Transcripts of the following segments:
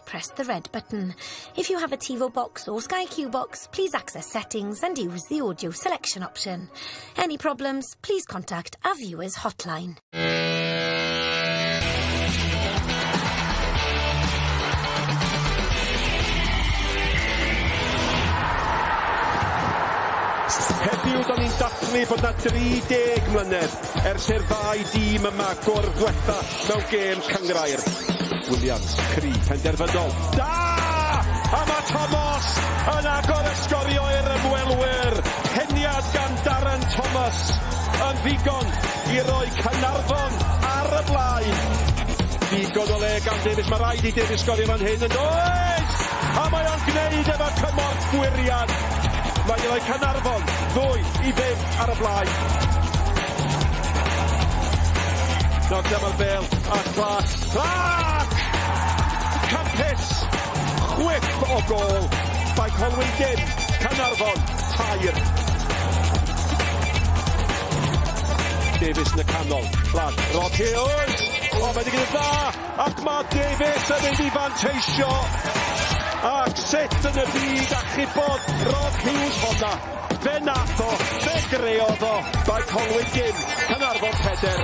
press the red button. If you have a TiVo box or Sky Q box, please access settings and use the audio selection option. Any problems, please contact our viewers hotline. Heddiw 'dan ni'n dathlu bod 'na 30 mlynedd ers i'r ddau dîm yma gwrdd dwetha mewn gêm cynghrair. Williams, cry, penderfynol. Da! A ma' Thomas yn agor y sgorio i'r ymwelwyr. Peniad gan Darren Thomas yn ddigon i roi Caernarfon ar y blaen. Digon o le gan Davies, mae rhaid i Davies sgorio fan hyn yn does! A mae o'n gwneud efo cymorth gwyriad. Mae'n rhoi Caernarfon 2-0 ar y blaen. Nawr dyma'r bêl a Clark. Clark! Campus! Chwip o gôl. Bae Conwy dim, Caernarfon tair. Davies yn y canol. Clark, Rob Hughes! O, mae wedi gwneud dda! Ac mae Davies yn mynd i fanteisio. Ac sut yn y byd achubodd Rob Hughes honna? Fe nath o, fe greodd o, Bae Conwy dim, Caernarfon peder.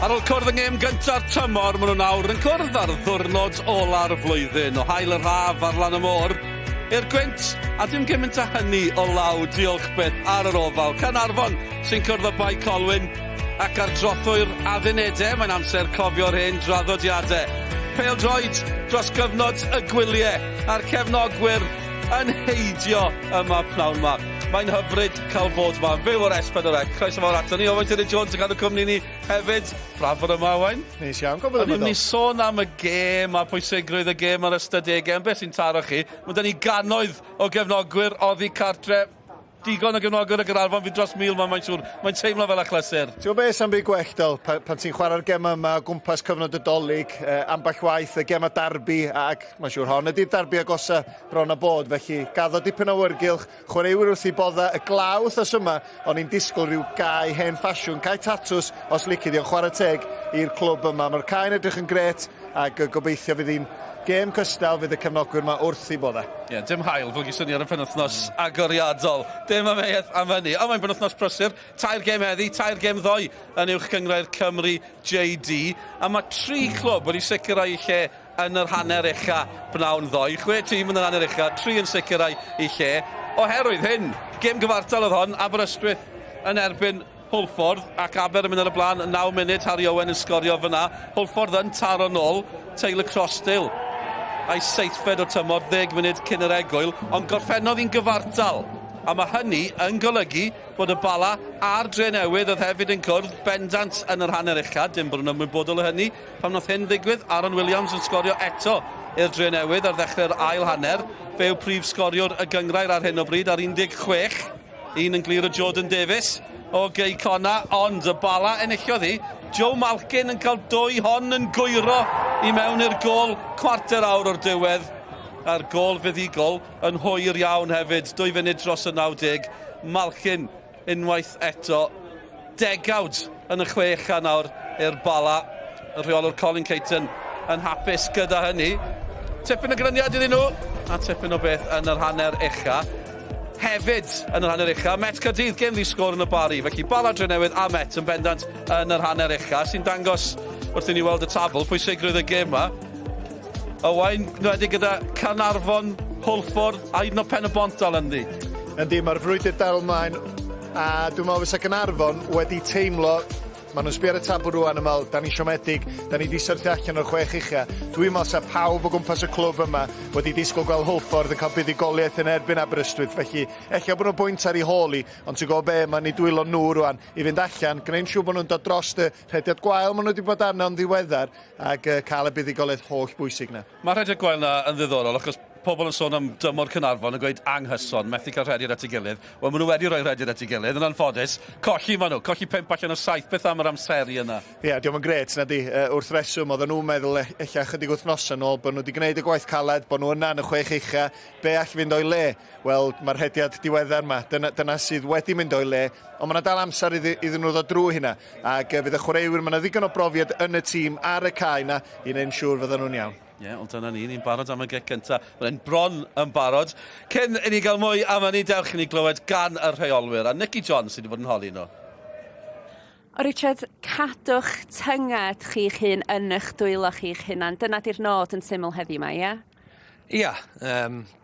Ar ôl cwrdd yng ngêm gynta'r tymor, maen nhw nawr yn cwrdd ar ddiwrnod ola'r flwyddyn. O haul yr haf ar lan y môr i'r gwynt, a dim gymaint â hynny o law, diolch byth, ar yr ofal. Caernarfon sy'n cwrdd â Bae Colwyn ac ar drothwy'r addunedau, mae'n amser cofio'r hen draddodiadau. Pêl-droed dros gyfnod y gwyliau a'r cefnogwyr yn heidio yma pnawn 'ma. Mae'n hyfryd cael bod 'ma, fyw o'r S4C. Croeso mawr ato ni. Owain Tudur Jones yn cadw cwmni ni hefyd. Braf bod yma, Owain. Neis iawn gweld bod yma. O'n i'n sôn am y gêm a pwysigrwydd y gêm a'r ystadegau, ond beth sy'n taro chi? Mae 'da ni gannoedd o gefnogwyr oddi cartre. Digon o gefnogwyr y Gaernarfon, fydd dros 1,000 'ma mae'n siŵr. Mae'n teimlo fel achlysur. Ti'n gwybod beth, sa'm byd gwell del, pan, pan ti'n chwarae'r gemau yma o gwmpas cyfnod y Dolig, eh, ambell waith y gemau darbi, ac mae'n siŵr hon ydy'r darbi agosa bron a bod, felly gaddo dipyn o wyrgylch, chwaraewyr wrth i bodda, y glaw wythnos yma, o'n i'n disgwyl rhyw gae hen ffasiwn, cae tatws, os lici di, ond chwarae teg i'r clwb yma. Mae'r cae'n edrych yn gret, ac gobeithio fydd hi'n gêm cystal, fydd y cefnogwyr yma wrth i bodda. Ie, yeah, dim haul, fel gyswn ni ar y penwythnos agoriadol. Dim amheuaeth am hynny. Ond mae'n benwythnos prysur. Tair gêm heddi, tair gêm ddoe yn Uwch Gynghrair Cymru JD. A mae tri clwb wedi sicrhau eu lle yn yr hanner ucha bnawn ddoe. Chwe tîm yn yr hanner ucha, tri yn sicrhau eu lle. Oherwydd hyn, gêm gyfartal oedd hon, Aberystwyth yn erbyn Hwlffordd ac Aber yn mynd ar y blaen, 9 munud, Harry Owen yn sgorio fyna. Hwlffordd yn taro nôl, Taylor Crossdale a'i seithfed o tymor, 10 munud cyn yr egwyl, ond gorffennodd hi'n gyfartal. A mae hynny yn golygu bod y Bala a'r Drenewydd oedd hefyd yn cwrdd bendant yn yr hanner ucha, dim bod nhw'n ymwybodol o hynny. Pam nath hyn ddigwydd, Aaron Williams yn sgorio eto i'r Drenewydd ar ddechrau'r ail hanner. Fe yw prif sgoriwr y gynghrair ar hyn o bryd ar 16. Un yn glir o Jordan Davies o Gei Conna, ond y Bala enillodd hi. Joe Malkin yn cael dwy hon yn gwyro i mewn i'r gôl cwarter awr o'r diwedd. A'r gôl fuddugol yn hwyr iawn hefyd, 2 funud dros y 90. Malkin unwaith eto, degawd yn y chwech a nawr i'r Bala. Y rheolwr Colin Caton yn hapus gyda hynny. Tipyn o gryniad iddyn nhw, a tipyn o beth yn yr hanner ucha. Hefyd yn yr hanner ucha, Met Caerdydd, gêm ddi sgôr yn y Bari. Felly Bala Drenewydd a Met yn bendant yn yr hanner ucha, sy'n dangos wrth i ni weld y tabl pwysigrwydd y gêm yma. Owain, nwedig gyda Caernarfon, Hwlffordd a hyd yn oed Pen y Bont dal ynddi. Yndi, mae'r frwydr dal ymlaen, a dwi'n meddwl fysa Gaernarfon wedi teimlo Maen nhw'n sbio ar y tabl rwan a meddwl, da ni'n siomedig, da ni di syrthio allan o'r chwech ucha. Dwi'n meddwl sa pawb o gwmpas y clwb yma wedi disgwyl gweld Hwlffordd yn cael buddugoliaeth yn erbyn Aberystwyth, felly ella bod nhw'n bwynt ar ei hôl hi, ond ti'n gwybod be, mae'n eu dwylo nhw rwan i fynd allan, gwneud yn siŵr bod nhw'n dod dros y rhediad gwael maen nhw wedi bod arno yn ddiweddar ac cael y buddugoliaeth holl bwysig na. Mae'r rhediad gwael na yn ddiddorol achos Pobl yn sôn am dymor Caernarfon yn gweud anghyson, methu cael rhediad at ei gilydd. Wel, maen nhw wedi rhoi rhediad at ei gilydd, yn anffodus. Colli maen nhw, colli 5 allan o 7. Beth am yr amseru yna? Ie, yeah, diolch yn gret, na di. Wrth reswm, oedden nhw'n meddwl ella chydig wythnosau nôl bod nhw wedi gwneud y gwaith caled, bod nhw yna yn y chwech ucha, be all fynd o'i le? Wel, mae'r rhediad diweddar yma, dyna sydd wedi mynd o'i le, ond mae yna dal amser iddyn nhw ddod drwy hynna. Ac fydd y chwaraewyr, mae yna ddigon o brofiad yn y tîm ar y cae yna i wneud yn siŵr fydden nhw'n iawn. Ie, yeah, ond dyna ni, ni'n barod am y gic cynta. Mae'n bron yn barod. Cyn i ni gael mwy am hynny, dewch i ni glywed gan y rheolwyr. A Nicky John sydd wedi bod yn holi nhw. O Richard, cadwch tynged chi'ch hun yn eich dwylo chi'ch hunan. Dyna di'r nod yn syml heddiw yma, ie? Ia,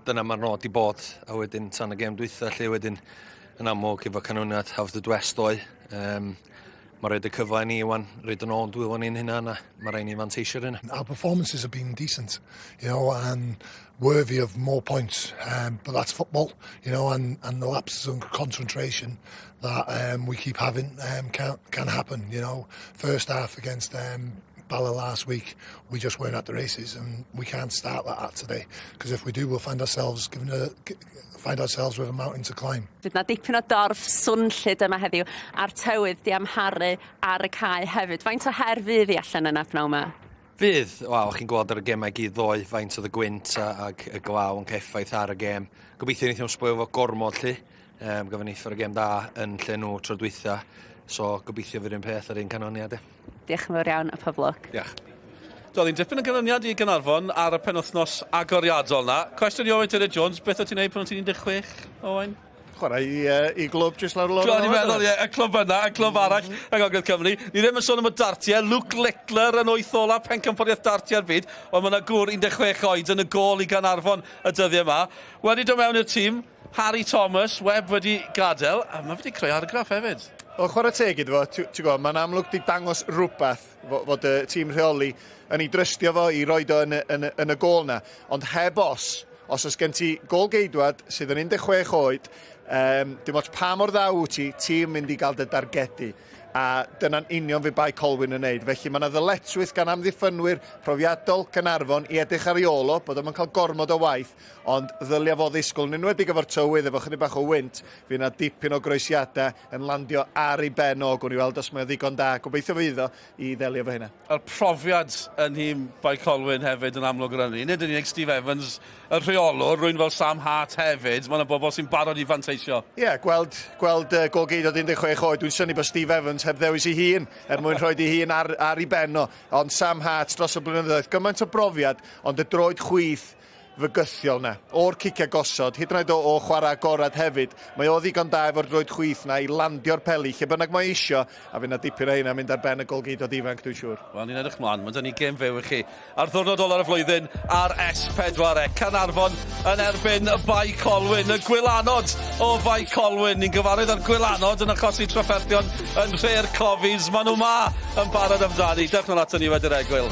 dyna mae'r nod i bod. A wedyn tan y gêm dwytha, lle wedyn yn amlwg efo canlyniad Haverfordwest ddoe. Mae roed y cyfle i ni wan, roed yn ôl dwylo ni'n hynna, a mae rhaid ni fanteisio ar hynna. Our performances have been decent, and worthy of more points. But that's football, and the lapses in concentration that we keep having can happen. First half against Bala last week, we just weren't at the races, and we can't start like that today. Because if we do, we'll find ourselves with a mountain to climb. Fydd na dipyn o dorf swnllyd yma heddiw a'r tywydd di amharu ar y cae hefyd. Faint o her fydd i allan yna pnawn yma? Fydd, wel, chi'n gweld ar y gemau gyd ddoe, faint oedd y gwynt ag y glaw yn cael effaith ar y gêm. Gobeithio wneith nhw'n sbwylio fo gormod lly. Gafon ni y gêm da yn lle nhw tro dwytha. So gobeithio fydd un peth ar un canlyniad. Diolch yn fawr iawn a pob lwc. Diolch. Doedd hi'n dipyn o ganlyniad i Gaernarfon ar y penwthnos agoriadol na. Cwestiwn i Owain Tudur Jones, beth o ti'n neud pan o ti'n 16, Owain? Chwarae i glwb jyst lawr lôn. Dwi'n meddwl, ie, y clwb yna, y clwb arall yng Ngogledd Cymru. Ni ddim yn sôn am y dartiau, Luke Littler yn wyth ola, pencampwriaeth dartiau'r byd, ond mae yna gŵr 16 oed yn y gôl i Gaernarfon y dyddiau yma. Wedi dod mewn i'r tîm, Harry Thomas, Webb wedi gadael, a mae wedi creu argraff hefyd. O, chwarae teg iddo fo, ti'n gwybod, mae'n amlwg di dangos rhywbeth fod y tîm rheoli yn ei drystio fo i roed o yn y gôl na. Ond heb os oes gen ti gôl geidwad sydd yn 16 oed, dim ots pa mor dda wyt ti, ti'n mynd i gael dy dargedu. A dyna'n union fydd Bae Colwyn yn neud. Felly mae yna ddyletswydd gan amddiffynwyr profiadol Caernarfon i edrych ar ei ôl o, bod o'm yn cael gormod o waith, ond ddylia fo ddisgwyl, yn enwedig efo'r tywydd, efo chydig bach o wynt, fydd yna dipyn o groesiadau yn landio ar ei ben o, gwn i weld os mae o ddigon da. Gobeithio fydd o i ddelio efo hynna. A'r profiad yn nhîm Bae Colwyn hefyd yn amlwg yr hynny. Nid yn unig Steve Evans, y rheolwr, rwy'n fel Sam Hart hefyd, mae yna bobl sy'n barod i fanteisio. Ie, yeah, gweld gôl-geidwad 16 oed, dwi'n synnu bod Steve Evans heb ddewis ei hun er mwyn rhoi ei hun ar ei ben o. Ond Sam Hart dros y blynyddoedd, gymaint o brofiad, ond y droed chwith fygythiol na. O'r ciciau gosod, hyd yn oed o chwarae agorad hefyd, mae o ddigon da efo'r droed chwith na i landio'r peli, lle bynnag mae isio, a fydd na dipyn o hynna mynd ar ben y golgeidwad ifanc, dwi'n siŵr. Wel, ni'n edrych mlaen, mae 'da ni gêm fyw i chi. Ar ddwrnod ola'r y flwyddyn ar S4C, Caernarfon yn erbyn y Bae Colwyn, y gwylanod o Fae Colwyn. Ni'n gyfarwydd â'r gwylanod yn achosi trafferthion yn nhre'r Cofis. Maen nhw ma yn barod amdani. Dewch nôl ato ni wedi'r egwyl.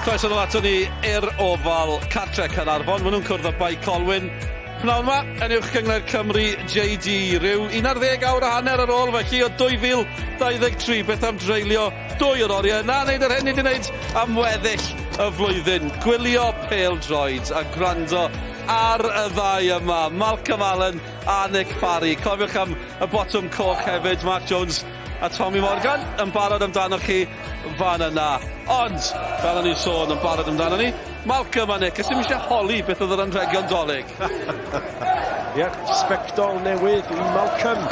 Croeso nôl ato ni i'r Ofal, cartre Caernarfon. Maen nhw'n cwrdd â Bae Colwyn. Pnawn yma yn Uwch Gynghrair Cymru JD. Rhyw 11 awr a hanner ar ôl felly o 2023. Beth am dreulio dwy o'r oriau na wneud yr hyn ni wedi wneud am weddill y flwyddyn. Gwylio pêl-droed a gwrando ar y ddau yma, Malcolm Allen a Nick Parry. Cofiwch am y botwm coch hefyd, Mark Jones a Tommy Morgan yn barod amdanoch chi fan yna. Ond, fel o'n i'n sôn yn barod amdano ni, Malcolm a Nick, ys ddim eisiau holi beth oedd yr anrhegion dolyg. Ie, yeah, sbectol newydd i Malcolm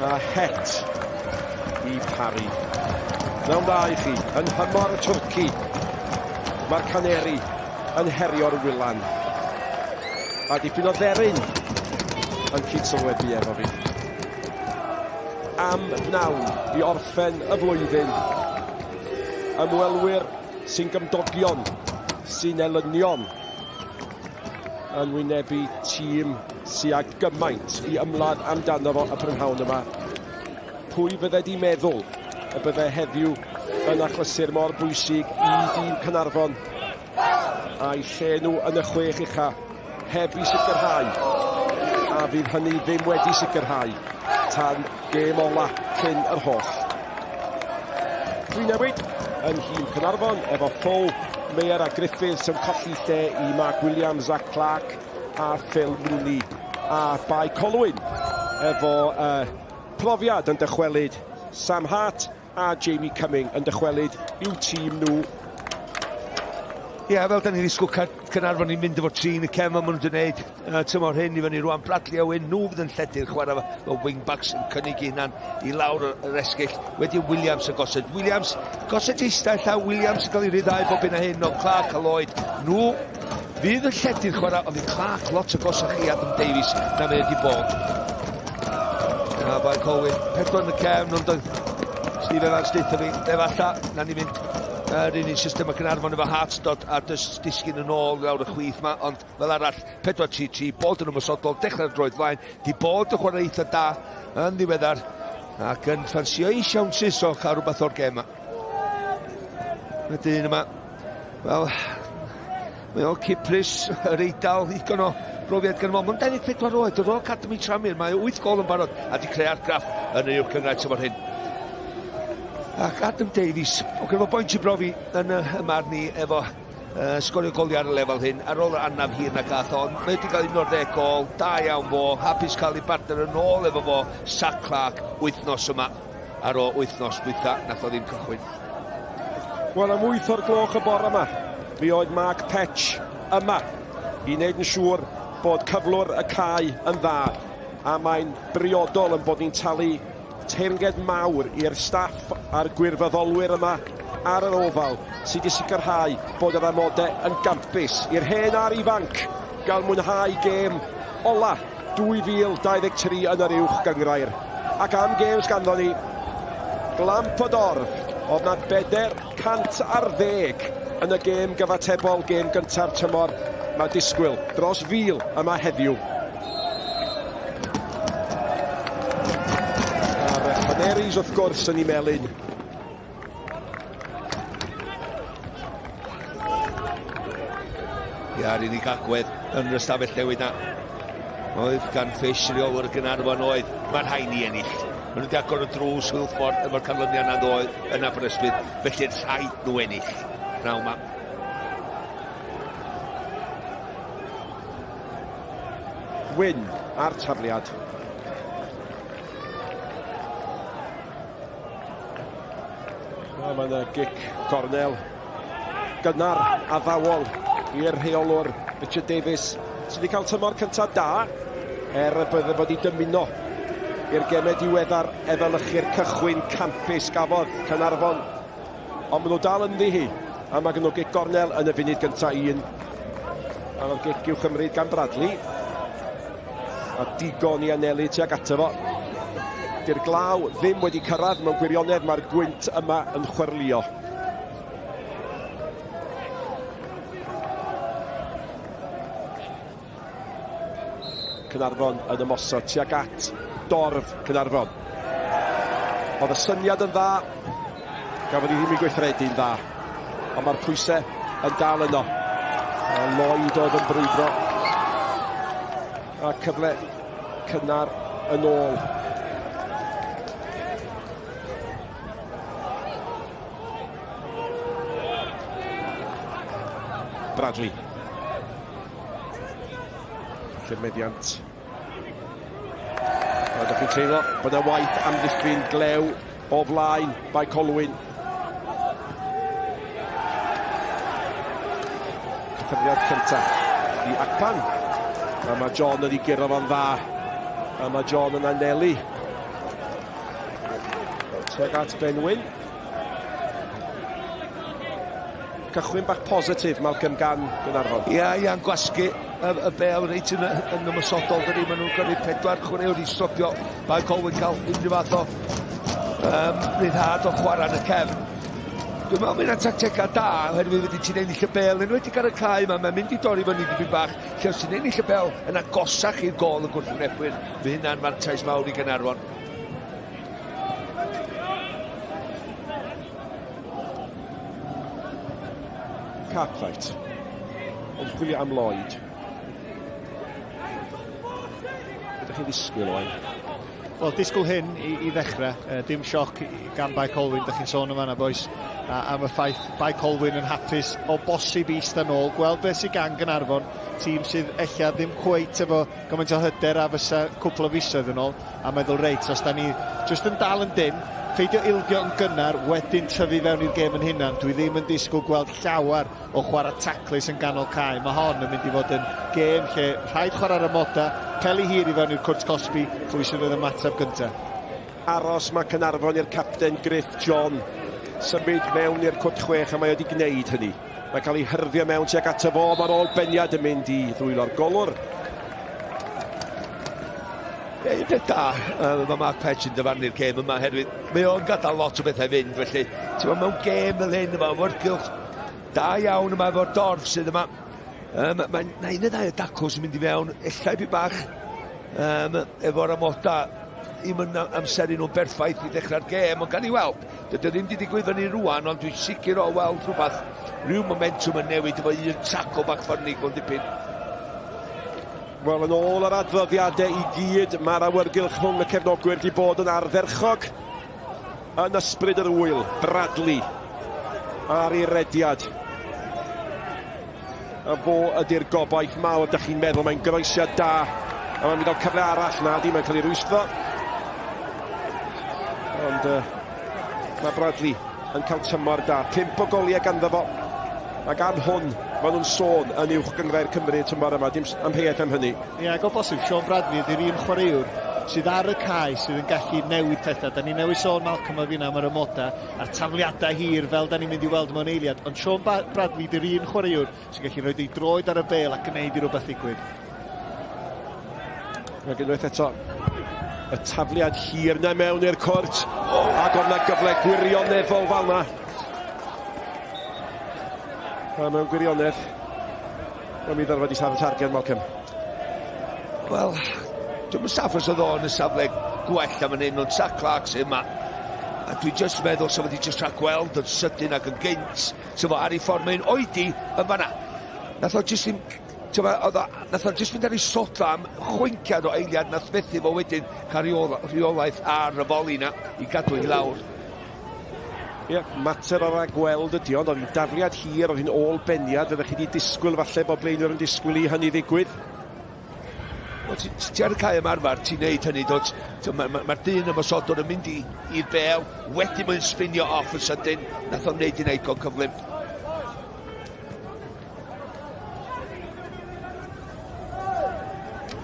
a het i Parry. Mewn dda i chi, yn nhymor y Twrci, mae'r Caneri yn herio'r Wylan. A dipyn o dderyn yn cyd-sylwebu efo fi. Am bnawn i orffen y flwyddyn. Ymwelwyr sy'n gymdogion, sy'n elynion, yn wynebu tîm sy â gymaint i ymladd amdano fo y prynhawn yma. Pwy fydde di meddwl y bydde heddiw yn achlysur mor bwysig i dîm Caernarfon a'i lle nhw yn y chwech ucha heb i sicrhau a fydd hynny ddim wedi sicrhau tan gêm ola cyn yr holl. Dwi newid yn nhîm Caernarfon efo Fow, Meyer a Griffiths yn colli lle i Mark Williams, Zach Clark a Phil Mooney a Bae Colwyn efo uh, profiad yn dychwelyd Sam Hart a Jamie Cumming yn dychwelyd i'w tîm nhw. Ie, yeah, fel da ni'n ddisgwyl Caernarfon ni'n mynd efo trin y cefn maen nhw wedi gwneud uh, tymor hyn i fyny rwan. Bradley Owen, nhw fydd yn lledu'r chwarae fel wingbacks yn cynnig i hunan i lawr yr esgyll. Wedi Williams yn gosod. Williams, gosod eistedd llaw Williams yn cael ei ryddhau bob hyn a hyn o Clark a Lloyd. Nhw fydd yn lledu'r chwarae, ond fydd Clark lot o gosach i Adam Davies na mae wedi bod. A Bae Colwyn, pedwar yn y cefn, ond oedd Steve Evans deutha fi, efalla, na ni mynd yr un un system ac yn arfon efo Hart dod a dys disgyn yn ôl lawr y chwith ma, ond fel arall, 4-3-3, bod yn ymosodol, dechrau'r droed flaen, di bod yn chwarae eitha da yn ddiweddar, ac yn ffansio ei siawnsys o chael rhywbeth o'r gêm yma. Y dyn yma, wel, mae o Cyprus, yr Eidal, ddigon o brofiad gan fo. Mae'n 24 oed, yr o Academy Tranmere, mae 8 gol yn barod a di creu argraff yn y Uwch Gynghrair tymor hyn. Ac Adam Davies, o gyda fo boint i brofi yn y marn i efo uh, sgorio goliau ar y lefel hyn, ar ôl yr anaf hir na gath o, mae wedi cael 11 gol, da iawn fo, hapus cael ei bartner yn ôl efo fo, Sac Clark, wythnos yma. ar ôl wythnos dwytha, nath o ddim cychwyn. Wel, am 8 o'r gloch y bore yma, mi oedd Mark Petch yma i wneud yn siŵr bod cyflwr y cae yn dda, a mae'n briodol yn bod ni'n talu teyrnged mawr i'r staff a'r gwirfoddolwyr yma ar yr ofal sydd wedi sicrhau bod yr amodau yn gampus i'r hen a'r ifanc gael mwynhau gêm ola 2023 yn yr Uwch Gynghrair. Ac am gêms ganddo ni, glamp o dorf, oedd na 400 ar ddeg yn y gêm gyfatebol, gêm gynta'r tymor. Mae disgwyl dros fil yma heddiw. A'r Canaries wrth gwrs yn ei melyn. Ia, yr unig agwedd yn yr ystafell newid na oedd gan Fish, rheolwr y Gaernarfon oedd, mae rhaid ni ennill. Maen nhw wedi agor y drws Hwlffordd efo'r canlyniad na ddoe yn Aberystwyth, felly rhaid nhw ennill. Pnawn ma. Wyn a'r tafliad. A mae yna gic gornel gynnar addawol i'r rheolwr Richard Davies sydd wedi cael tymor cyntaf da er y bydde fod i dymuno i'r gemau diweddar efelychu'r cychwyn campus gafodd Caernarfon ond maen nhw dal ynddi hi a mae gen nhw gic gornel yn y funud gyntaf un a mae'r gic i'w chymryd gan Bradley A digon i anelu tuag ato fo. Di'r glaw ddim wedi cyrraedd, mewn gwirionedd mae'r gwynt yma yn chwyrlio. Caernarfon yn ymosod tuag at dorf Caernarfon. Oedd y syniad yn dda, gafodd hi ddim ei gweithredu'n dda. Ond mae'r pwysau yn dal yno. A Lloyd oedd yn brwydro. A cyfle cynnar yn ôl. Bradley. Felly'r meddiant. A ydych chi'n teimlo bod yna waith amddiffyn glew o flaen Bae Colwyn. Cyffyrddiad cyntaf i Akpan. A mae John yn ei guro fo'n dda. A mae John yn anelu. Tuag at Benwyn. Cychwyn bach positif Malcolm gan Gaernarfon. Ia, ia'n gwasgu y, y bel reit yn, yn ymosodol dydy. Maen nhw'n gyrru pedwar chwaraewr i stopio Bae Colwyn cael unrhyw fath o um, ryddhad o chwarae yn y cefn. Dwi'n meddwl mae'n tactegau da, oherwydd wedi ti'n ennill y bel, enwedig ar y cae yma, mae'n mynd i dorri fyny dipyn bach, lle os ti'n ennill y bel yn agosach i'r gol y gwrthwynebwyr, fe hynna'n fantais mawr i Gaernarfon. Cartwright. Yn chwilio am Lloyd. Ydych chi'n ddisgwyl, Owain? Wel, disgwyl hyn i, i ddechrau. E, dim sioc gan Bae Colwyn, dych chi'n sôn yma boys, a, am y ffaith Bae Colwyn yn hapus o bosib i eistedd nôl, gweld beth sydd gan Gaernarfon, tîm sydd ella ddim cweit efo gymaint o hyder a fysa cwpl o fisoedd yn ôl, a meddwl reit, os da ni jyst yn dal yn dynn, peidio ildio yn gynnar, wedyn tyfu fewn i'r gêm yn hunan, dwi ddim yn disgwyl gweld llawer o chwarae taclus yn ganol cae. Mae hon yn mynd i fod yn gêm lle rhaid chwarae'r amodau, peli hir i fewn i'r cwrt cosbi, pwy sydd yn ymateb gyntaf. Aros mae Caernarfon i'r capten Griff John symud mewn i'r cwrt chwech a mae wedi gwneud hynny. Mae'n cael ei hyrddio mewn tuag ato fo, mae'r ôl beniad yn mynd i ddwylo'r golwr. Ie, un peth da, uh, mae Mark Petch yn dyfarnu'r gêm yma herwydd mae o'n gadael lot o bethau fynd, felly ti'n mewn gêm fel hyn, mae awyrgylch da iawn yma efo'r dorf sydd yma. Um, mae'n na un neu ddau o dacl sy'n mynd i fewn, ella i bach um, efo'r amodau i'm yn amseru nhw'n berffaith i ddechrau'r gêm, ond gan i weld, dydy o ddim wedi digwydd fyny rwan, ond dwi'n sicr o weld rhywbeth, rhyw momentum yn newid efo un taco bach ffyrnig mewn dipyn. Wel, yn ôl yr adroddiadau i gyd, mae'r awyrgylch rhwng y cefnogwyr wedi bod yn ardderchog yn ysbryd yr ŵyl. Bradley ar ei rediad. A fo ydy'r gobaith mawr, da chi'n meddwl, mae'n groesiad da. A mae'n mynd o'r cyfle arall, na di, mae'n cael ei rwystro. Ond uh, mae Bradley yn cael tymor da. Pump o goliau ganddo fo. Ac am hwn, maen nhw'n sôn yn uwch gynghrair Cymru tymor yma, dim amheuaeth am hynny. Ie, ac o bosib, Sean Bradley ydy'r un chwaraewr sydd ar y cae sydd yn gallu newid pethau. Da ni newydd sôn Malcolm a finna am yr amodau a'r tafliadau hir fel da ni'n mynd i weld mewn eiliad, ond Sean ba Bradley ydy'r un chwaraewr sy'n gallu rhoi ei droed ar y bêl a gwneud i rhywbeth ddigwydd. Ac unwaith eto, y tafliad hir na mewn i'r cwrt, ac oedd na gyfle gwirioneddol fel na. A mewn gwirionedd, mae'n mynd ddarfod i safle targed, Malcolm. Wel, dwi'n mynd saff os oedd o yn y safle gwell am yn hyn, ond Sa Clark sy'n yma. A dwi jyst meddwl, sa wedi jyst rhaid gweld yn sydyn ac yn gynt, sa fo ar ei ffordd mae'n oedi yn fanna. Nath o jyst ddim T'mo' o'dd o nath o jyst fynd ar ei sodla am chwinciad o eiliad nath fethu fo wedyn ca'l rheolaeth ar y foli 'na i gadw hi lawr. Ie, mater o ragweld ydi ond oedd hi'n dafliad hir, oedd hi'n ôl beniad, fyddech chi wedi disgwyl falle bod blaenwyr yn disgwyl i hynny ddigwydd. Wel, ti, ti ar y cae ymarfer, ti'n neud hynny, dod, mae'r ma, ma, ma dyn ymosodwr yn mynd i'r bel, wedyn mae'n spinio off yn sydyn, nath o'n neud i'n eigon cyflym.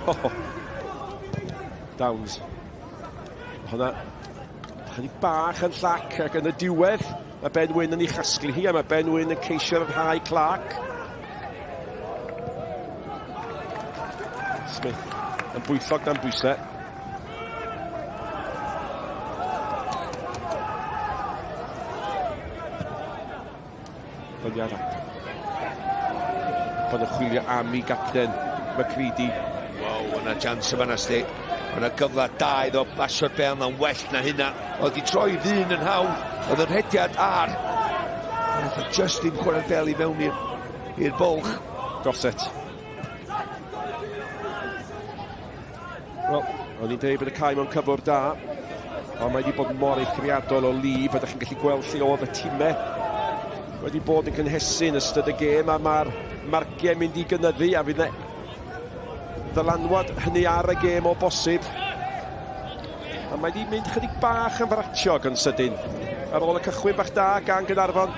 Oh. Downs. Hwna chydig bach yn llac ac yn y diwedd mae Ben Wyn yn ei chasglu hi a mae Ben Wyn yn ceisio rhyddhau Clark. Smith yn bwyllog dan bwysau. Dyniad Bod yn chwilio am i gapten McCready. Wow, yna chance yma na sti. Yna gyfle da iddo basio'r bel na'n well na hynna. Oedd di troi ddyn yn hawdd. Oedd yr rhediad ar. Nath o just ddim chwarae'r bel i mewn i'r bwlch. Gossett. Wel, o'n i'n dweud bod y cae mewn cyflwr da, ond mae wedi bod mor eithriadol o lif, a ydych chi'n gallu gweld lle oedd y timau wedi bod yn cynhesu yn ystod y gêm, a mae'r marciau mynd i gynyddu, a fydd yna ddylanwad hynny ar y gêm o bosib. A mae wedi mynd chydig bach yn fratiog yn sydyn. Ar ôl y cychwyn bach da gan Gaernarfon,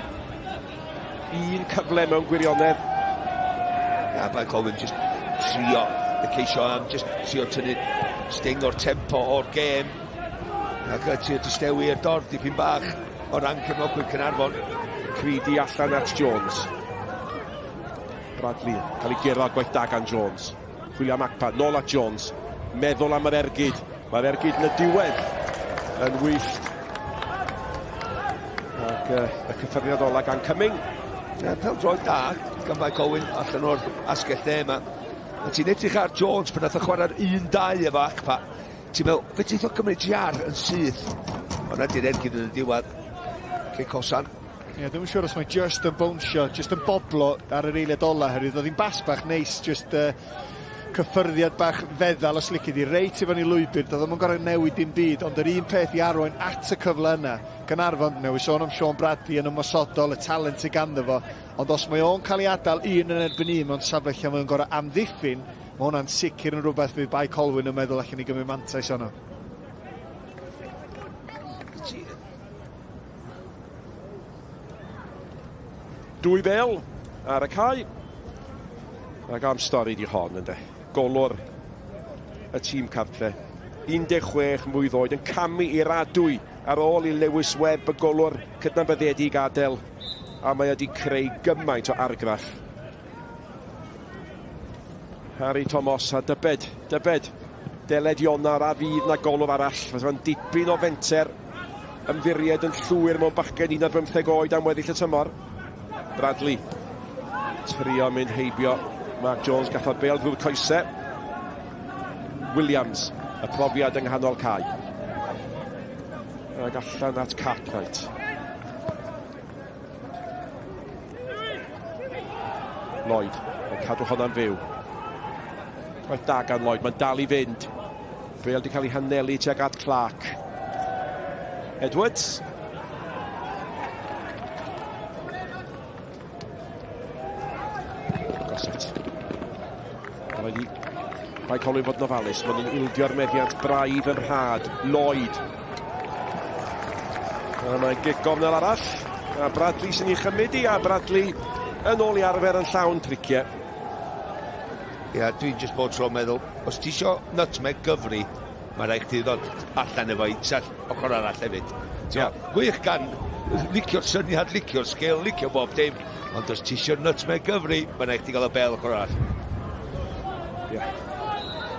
un cyfle mewn gwirionedd. Ia, Bae Colwyn just trio, y ceisio am just trio tynnu sting o'r tempo o'r gêm. Ac trio distewi i'r dorf dipyn bach o ran cefnogwyr Caernarfon. Creedy allan at Jones. Bradley cael ei guro gwaith da gan Jones. Chwilio am Akpa, nôl at Jones. Meddwl am yr ergyd. Mae'r ergyd yn y diwedd yn wyllt. Ac uh, y cyffyrddiad ola gan Cumming. Yeah, pel droed da gan Mike Owen allan o'r asgell dde yma. A ti'n edrych ar Jones pan nath o chwarae'r 1-2 efo Akpa. Ti'n meddwl, fe ti'n gymryd jar yn syth. Ond ydy'r ergyd yn y diwedd. Cic Osan. Ie, yeah, dwi'n siŵr os mae just yn bownsio, just yn boblo ar yr eiliad ola, herwydd oedd hi'n bas bach neis, just uh, cyffyrddiad bach feddal os lici di, reit i fyny lwybr, doedd o'm yn gorfod newid dim byd, ond yr un peth i arwain at y cyfle yna, Gaernarfon, newydd sôn am Sean Bradley yn ymosodol, y talent sydd ganddo fo, ond os mae o'n cael ei adael un yn erbyn un mewn safle lle mae'n gorfod amddiffyn, mae hwnna'n sicr yn rhywbeth fydd Bae Colwyn yn meddwl allan ni gymryd mantais ono. Dwy bel ar y cae. Ac am stori di hon, ynddo. Golwr y tîm cartre. 16 mlwydd oed yn camu i'r adwy ar ôl i Lewis Webb, y golwr cydnabyddedig, adael. A mae wedi creu gymaint o argraff. Harry Thomas a dybed, dybed, deled Ionar a fydd na golwr arall. Fydd dipyn o fenter ymddiried yn llwyr mewn bachgen 15 oed am weddill y tymor. Bradley, trio mynd heibio. Mark Jones gath o'r bêl drwy'r coesau. Williams, y profiad yng nghanol cae. Ac allan at Cartwright. Lloyd yn cadw honna'n fyw. Gwaith da gan Lloyd, mae'n dal i fynd. Bale wedi cael ei hanelu tuag at Clark. Edwards. Gossett. Rhaid i Mae Colwyn fod yn ofalus. Maen nhw'n ildio'r meddiant braidd yn rhad. Lloyd. A mae'n gic gofnel arall. A Bradley sy'n ei chymryd i, a Bradley yn ôl i arfer yn llawn triciau. Ia, yeah, dwi'n just bod tro'n meddwl, os ti isio nutmeg gyfri, mae rhaid chdi ddod allan efo i sell ochr arall hefyd. Yeah. Gwych gan licio'r syniad, licio'r sgil, licio bob dim, ond os ti isio nutmeg gyfri, mae rhaid chdi gael y bel ochr arall. Ie. Yeah.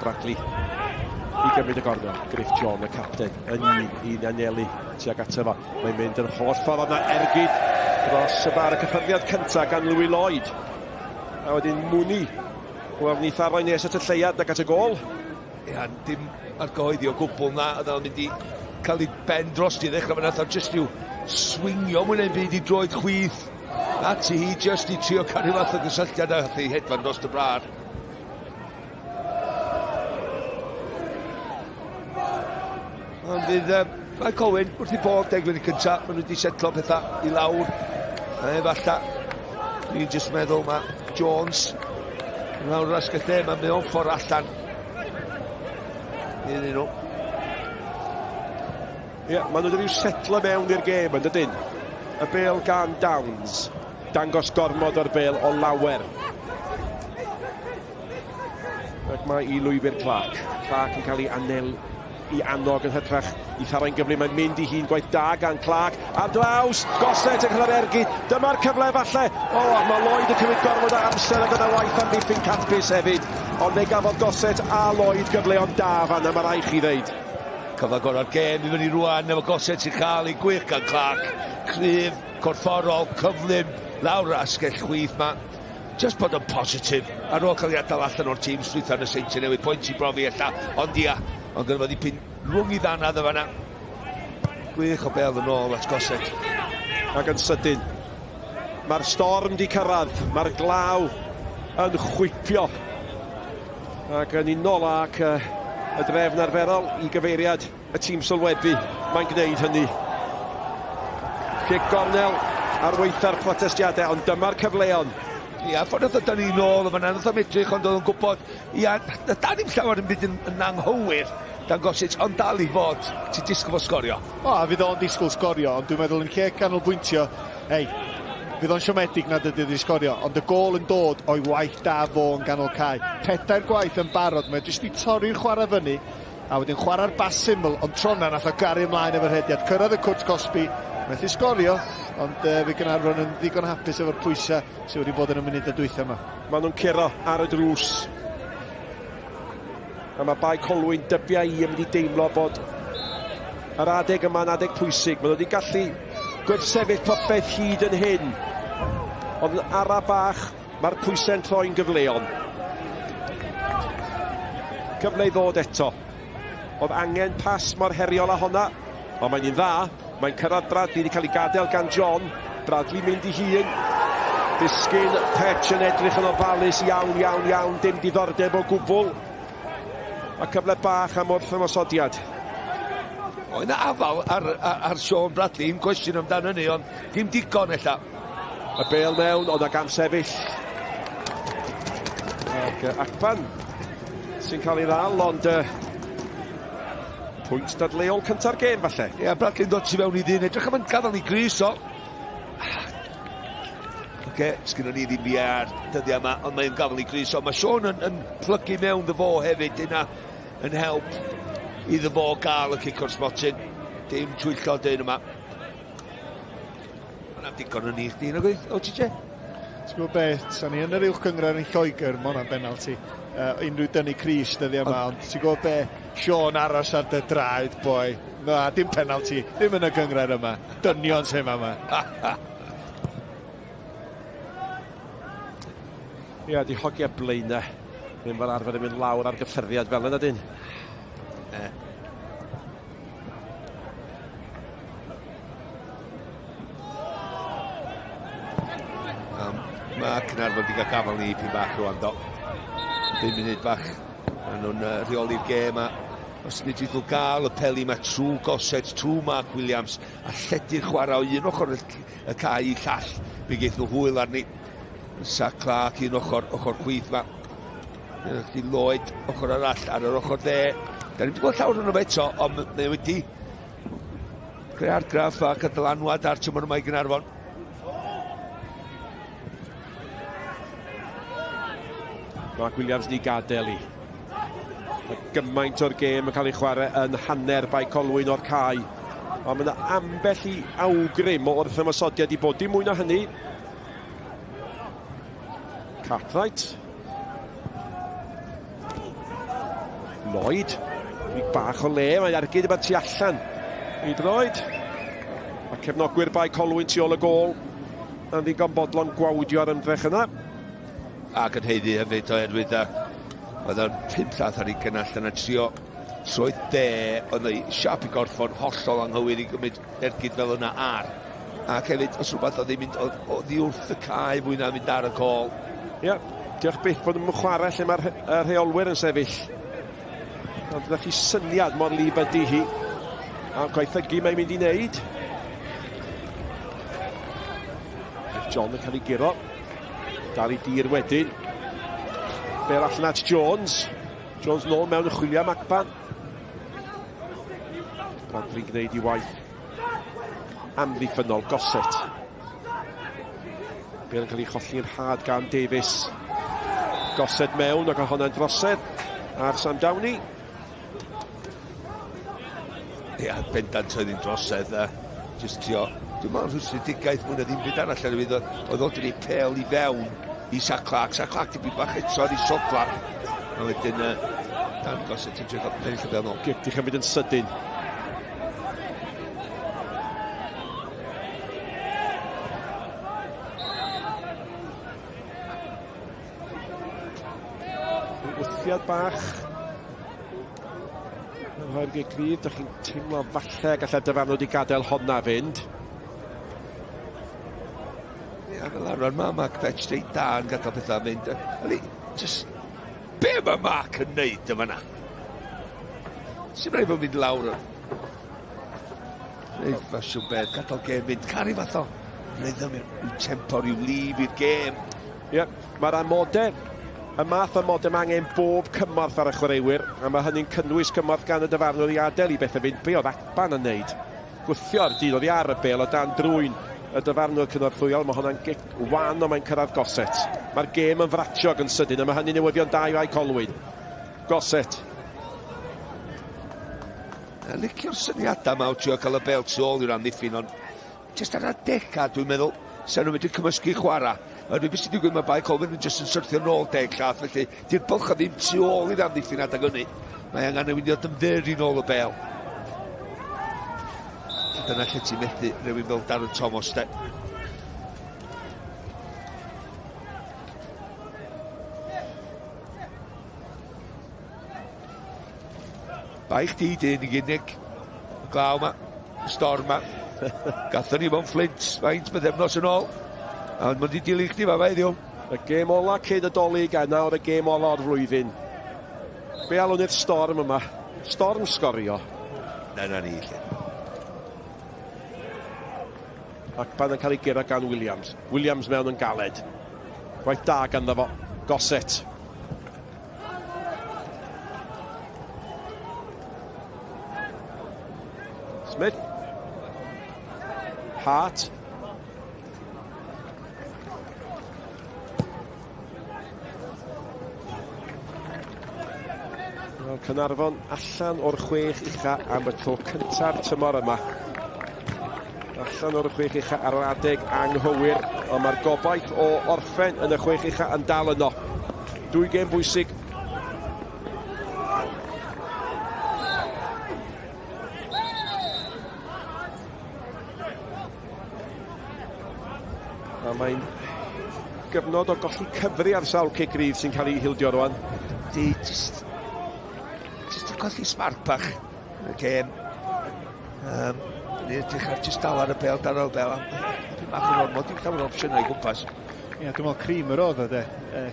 Bradley i gymryd y gornel. Griff John, y capten, yn un i'n anelu tuag ato fo. Mae'n mynd yr holl ffordd yna ergyd dros y bar y cyffyrddiad cyntaf gan Louis Lloyd. A wedyn Mooney. Wel, ni tharoi nes at y lleiad ac at y gol. Ia, dim ar gyhoeddi o gwbl na, oedd o'n mynd i cael ei ben dros i ddechrau, fe nath o jyst i'w swingio mwy neu'n byd i droed chwith ati hi, jyst i trio cael rhyw fath o gysylltiad a hi hedfan dros y brad. Ond fydd uh, Mae Colwyn wrth i bodd deg munud cyntaf, maen nhw wedi setlo pethau i lawr. A efallai, dwi'n jyst meddwl mae Jones yn lawr yr asgell dde, mae'n mewn ffordd allan iddyn nhw. Ie, yeah, maen nhw wedi rhyw setlo mewn i'r gêm yn dydyn. Y bel gan Downs. Dangos gormod o'r bel o lawer. Ac mae i lwybr Clark. Clark yn cael ei anel i annog yn hytrach i tharo'n gyflym. Mae'n mynd i hun gwaith da gan Clark. Ar draws, Gossett yn cael yr ergyd. Dyma'r cyfle falle. O, mae Lloyd yn cymryd gormod o amser ac yna waith am ddiffyn campus hefyd. Ond fe gafodd Gossett a Lloyd gyfleon da fan yma, mae rhaid chi ddeud. Cyfle gorau'r gêm i fyny rwan efo Gossett sy'n cael ei gwych gan Clark. Cryf, corfforol, cyflym, lawr yr asgell chwith ma. Just bod yn positif ar ôl cael ei adael allan o'r tîm strwythau yn y Seintiau Newydd, pwynt i brofi ella, ond ia, ond gyda fo ddipyn rhwng i ddanadd y fanna. Gwych o bel yn ôl at Gossett. Ac yn sydyn, Mae'r storm di cyrraedd, mae'r glaw yn chwipio. Ac yn unol ag y drefn arferol i gyfeiriad y tîm sylwebu, mae'n gwneud hynny. Cic gornel ar weitha'r protestiadau, ond dyma'r cyfleon. Ia, ffordd nath o dynnu nôl yn fan'na, nath o'm edrych ond oedd o'n gwybod, ia, da ddim llawer yn byd yn, yn anghywir, dangosit, ond dal i fod, ti'n disgwyl fo sgorio. O, a fydd o'n disgwyl sgorio, ond dwi'n meddwl yn lle canolbwyntio, ei, fydd o'n siomedig nad ydy wedi sgorio, ond y gôl yn dod o'i waith da fo yn ganol cae. Pedair gwaith yn barod, mae jyst i torri'r chwarae fyny, a wedyn chwarae'r bas syml, ond tro 'na nath o garu ymlaen efo'r rhediad. Cyrraedd y cwrt cosbi, methu sgorio, ond uh, fe Gaernarfon yn ddigon hapus efo'r pwysau sydd wedi bod yn y munudau dwytha yma. Maen nhw'n curo ar y drws. A mae Bae Colwyn dybiau i yn mynd i deimlo bod yr adeg yma'n adeg pwysig. Maen nhw wedi gallu gwrthsefyll popeth hyd yn hyn. Ond yn ara bach, mae'r pwysau'n troi'n gyfleon. Cyfle i ddod eto. Oedd angen pas mor heriol â honna, ond mae'n un dda. Mae'n cyrraedd Bradley, wedi cael ei gadael gan John. Bradley mynd i hun. Disgyn Petch yn edrych yn ofalus iawn, iawn, iawn. Dim diddordeb o gwbl. A cyfle bach am wrth ymosodiad. Oedd yna afal ar, ar, ar Sean Bradley, un cwestiwn amdano hynny, ond dim digon ella. Y bel mewn, ond ag amsefyll. Ac Akpan sy'n cael ei ddal, ond pwynt dadleuol cynta'r gêm falle. Ie, yeah, Bradley'n dod tu fewn i ddyn, edrych am yn gadael i grys o. Oce, okay, sgynnon ni ddim VR dyddiau yma, ond mae'n gafel i grys o. Mae Sean yn, yn plygu mewn ddy fo hefyd, dyna yn help iddo fo gael y cic o'r smotyn. Dim twyllo dyn yma. Mae'n am digon yn i chdi, nag oedd, o TJ? Ti'n gwybod beth, sa ni yn yr uwch gynghrair yn Lloegr, mae hwnna'n benalti. Uh, unrhyw dynnu crys dyddiau yma, ond ti'n gwybod be, Sean aros ar dy draed, boi. Na, dim penalti, ddim yn y gynghrair yma. Dynion sy'n yma. Ia, di hogia Blaenau ddim fel arfer yn mynd lawr ar gyffyrddiad fel yna dyn. E. Um, mae Cynarfon wedi cael gafael ni ipyn bach rwan do. 5 munud bach. Maen nhw'n uh, rheoli'r gêm a os nid nhw gael y peli mae trwy Gossett, trwy Mark Williams a lledu'r chwarae o un ochr y, y cae i llall. Mi geith nhw hwyl arni. Sa Clark un ochr, ochr chwith ma. Chdi Lloyd ochr arall ar yr ochr dde. Da ni'n gweld llawer o'n eto, ond mae wedi creu argraff ac y dylanwad ar tymor yma i Gynarfon. Mark Williams ni gadael i. Mae gymaint o'r gêm yn cael ei chwarae yn hanner Bae Colwyn o'r cae. Ond mae yna ambell i awgrym o wrth ymosodiad i bod. Dim mwy na hynny. Cartwright. Lloyd. Unig bach o le, mae ergyd yma tu allan i droed. Mae cefnogwyr Bae Colwyn tu ôl y gôl yn ddigon bodlon gwawdio ar ymdrech yna. Ac yn heiddi hefyd oherwydd oedd o'n pum llath ar ugain allan a trio troed de oedd ei siap i gorffon hollol anghywir i gymryd ergyd fel yna ar. Ac hefyd, os rhywbeth oedd hi'n mynd oddi wrth y cae fwy na mynd ar y gol. Ie, yeah, diolch byth bod nhw'n chwarae lle mae'r rheolwyr yn sefyll. Ond ydych chi syniad mor lib ydy hi. A gwaethygu mae'n mynd i wneud. John yn cael ei guro. Dal i dir wedyn. Bel allan at Jones. Jones nôl mewn y chwilio am Akpan. Bradley'n gwneud i waith amddiffynnol Gossett. Bel yn cael ei cholli'n rhad gan Davies. Gossett mewn ac honna'n drosedd ar Sam Downey. Ia, bendant oedd hi'n drosedd. Uh, just trio, dwi'n meddwl rhwystredigaeth mwy na ddim byd arall oherwydd oedd o wedi pel i fewn i Sa Clark. Sa Clark dipyn bach eto ar ei sodla. A wedyn, uh, Dan Gossett yn trio cael pennill y bel nôl. Gic di chymryd yn sydyn. Wthiad bach. Yn rhoi'r gig gryf, dych chi'n teimlo falle gallai'r dyfarnwr wedi gadael honna fynd. Ia, fel arfer mae Mark Fetch reit da yn gadael pethau mynd. Yli, just, be mae Mark yn neud yma na? Sy'n rhaid fod mynd lawr yn... Reit ffasiwn beth, gadael gêm mynd, cael rhyw fath o rhythm i'r tempo, rhyw lif i'r gêm. Ie, yeah, mae'r amodau, y math amodau mae angen bob cymorth ar y chwaraewyr, a mae hynny'n cynnwys cymorth gan y dyfarnwr i adael i bethau fynd. Be oedd Akpan yn neud? Gwthio'r dyn oddi ar y bêl o dan drwyn y dyfarnwr cynorthwyol. Mae hwnna'n gic wan ond mae'n cyrraedd Gossett. Mae'r gêm yn fratiog yn sydyn a mae hynny'n newyddion da i Fae Colwyn. Gossett. A licio'r syniadau yma o trio cael y bêl tu ôl i'r amddiffyn, ond jyst ar adegau dwi'n meddwl, sa'n nhw'n medru cymysgu chwarae. Mae rhywbeth sy'n digwydd, mae Bae Colwyn yn jyst yn syrthio nôl deg llath, felly di'r bylchau ddim tu ôl i'r amddiffyn adeg hynny. Mae angen rhywun i ddod yn fyr i nôl y bêl. Dyna lle ti'n methu rhywun fel Darren Thomas, de. Bai chdi dyn i gyd, Nick. Y glaw ma, y storm ma. Gathon ni mewn Flint, faint bythefnos yn ôl. A mae'n di dilyn chdi fa heddiw. Y gêm ola cyn y Dolig a nawr y gêm ola o'r flwyddyn. Be alwn ni'r storm yma? Storm sgorio. Na, na ni, lle. Akpan yn cael ei guro gan Williams. Williams mewn yn galed. Gwaith da ganddo fo. Gossett. Smith. Hart. Wel, Caernarfon allan o'r chwech ucha am y tro cynta'r tymor yma. Allan o'r chwech ucha ar yr adeg anghywir, ond mae'r gobaith o orffen yn y chwech ucha yn dal yno. Dwy gêm bwysig. A mae'n gyfnod o golli cyfri ar sawl cic rydd sy'n cael ei hildio rwan. Di, just, just yn colli spark bach yn y gêm. Um, Ni'n edrych ar just dal ar y bel, dal ar y bel. Dwi'n bach yn ormod, dim llawer o opsiynau i gwmpas. Ie, yeah, dwi'n meddwl Creamer oedd o de.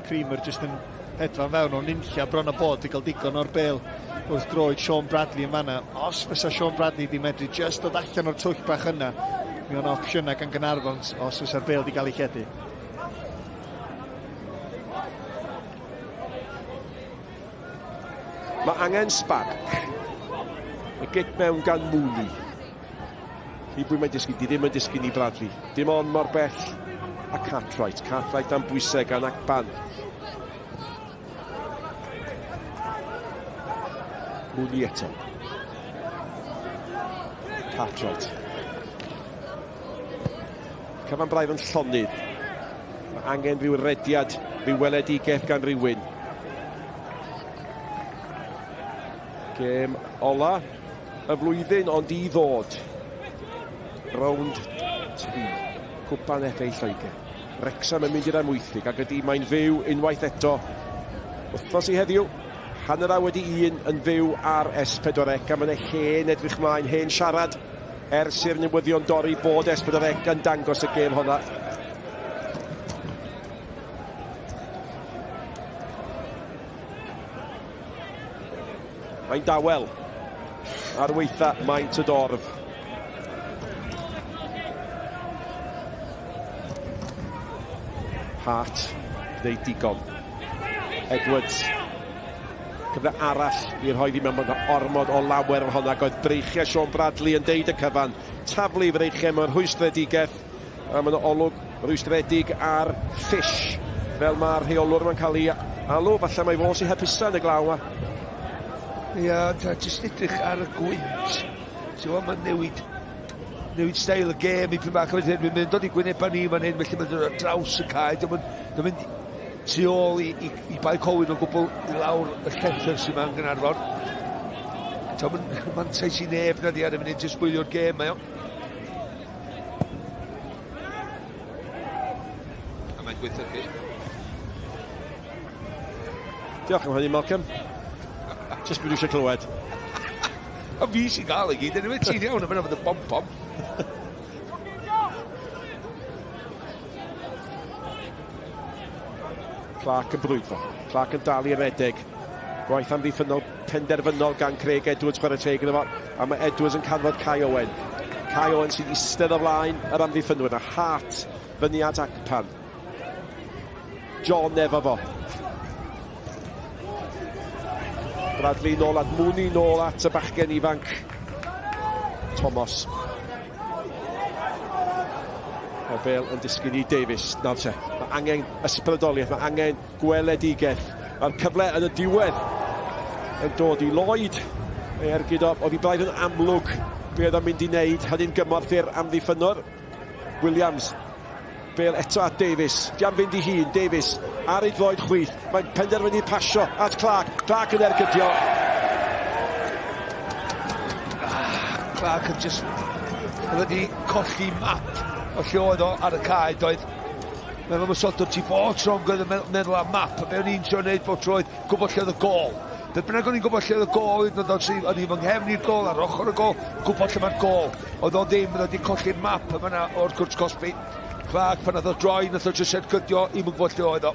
Creamer just yn hedfan fewn o'n unlla bron o bod i gael digon o'r bel wrth droed Sean Bradley yn fanna. Os fysa Sean Bradley di medru just dod allan o'r twll bach yna, mi o'n opsiynau gan Gaernarfon os fysa'r bel di gael ei lledu. Mae angen sparc. Y gic mewn gan Mooney. I bwy mae'n disgyn? Di ddim yn disgyn i Bradley. Dim ond mor bell a Cartwright. Cartwright am bwysau gan Akpan. Mooney eto. Cartwright. Cyfan braidd yn llonydd. Mae angen rhyw rediad, rhyw weledigaeth gan rywun. Gêm ola y flwyddyn ond i ddod. Rownd 3. Cwpan FA Lloegr. Wrexham yn mynd i'r Amwythig ac ydy mae'n fyw unwaith eto. Wythnos i heddiw, hanner awr wedi un yn fyw ar S4C a mae'n hen edrych mlaen, hen siarad ers i'r newyddion dorri bod S4C yn dangos y gêm honna. Mae'n dawel ar weitha maint y dorf. Hart, gwneud digon. Edwards. Cyfle arall i rhoi ddim mewn ormod o lawer o honna, oedd breichiau Sean Bradley yn deud y cyfan. Taflu freichiau mewn rhwystredigaeth, a mae'n olwg rwystredig ar Fish, fel mae'r rheolwr yma'n cael ei alw. Falle mae fo sy'n hapusa yn y glaw yma. Ia, ta, jyst edrych ar y gwynt. Ti'n gwybod, mae'n newid newid steil y gêm i pyn bach fan hyn. Mae'n mynd dod i gwynebau ni fan hyn, felly mae'n dod ar draws y cae. Dwi'n mynd tu ôl i, i, i Bae Colwyn o gwbl i lawr y llethr sy'n ma'n Gaernarfon. Mae'n mantais i neb na di ar y munud, jyst bwylio'r gêm mae o. A mae'n gweithio Diolch am hynny, Malcolm. Just beth dwi eisiau clywed. A fi sy'n gael i gyd, anyway, ti'n iawn, am yna fod y bom-bom. Clark yn brwydro. Clark yn dal i redeg. Gwaith amddiffynnol penderfynol gan Craig Edwards chwarae teg iddo fo. A mae Edwards yn canfod Kai Owen. Kai Owen sy'n eistedd o flaen yr amddiffynwyr. A Hart fyny at Akpan. John efo fo. Bradley nôl at Mooney, nôl at y bachgen ifanc. Thomas. Mae'r bel yn disgyn i Davies. Nawr te, mae angen ysbrydoliaeth, mae angen gweledigaeth. Mae'r cyfle yn y diwedd yn dod i Lloyd. Ei ergyd o, oedd hi braidd yn amlwg be oedd o'n mynd i wneud. Hynny'n gymorth i'r amddiffynnwr. Williams. Bel eto at Davies. Di am fynd i hun. Davies ar ei droed chwith. Mae'n penderfynu pasio at Clark. Clark yn ergydio. Ah, Clark yn just... Oedd wedi colli map o lle oedd o ar y cae, doedd. Mae'n ymwysodwr ti bob tro'n gwedd yn meddwl am map, a be o'n i'n trio wneud bob tro oedd gwybod lle oedd y gol. Beth bynnag o'n i'n gwybod lle oedd y gol, hyd yn oed o'n i fy nghefn i'r gol, ar ochr y gol, gwybod lle mae'r gol. Oedd o ddim, oedd o wedi colli'r map yn fan'na o'r cwrt cosbi. Clark, pan oedd o droi, nath o jyst ergydio, i'm yn gwybod lle oedd o.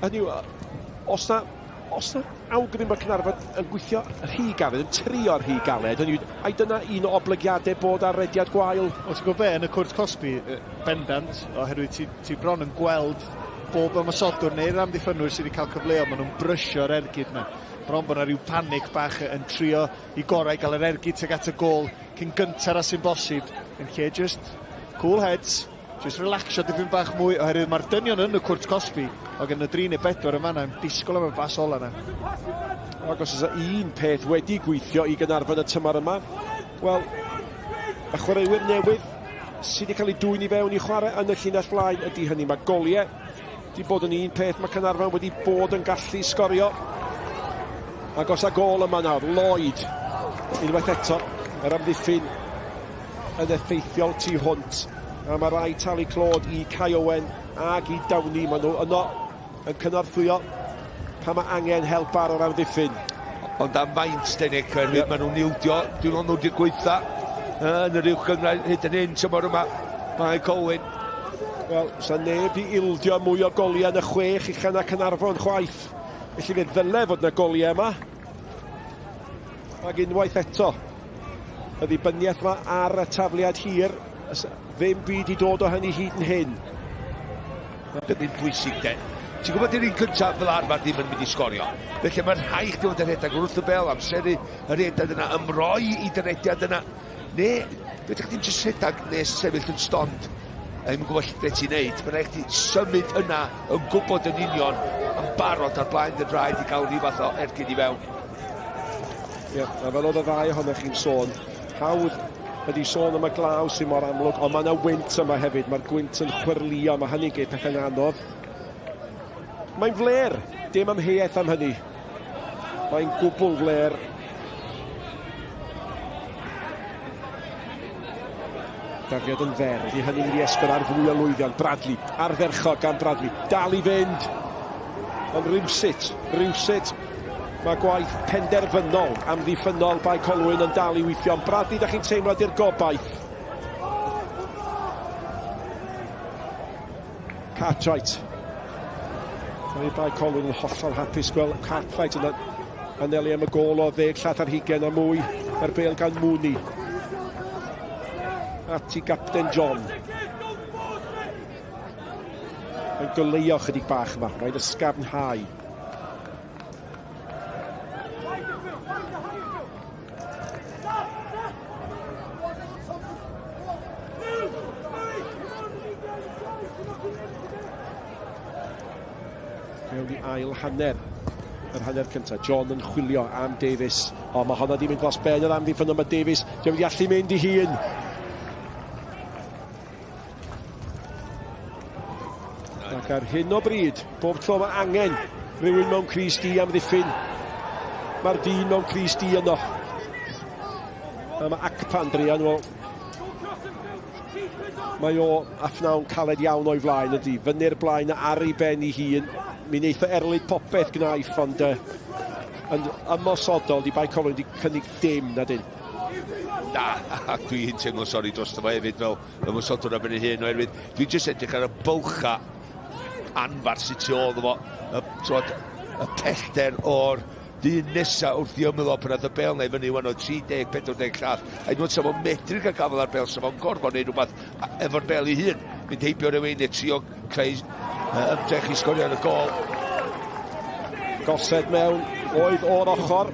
Hynny yw, os na, os na awgrym bod Caernarfon yn gweithio rhy galed, yn trio rhy galed, hynny yw, ai dyna un o oblygiadau bod ar rediad gwael? O, ti'n gwybod be, yn y cwrt cosbi, bendant, oherwydd ti, ti bron yn gweld bob ymosodwr neu'r amddiffynwyr sydd wedi cael cyfleoedd, maen nhw'n brysio'r ergyd yma. Bron bod yna rhyw panic bach yn trio i gorau gael yr ergyd tuag at y gôl cyn gyntar a sy'n bosib, yn lle just cool heads, Jyst relaxio dipyn bach mwy oherwydd mae'r dynion yn y cwrt cosbi o gen y dri neu bedwar yn fanna yn disgwyl am y bas ola yna. Ac os oes un peth wedi gweithio i Gaernarfon y tymor yma, wel, y chwaraewyr newydd sydd wedi cael eu dwyn i fewn i chwarae yn y llinell flaen ydy hynny. Mae goliau wedi bod yn un peth, mae Caernarfon wedi bod yn gallu sgorio. Ac os a gol yma nawr, Lloyd, unwaith eto, yr amddiffyn yn effeithiol tu hwnt. A mae rhaid talu clod i Kai Owen ag i Downey. Maen nhw yno yn cynorthwyo pan mae angen help ar yr amddiffyn. Ond am faint, Denic, oherwydd yeah. maen nhw'n ildio, dwi'n meddwl nhw wedi'r gweitha yn yr uwch gynghrair hyd yn hyn, tymor yma, mae Colwyn. Wel, sa neb i ildio mwy o goliau yn y chwech uchel na Caernarfon chwaith. Felly fe ddyle fod yna goliau yma. Ac unwaith eto, y ddibyniaeth yma ar y tafliad hir, ddim byd i dod o hynny hyd yn hyn. Dyna'n bwysig de. Ti'n gwybod i'r un cyntaf fel arfer ddim yn mynd i sgorio. Felly mae'n rhaid chdi fod yn rhedeg wrth y bel, amseru y rhediad yna, ymroi i dy rediad yna. Ne, fedrwch chdi'm jyst rhedeg neu sefyll yn stond. A ddim yn gwybod beth ti'n neud. Mae'n rhaid chdi symud yna yn gwybod yn union yn barod ar blaen dy draed i gael rhyw fath o ergyd i fewn. Ie, yeah, a fel oedd y ddau ohonoch chi'n sôn, hawdd ydy sôn am y glaw sy'n mor amlwg, ond mae yna wynt yma hefyd, mae'r gwynt yn chwyrlio, mae hynny'n gwneud pethau'n anodd. Mae'n fler, dim amheuaeth am hynny. Mae'n gwbl fler. Dafydd yn fer, ydy hynny'n mynd i esgor ar fwy o lwyddiant. Bradley, ardderchog gan Bradley, dal i fynd. Ond rywsut, rywsut, mae gwaith penderfynol, amddiffynnol Bae Colwyn yn dal i weithio. Ond Bradley, da chi'n teimlo di'r gobaith. Cartwright. Mae Bae Colwyn yn hollol hapus gweld Cartwright yn anelu am y gôl o ddeg llath ar hugain a mwy. Mae'r bêl gan Mooney. At i gapten John. Mae'n goleuo chydig bach yma. Mae'n ysgafnhau. Mewn i ail hanner yr hanner cyntaf. John yn chwilio am Davies. O, mae honna di mynd dros ben yr amddiffyn yma Davies. Dwi'n mynd i allu mynd i hun. Ac ar hyn o bryd, bob tro mae angen rhywun mewn crys du am ddiffyn. Mae'r dyn mewn crys du yno. A mae Akpan druan, wel, mae o a phnawn caled iawn o'i flaen ydy. Fyny'r blaen ar ei ben ei hun. Mi wneith o erlid popeth gnaeth, ond Yn ymosodol, di Bae Colwyn di cynnig dim na dyn. Na, a dwi'n teimlo sori dros fo hefyd fel ymosodwr ar ben ei hun, oherwydd dwi'n jyst edrych ar y bylcha anfarth sydd tu ôl iddo fo, y, twod, y pellter o'r dyn nesa wrth i ymyl o pan ath y bel na i fyny wan oedd 30-40 llath. A unwaith sa fo'n medru cael gafael ar bel, sa fo'n gorfod neud rhywbeth efo'r bel ei hun. Mynd heibio rhywun neu trio creu ymdrech i sgorio ar y gol. Gossed mewn oedd o'r ochr,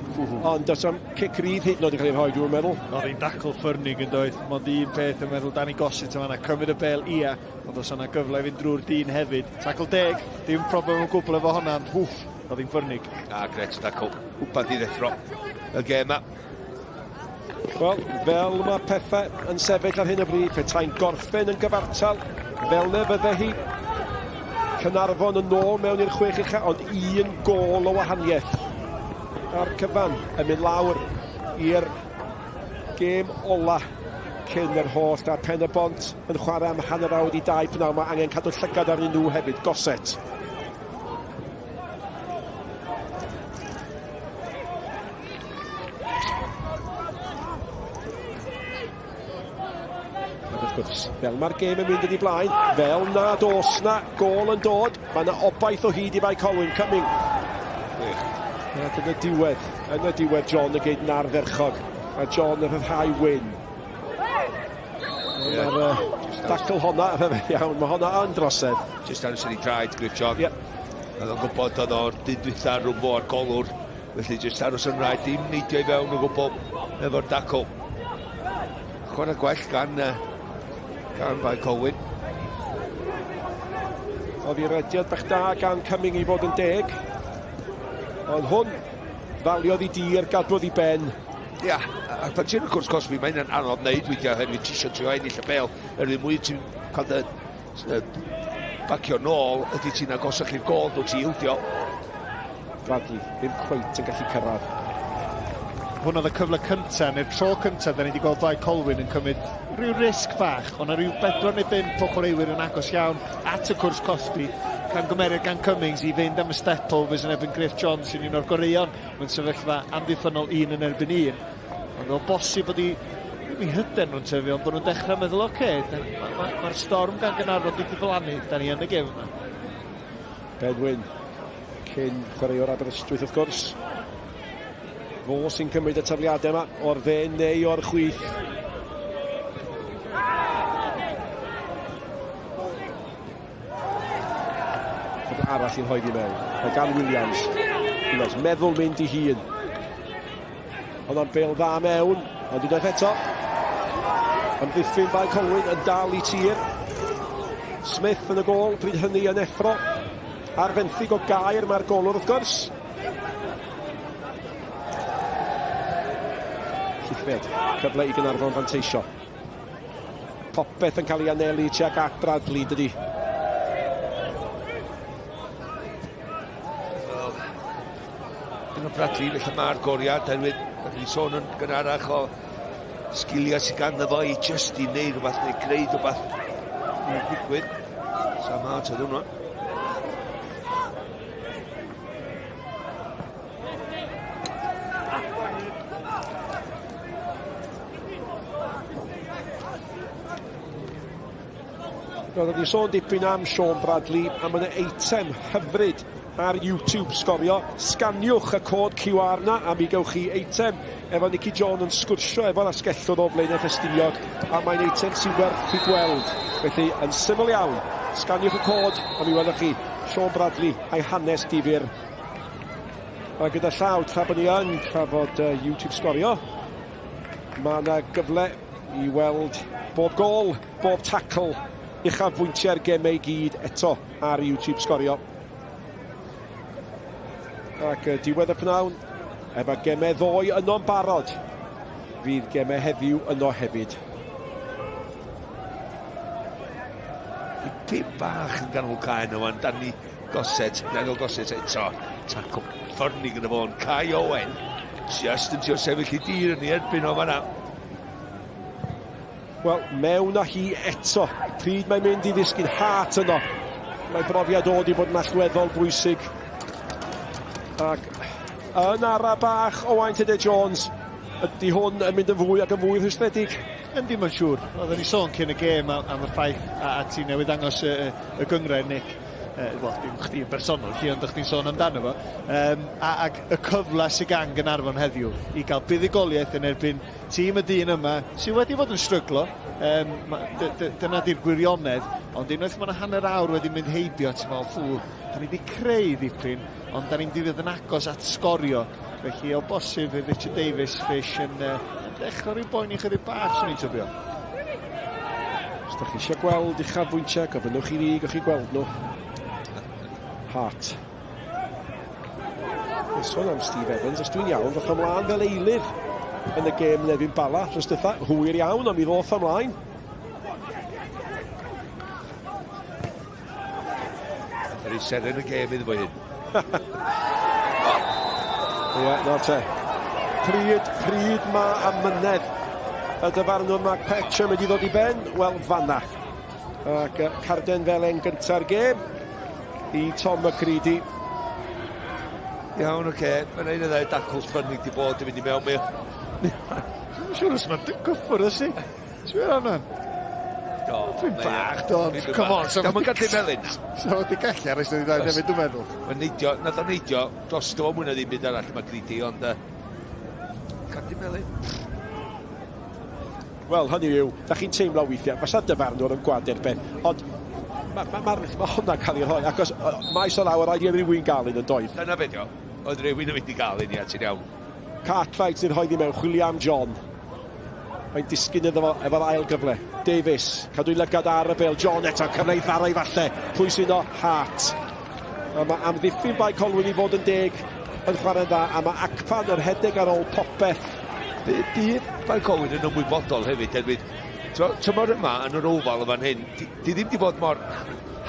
ond does am cic rydd hyd yn oed yn cael ei rhoi, dwi'n meddwl. Oedd hi'n dacl ffyrnig yn doedd, mond un peth yn meddwl Danny Gossett yn fanna, cymryd y bel ia, ond os yna gyfle i fynd drwy'r dyn hefyd. Tacl deg, dim problem o gwbl efo hwnna, ond hwff, oedd hi'n ffyrnig. A gret dacl, wbeth i ddeffro y gêm ma. Wel, fel mae pethau yn sefyll ar hyn o bryd, petai'n gorffen yn gyfartal, fel na fydde hi. Caernarfon yn ôl mewn i'r chwech ucha, ond un gôl o wahaniaeth. A'r cyfan yn mynd lawr i'r gêm ola cyn yr holl a Pen y Bont yn chwarae am hanner awr i dau pnawn. Mae angen cadw llygad arnyn nhw hefyd. Gossett. Ac wrth gwrs, fel mae'r gêm yn mynd yn ei blaen, fel nad oes na gôl yn dod, mae yna obaith o hyd i Fae Colwyn. Cumming. Gwych. Ac yn y diwedd, yn y diwedd, John yn geid yn ardderchog. A John yn rhyddhau Wyn. Yeah. Mae'r dacl honna, iawn, mae honna yn drosedd. Just aros yn ei draed, Griff John. Yep. Oedd o'n gwybod oedd o'r dyn dwytha rhwng fo a'r golwr. Felly jyst aros yn rhaid, dim neidio i fewn o gwbl efo'r dacl. Chwarae gwell gan, gan Fae Colwyn. Oedd i rediad bach da gan Cumming i fod yn deg. Ond hwn, ddaliodd i dir, gadwodd i ben. Ia, a pan ti'n y cwrs cosbi, mae hynna'n anodd wneud weithiau oherwydd ti eisiau trio ennill y bel. Yr un mwy ti'n cael dy bacio nôl, ydy ti'n agosach i'r gol, dwi ti ildio. Bradley ddim cweit yn gallu cyrraedd. Hwn oedd y cyfle cyntaf, neu'r tro cyntaf, da ni wedi gweld Bae Colwyn yn cymryd rhyw risg fach. Ond rhyw bedwar neu bump o chwaraewyr yn agos iawn at y cwrs cosbi. Camgymeriad gan Cummings i fynd am y step overs yn erbyn Griff John sy'n un o'r goreuon mewn sefyllfa amddiffynnol un yn erbyn un. Ond o bosib bod i ddim i hyder nhw'n tyfu, ond bod nhw'n dechrau meddwl, oce, okay, mae'r ma, ma, ma storm gan Gaernarfon wedi diflannu, da ni yn y gêm yma. Ben Wyn, cyn chwaraewr Aberystwyth wrth gwrs. Fo sy'n cymryd y tafliadau yma o'r dde neu o'r chwith. Cyfle arall i'n rhoi i mewn. Mae gan Williams. Williams meddwl mynd i hun. Ond am bel dda mewn, ond unwaith eto. Amddiffyn Bae Colwyn yn dal i tir. Smith yn y gôl, pryd hynny yn effro. Ar fenthyg o gair mae'r golwr wrth gwrs. Llithred, cyfle i Gaernarfon fanteisio. Popeth yn cael ei anelu tuag at Bradley, dydy. Wel, dyna Bradley, felly mae'r goriad, oherwydd, rydyn ni sôn yn gynharach o sgiliau sydd ganddo fo i just i wneud rhywbeth neu greu rhywbeth i ddigwydd. Sam Hart oedd hwnnw. Roeddwn ni'n sôn dipyn am Sean Bradley, a mae yna eitem hyfryd ar YouTube sgorio. Sganiwch y cod QR na a mi gewch chi eitem efo Nicky John yn sgwrsio efo'r asgellwr o Flaenau Ffestiniog, a mae'n eitem sy'n werth i gweld. Felly, yn syml iawn, sganiwch y cod a mi welwch chi Sean Bradley a'i hanes difyr. A gyda llaw, tra bod ni yn trafod YouTube sgorio, mae yna gyfle i weld bob gôl, bob tacl, uchafbwyntiau'r gemau i gyd eto ar YouTube sgorio. Ac diwedd y pnawn, efo gemau ddoe yno'n barod, fydd gemau heddiw yno hefyd. Dipyn bach yn ganol cae yno fan, Danny Gossett, Daniel Gossett eto, tacl ffyrnig gyda fo'n Kai Owen, just yn trio sefyll i dir yn ei erbyn o fanna. Wel, mewn â hi eto. Pryd mae'n mynd i ddisgyn Hart yno. Mae brofiad o wedi bod yn allweddol bwysig. Ac Yn ara bach Owain Tudur Jones. Ydy hwn yn mynd yn fwy ac yn fwy rhwystredig? Yndi, mae'n siŵr. Oedden ni sôn cyn y gêm am, am y ffaith a, a ti newydd ddangos y, y, y gynghrair, Nick. Wel, dim chdi yn bersonol, chi, ond chdi'n sôn amdano fo. Um, a, ac y cyfle sydd gan Gaernarfon heddiw i gael buddugoliaeth yn erbyn tîm y dyn yma, sydd wedi bod yn stryglo, um, dyna di'r gwirionedd, ond unwaith mae yna hanner awr wedi mynd heibio, ti'n meddwl, ffw, da ni wedi creu ddipyn, ond da ni'n mynd i fod yn agos at sgorio. Felly o bosib fydd Richard Davies Fish yn, uh, yn dechrau rhyw boeni chydig bach, swn i'n tybio. Os da chi eisiau gweld uchafbwyntiau, gofynnwch i fi, gewch chi gweld nhw. Hart. Mae'n sôn am Steve Evans, os dwi'n iawn, ddoth ymlaen fel eilydd yn y gêm yn erbyn Bala, dros dwytha, hwyr iawn, ond mi ddoth ymlaen. Yr i seren y gêm iddo fo hyn. Ie, nawr te. Pryd, pryd ma amynedd y dyfarnwr Mark Petch yn mynd i ddod i ben? Wel, fanna. Ac carden felen gynta'r gêm i Tom McCready. Iawn, oce. Okay. Mae'n ein ddau dacl ffynnig di bod yn mynd i mewn. Dwi'n siŵr os mae'n gyffwrdd os i. Ti'n meddwl hwnna? Do. Dwi'n bach, do. Come on. So mae'n gallu felyn. So wedi gallu ar ystod i ddau hefyd, dwi'n meddwl. Mae'n neidio, nath o neidio dros do mwy na ddim byd arall mae Greedy, ond uh, cadw melyn. Wel, hynny yw, da chi'n teimlo weithiau, fysa dyfarnwr yn gwadu'r beth, ond mae ma, ma, ma hwnna'n cael ei rhoi, achos maes o law, rhaid i rywun gael un yn doedd. Dyna beth o, oedd rhywun yn mynd i gael un, ia, ti'n iawn. Cartwright sy'n rhoi i mewn, chwilio am John. Mae'n disgyn iddo fo efo'r ail gyfle. Davies, cadw'i lygad ar y bel. John eto, cyfle i ddara i falle. Pwy sy'n o? Hart. A mae amddiffyn Bae Colwyn i fod yn deg yn chwarae'n dda, a mae Akpan yn rhedeg ar ôl popeth. Bydd Bae Colwyn yn ymwybodol hefyd, hefyd. Tymor yma yn yr Oval yn fan hyn, di, di ddim di bod mor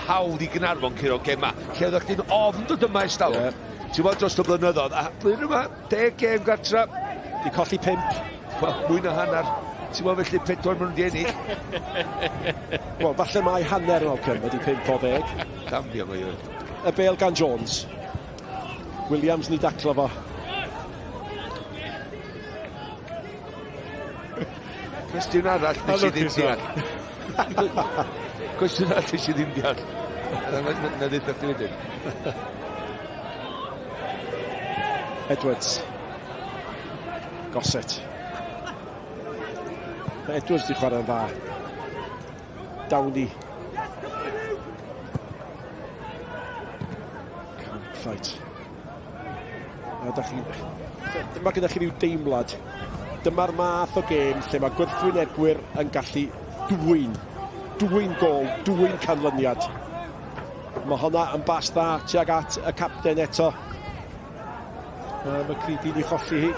hawdd i Gaernarfon curo gema. Lle oeddech chdi'n ofn dod yma ers talwm. Yeah. Ti'n bod dros y blynyddoedd, a blwyddyn yma, deg gêm gartra. Di colli pump. Wel, mwy na hanner. Ti'n bod felly pedwar maen nhw wedi ennill. Wel, falle mai hanner Malcolm ydi pump o ddeg. Damnio mae o. Y bel gan Jones. Williams ni daclo fo. Cwestiwn arall nes i ddim deall. Cwestiwn arall nes i ddim deall. Na, na, na ddeitha chdi wedyn. Edwards. Gossett. Mae Edwards di chwarae'n dda. Downey. Cartwright. A da chi... Mae gyda chi rhyw deimlad. Dyma'r math o gêm lle mae gwrthwynebwyr yn gallu dwyn. Dwyn gol, dwyn canlyniad. Mae honna yn bas dda tuag at y capten eto. Mae Creedy wedi cholli hi.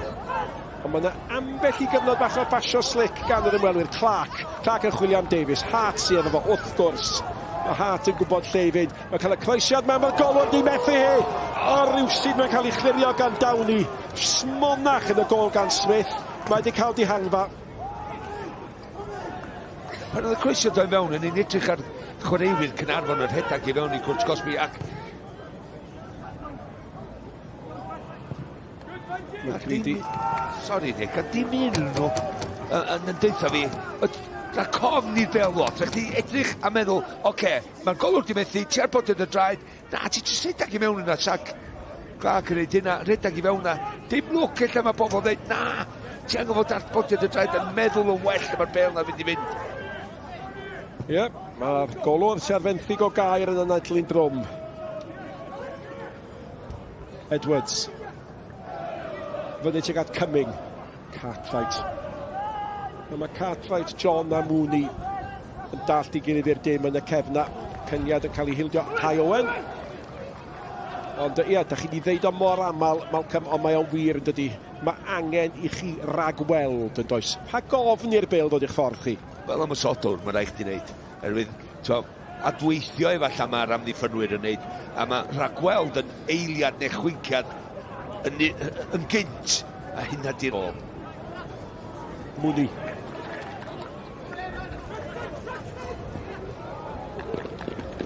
Ond mae yna ambell i gyfnod bach o basio slick gan yr ymwelwyr. Clark. Clark yn chwilio am Davies. Hart sydd efo fo, wrth gwrs. Mae Hart yn gwybod lle i fynd. Mae'n cael y croesiad mewn, mae'r golwr di methu hi. O, rywsut mae'n cael ei chlirio gan Downey. Smonach yn y gol gan Smith. Mae wedi cael dihangfa. Pan oedd y croesiad dod i fewn, yn ni'n edrych ar chwaraewyr Caernarfon yn rhedeg i fewn i cwrt cosbi ac McCready. Sori Nick, a dim un yn nhw yn yn deutha fi, na cofn i'r bel lot, rhaid chdi edrych a meddwl, oce, okay, mae'r golwr di methu, ti ar bod yn y draed, na, ti jyst rhedeg i mewn yna, sac, Clark yn neud hynna, rhedeg i fewn na, dim lwc ella mae pobl dweud, na, ti angen fod ar bod yn y draed yn meddwl yn well lle mae'r bel na fynd i fynd. Ie, yeah, mae'r golwr sy'n ar fenthyg o gair yn anadlu'n drwm. Edwards. Fyny tuag at Cumming. Cartwright. A mae Cartwright, John a Mooney yn dallt i gilydd i'r dim yn y cefna. Cyniad yn cael ei hildio. Kai Owen. Ond ia, da chi wedi ddeud o mor aml, Malcolm, ond mae o'n wir yn dydi. Mae angen i chi ragweld yn does. Rhag ofn i'r bêl ddod i'ch ffordd chi. Fel ymosodwr, mae rhaid chdi wneud. Erwydd, adweithio efallai mae'r amddiffynwyr yn neud, a mae rhagweld yn eiliad neu chwinciad yn, yn gynt, a hynna di'r ôl. Mooney.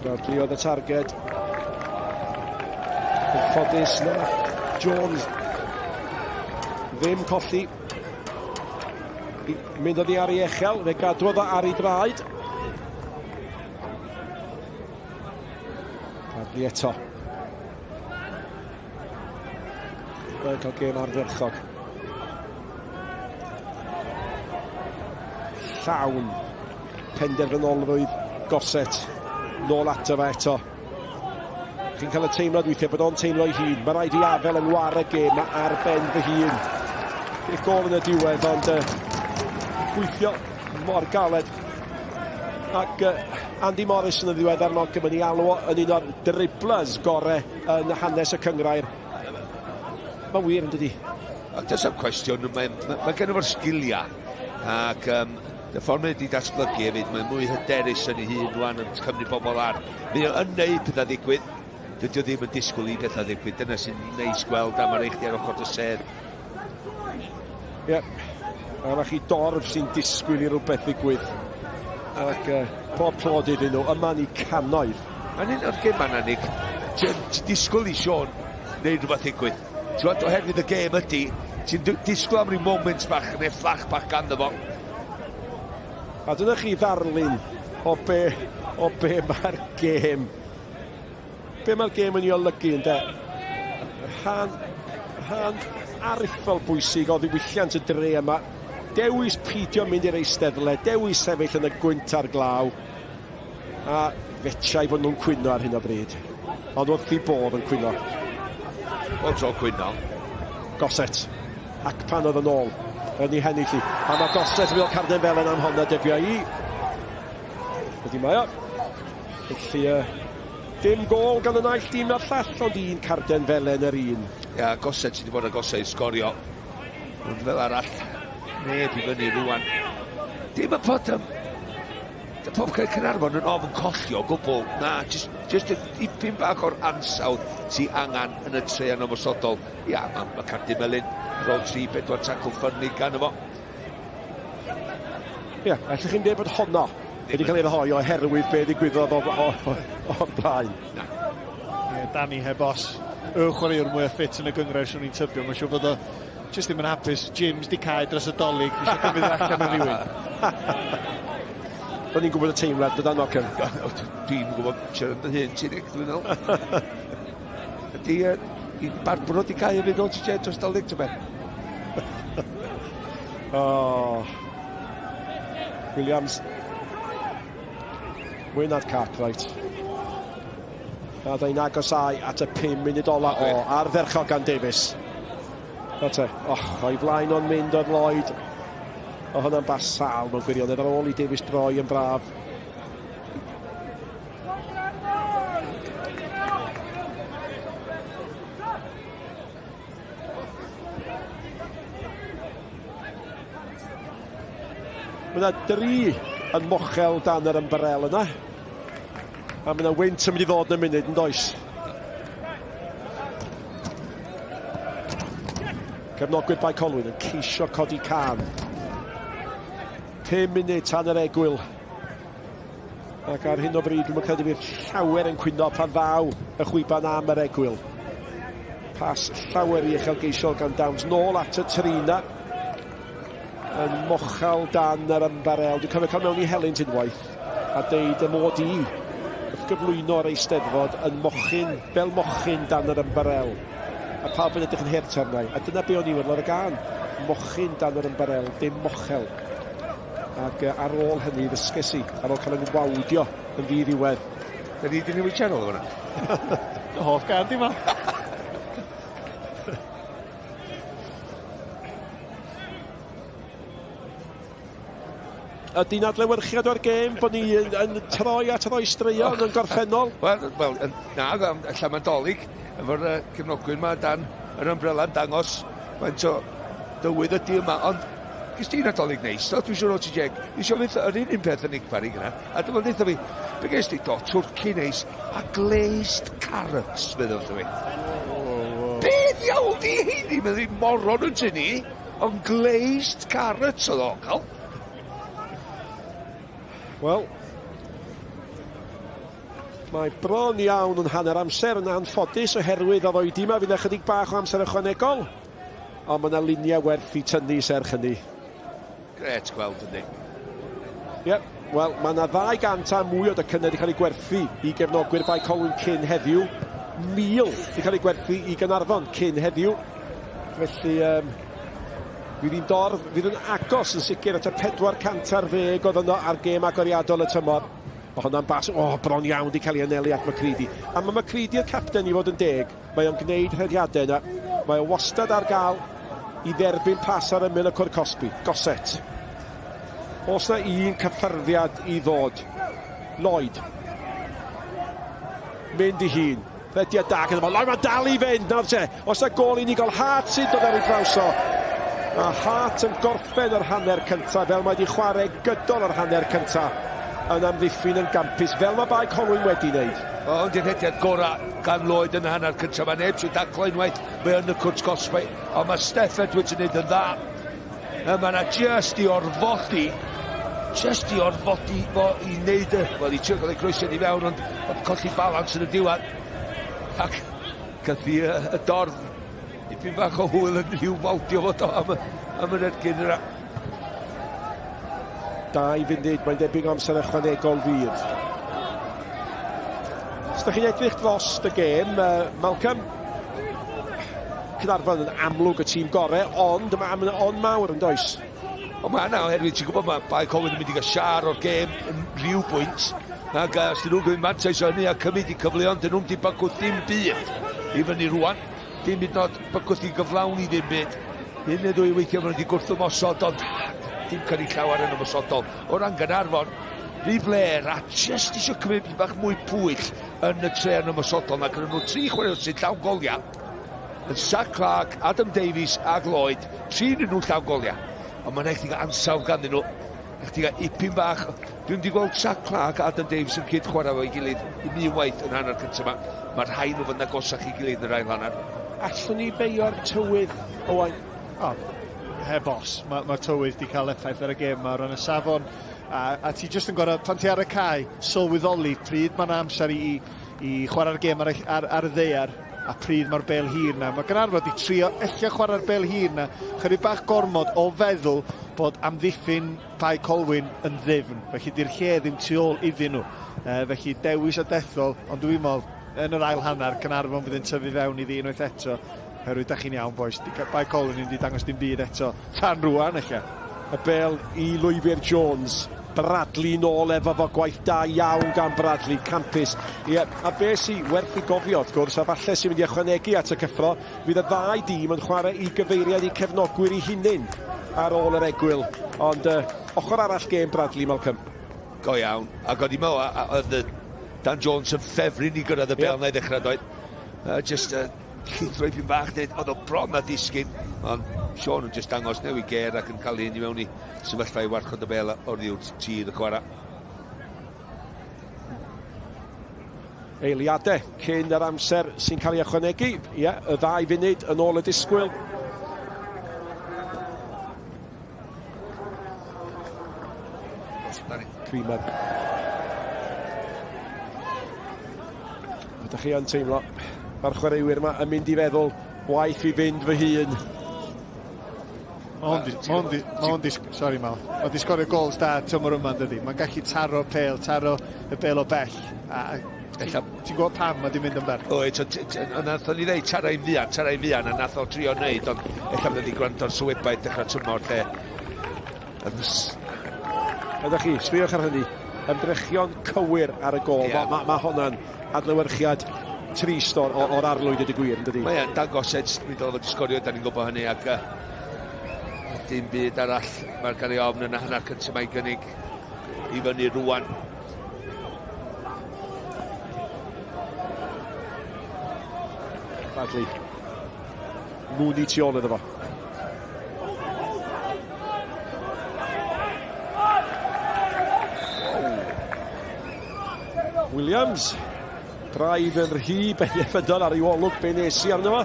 Bradley oedd y targed. Yn ffodus nath Jones. Ddim colli. Mynd oddi ar ei echel, fe gadwodd o ar ei draed. Bradley eto. Mae'n cael gêm ardderchog. Llawn penderfynolrwydd Gossett. Nôl ato fe eto. Chi'n cael y teimlad weithiau bod o'n teimlo ei hun. Mae rhaid i afel yng ngwar y gêm ar ben fy hun. Beth gol yn y diwedd, ond uh, gweithio mor galed. Ac uh, Andy Morris yn y ddiweddar Malcolm yn ei alw yn un o'r dribblers gore yn hanes y cyngrair. Mae'n wir yn dydi? Ac does am cwestiwn, mae, mae, mae gen fo'r sgiliau ac um, y ffordd mae wedi datblygu hefyd, mae'n mwy hyderus yn ei hun rwan yn cymryd bobl ar. Mae o yn neud pethau ddigwydd, dydy o ddim yn disgwyl i bethau ddigwydd, dyna sy'n neis gweld am ar eich ar ochr dy sedd. Ie, yeah. a mae chi dorf sy'n disgwyl i rhywbeth ddigwydd. Ac uh, pob clod iddyn nhw, yma ni cannoedd. Mae'n un o'r gemau yna, Nick, ti'n disgwyl i Sean wneud rhywbeth ddigwydd. Ti'n gwybod, oherwydd y gêm ydy, ti'n disgwyl am ryw moment bach neu fflach bach ganddo fo. A dyna chi ddarlun o be, o be mae'r gêm. Be mae'r gêm yn ei olygu, ynde? Rhan, rhan aruthrol bwysig o ddiwylliant y dre yma. Dewis peidio mynd i'r eisteddle, dewis sefyll yn y gwynt a'r glaw. A fetrai bod nhw'n cwyno ar hyn o bryd. Ond wrth i bodd yn cwyno. Bob tro cwyno. Gossett. Ac pan oedd yn ôl yn ei hennill i. A mae Gossett yn mynd o carden felen am honna dybio i. Ydy mae o. Felly, uh, dim gol gan y naill dîm na'r llall, ond un carden felen yr un. Ia, Gossett sydd wedi bod agosau i sgorio. Ond fel arall, neb i fyny rwan. Dim y pod Dy pob cael Caernarfon yn ofn colli o gwbl. Na, jyst, jyst y dipyn bach o'r ansawdd sy angen yn y treian ymosodol. Ia, mae ma Cardi Melyn ar ôl 3-4 tacl ffyrnig gan fo. Ia, allwch chi'n dweud bod honno wedi cael ei rhoi oherwydd be ddigwyddodd o'r blaen. Na. Ie, Danny heb os, y chwaraewr mwyaf ffit yn y gynghrair, swn i'n tybio. Mae'n siŵr bod o jyst ddim yn hapus. Gyms di cau dros y dolyg, eisiau cymryd allan o rhywun. Do'n ni'n gwybod y teimlad, dydan, Malcolm? Dwi'n gwybod siarad yn hyn, ti'n Nick, dwi'n meddwl. Ydy, uh, i barbwr o di cau hefyd o ti dros dolyg, ti'n beth? Oh. Williams. Wynard Cartwright. A da ni'n agosau at y 5 munud ola o ardderchog gan Davies. Na te, och, o'i flaen o'n mynd o'r Lloyd. O hwnna'n bas sal mewn gwirionedd ar ôl i Davies droi yn braf. Mae yna dri yn mochel dan yr ymbarel yna. A mae yna wynt yn mynd i ddod yn y munud, yn does? Cefnogwyr Bae Colwyn yn ceisio codi can. 5 munud tan yr egwyl. Ac ar hyn o bryd, dwi'n credu bydd llawer yn cwyno pan ddaw y chwiban am yr egwyl. Pas llawer i uchelgeisiol gan Downs nôl at y trina. Yn mochal dan yr ymbarel. Dwi'n cofio cael mewn i helynt unwaith a deud y mod i wrth gyflwyno ar eisteddfod yn mochyn, fel mochyn dan yr ymbarel. A pawb yn edrych yn hurt arna i. A dyna be o'n i wedi ar y gân. Mochyn dan yr ymbarel, dim mochel. Ac ar ôl hynny ddysges i, ar ôl cael yng ngwawdio yn ddi-ddiwedd. Da ni wedi newid channel o'na. Dy hoff gân di ma. Ydy'n adlewyrchiad o'r gêm bod ni yn, yn troi at roi straeon yn gorffennol? Wel, well, na, ella mae'n dolyg efo'r uh, cefnogwyr yma dan yr umbrella yn dangos faint o dywydd ydy yma, ond Ges ti Nadolig neis, do? Dwi'n siŵr o ti, Jake. Nes i ofyn yr un un peth yn Nick Parry gyna. A dyma ddeutha fi, be ges ti? Do, twrci neis a glazed carrots, meddwl wrtho fi. Be ddiawl di heini? Meddwl fi, moron yn tŷ ni, ond glazed carrots oedd o'n cael. Wel, mae bron iawn yn hanner amser yn anffodus oherwydd oedd oedi yma, fydd yna chydig bach o amser ychwanegol. Ond mae yna luniau werth i tynnu serch hynny. Gret gweld yndi. Ie, yep. Wel, mae yna 200 a mwy o docynnau wedi cael eu gwerthu i gefnogwyr Bae Colwyn cyn heddiw. 1,000 wedi cael eu gwerthu i Gaernarfon cyn heddiw. Felly, um, fydd hi'n dorf, fydd yn agos yn sicr at y 400 ar ddeg oedd yno ar gêm agoriadol y tymor. Mae hwnna'n bas, o, oh, bron iawn wedi cael ei anelu at McCready. A mae McCready y capten i fod yn deg. Mae o'n gwneud rhediadau yna. Mae o wastad ar gael i dderbyn pas ar ymyl y cwr cosbi. Gossett. Os na un cyffyrddiad i ddod. Lloyd. Mynd i hun. Rhediad da gyda fo. Lloyd mae'n dal i fynd. Nawr te. Os na gol unigol Hart sy'n dod ar ei draws o. Mae Hart yn gorffen yr hanner cyntaf fel mae wedi chwarae gydol yr hanner cyntaf yn amddiffyn yn gampus fel mae Bae Colwyn wedi wneud. Mae hwn di'r rhediad gorau gan Lloyd yn y hanner cyntaf. Mae neb sy'n daclo unwaith, mae yn y cwrt cosbi. Ond mae Steff Edwards yn neud yn dda. Mae yna just i orfodi, just i orfodi fo i wneud y... Wel, i trio cael ei croesiad i fewn, ond, ond colli balans yn y diwedd. Ac gath i y, y dorf dipyn bach o hwyl yn rhyw waldio fo do am, am yr ergyn yna. 2 funud, mae'n debyg o amser ychwanegol fydd. Os ydych chi'n edrych dros y gêm, uh, Malcolm, Caernarfon yn amlwg y tîm gorau, ond mae yna ond mawr yn does? Ond mae yna, oherwydd ti'n gwybod mae Bae Colwyn yn mynd i gael siar o'r gêm yn rhyw bwynt. Ac os dyn nhw'n gwneud mantais o hynny a cymryd i cyfleon, dyn nhw'n di bygwth dim byd i fyny rwan. Dim hyd yn oed bygwth i gyflawni ddim byd. Un neu ddwy weithiau maen nhw wedi gwrthymosod, ond dim cynnig llawer yn ymosodol. O ran Gaernarfon, rhy fler a jyst eisiau cymryd bach mwy pwyll yn y tre yn ymosodol. Mae gyda nhw tri chwaraewr sy'n llawn goliau. Yn Zach Clark, Adam Davies ag Lloyd, tri yn nhw llawn goliau. Ond mae'n rhaid chdi gael ansawdd ganddyn nhw. Rhaid chdi gael ipyn bach. Dwi'n wedi gweld Zach Clark a Adam Davies yn cyd chwarae fo'i gilydd i mi waith yn hanner cyntaf yma. Mae'r rhai nhw fod yn agosach i gilydd yn yr ail hanner. Allwn ni beio'r tywydd, Owain? O, heb os. Mae'r ma tywydd wedi cael effaith ar y gêm yma o ran y safon. A, a ti jyst yn gorau, pan ti ar y cae, sylweddoli pryd mae'n amser i, i, i chwarae'r gêm ar, ar, ar y ddaear a pryd mae'r bel hir na. Mae Gaernarfon wedi trio ella chwarae'r bel hir na, chydig bach gormod o feddwl bod amddiffyn Bae Colwyn yn ddyfn, felly di'r lle ddim tu ôl iddyn nhw. E, felly dewis a dethol, ond dwi'n meddwl yn yr ail hanner, Caernarfon fydd yn tyfu fewn iddi unwaith eto. Oherwydd da chi'n iawn, boys, di Bae Colwyn ddim wedi dangos dim byd eto, tan rwan ella. Y bel i lwybr Jones. Bradley nôl efo fo, gwaith da iawn gan Bradley, campus. Ie, a be sy werth i gofio wrth gwrs, a falle sy'n mynd i ychwanegu at y cyffro, fydd y ddau dîm yn chwarae i gyfeiriad eu cefnogwyr eu hunain ar ôl yr egwyl. Ond uh, ochr arall gêm Bradley, Malcolm. Go iawn. Ac o'n i'n meddwl, oedd Dan Jones yn ffefryn i gyrraedd y bel yeah. na i ddechrau doedd. Uh, just uh, llithro ipyn bach, neu oedd o bron a disgyn, ond Sean yn just dangos newid ger ac yn cael hyn i mewn i sefyllfa i warchod y bel o'r ddiwr tir y chwarae. Eiliadau cyn yr amser sy'n cael ei ychwanegu. Ie, y ddau funud yn ôl y disgwyl. Creamer. Ydych chi yn teimlo, mae'r chwaraewyr yma yn mynd i feddwl, waeth fi fynd fy hun. Mae hwn di, sorry Mal, mae di sgorio gols da tymor yma yn dydi. Mae'n gallu taro pel, taro y bel o bell. A ti'n ti gwybod pam mae di mynd amdano? Oed, so, nath o'n i ddeud tara i'n fuan, tara i'n fuan, a nath o trio wneud, ond ella bod wedi gwrando ar sylwebaeth dechrau tymor lle. Ydych chi, sbïwch ar hynny, ymdrechion cywir ar y gol. Yeah. Mae ma, ma hwnna'n adlewyrchiad trist o'r, or, or arlwy, dweud y gwir, yn dydi? Mae e'n dangos ed, mi ddod fod sgorio, da ni'n gwybod hynny, ac uh, dim byd arall mae'r gan ei ofn yn y hanner cyntaf mae'n gynnig i fyny rwan. Bradley. Mooney tu ôl iddo fo. Williams. Braidd yn rhy benderfynol ar ei olwg be nes i arno fo.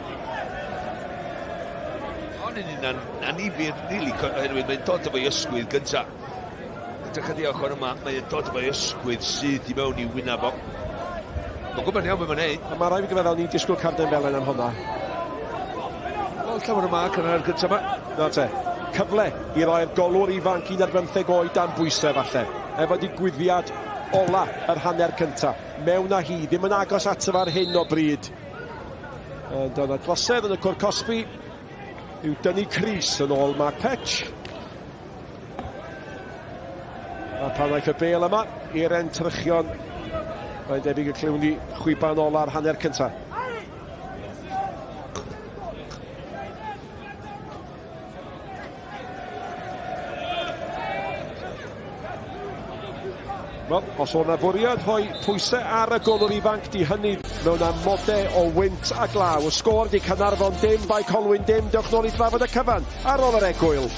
O'n i'n un anifyr, rili, oherwydd mae'n dod efo'i ysgwydd gynta. Edrych ar ochr yma, mae'n dod efo'i ysgwydd sydd i mewn i wynaf o. Mae'n gwybod iawn beth mae'n neud. Mae rhaid i fi gyfaddau, ni'n disgwyl carden felen am hwnna. Gweld llawer o marc yn yr gyntaf yma. Na te, cyfle i roi'r golwr ifanc 15 oed dan bwysau falle, efo digwyddiad ola yr hanner cynta. Mewn â hi, ddim yn agos ato fo ar hyn o bryd. Ond oedd yna drosedd yn y cwr cosbi i'w dynnu Cris yn ôl Mark Petch. A pan ddaeth y bel yma i'r entrychion, mae'n debyg y clywn ni chwiban ola'r hanner cyntaf. Wel, os o'na fwriad rhoi pwysau ar y golwr ifanc, di hynny mewn amodau o wynt a glaw. Y sgôr di Caernarfon dim, Bae Colwyn dim. Dewch nôl i drafod y cyfan ar ôl yr egwyl.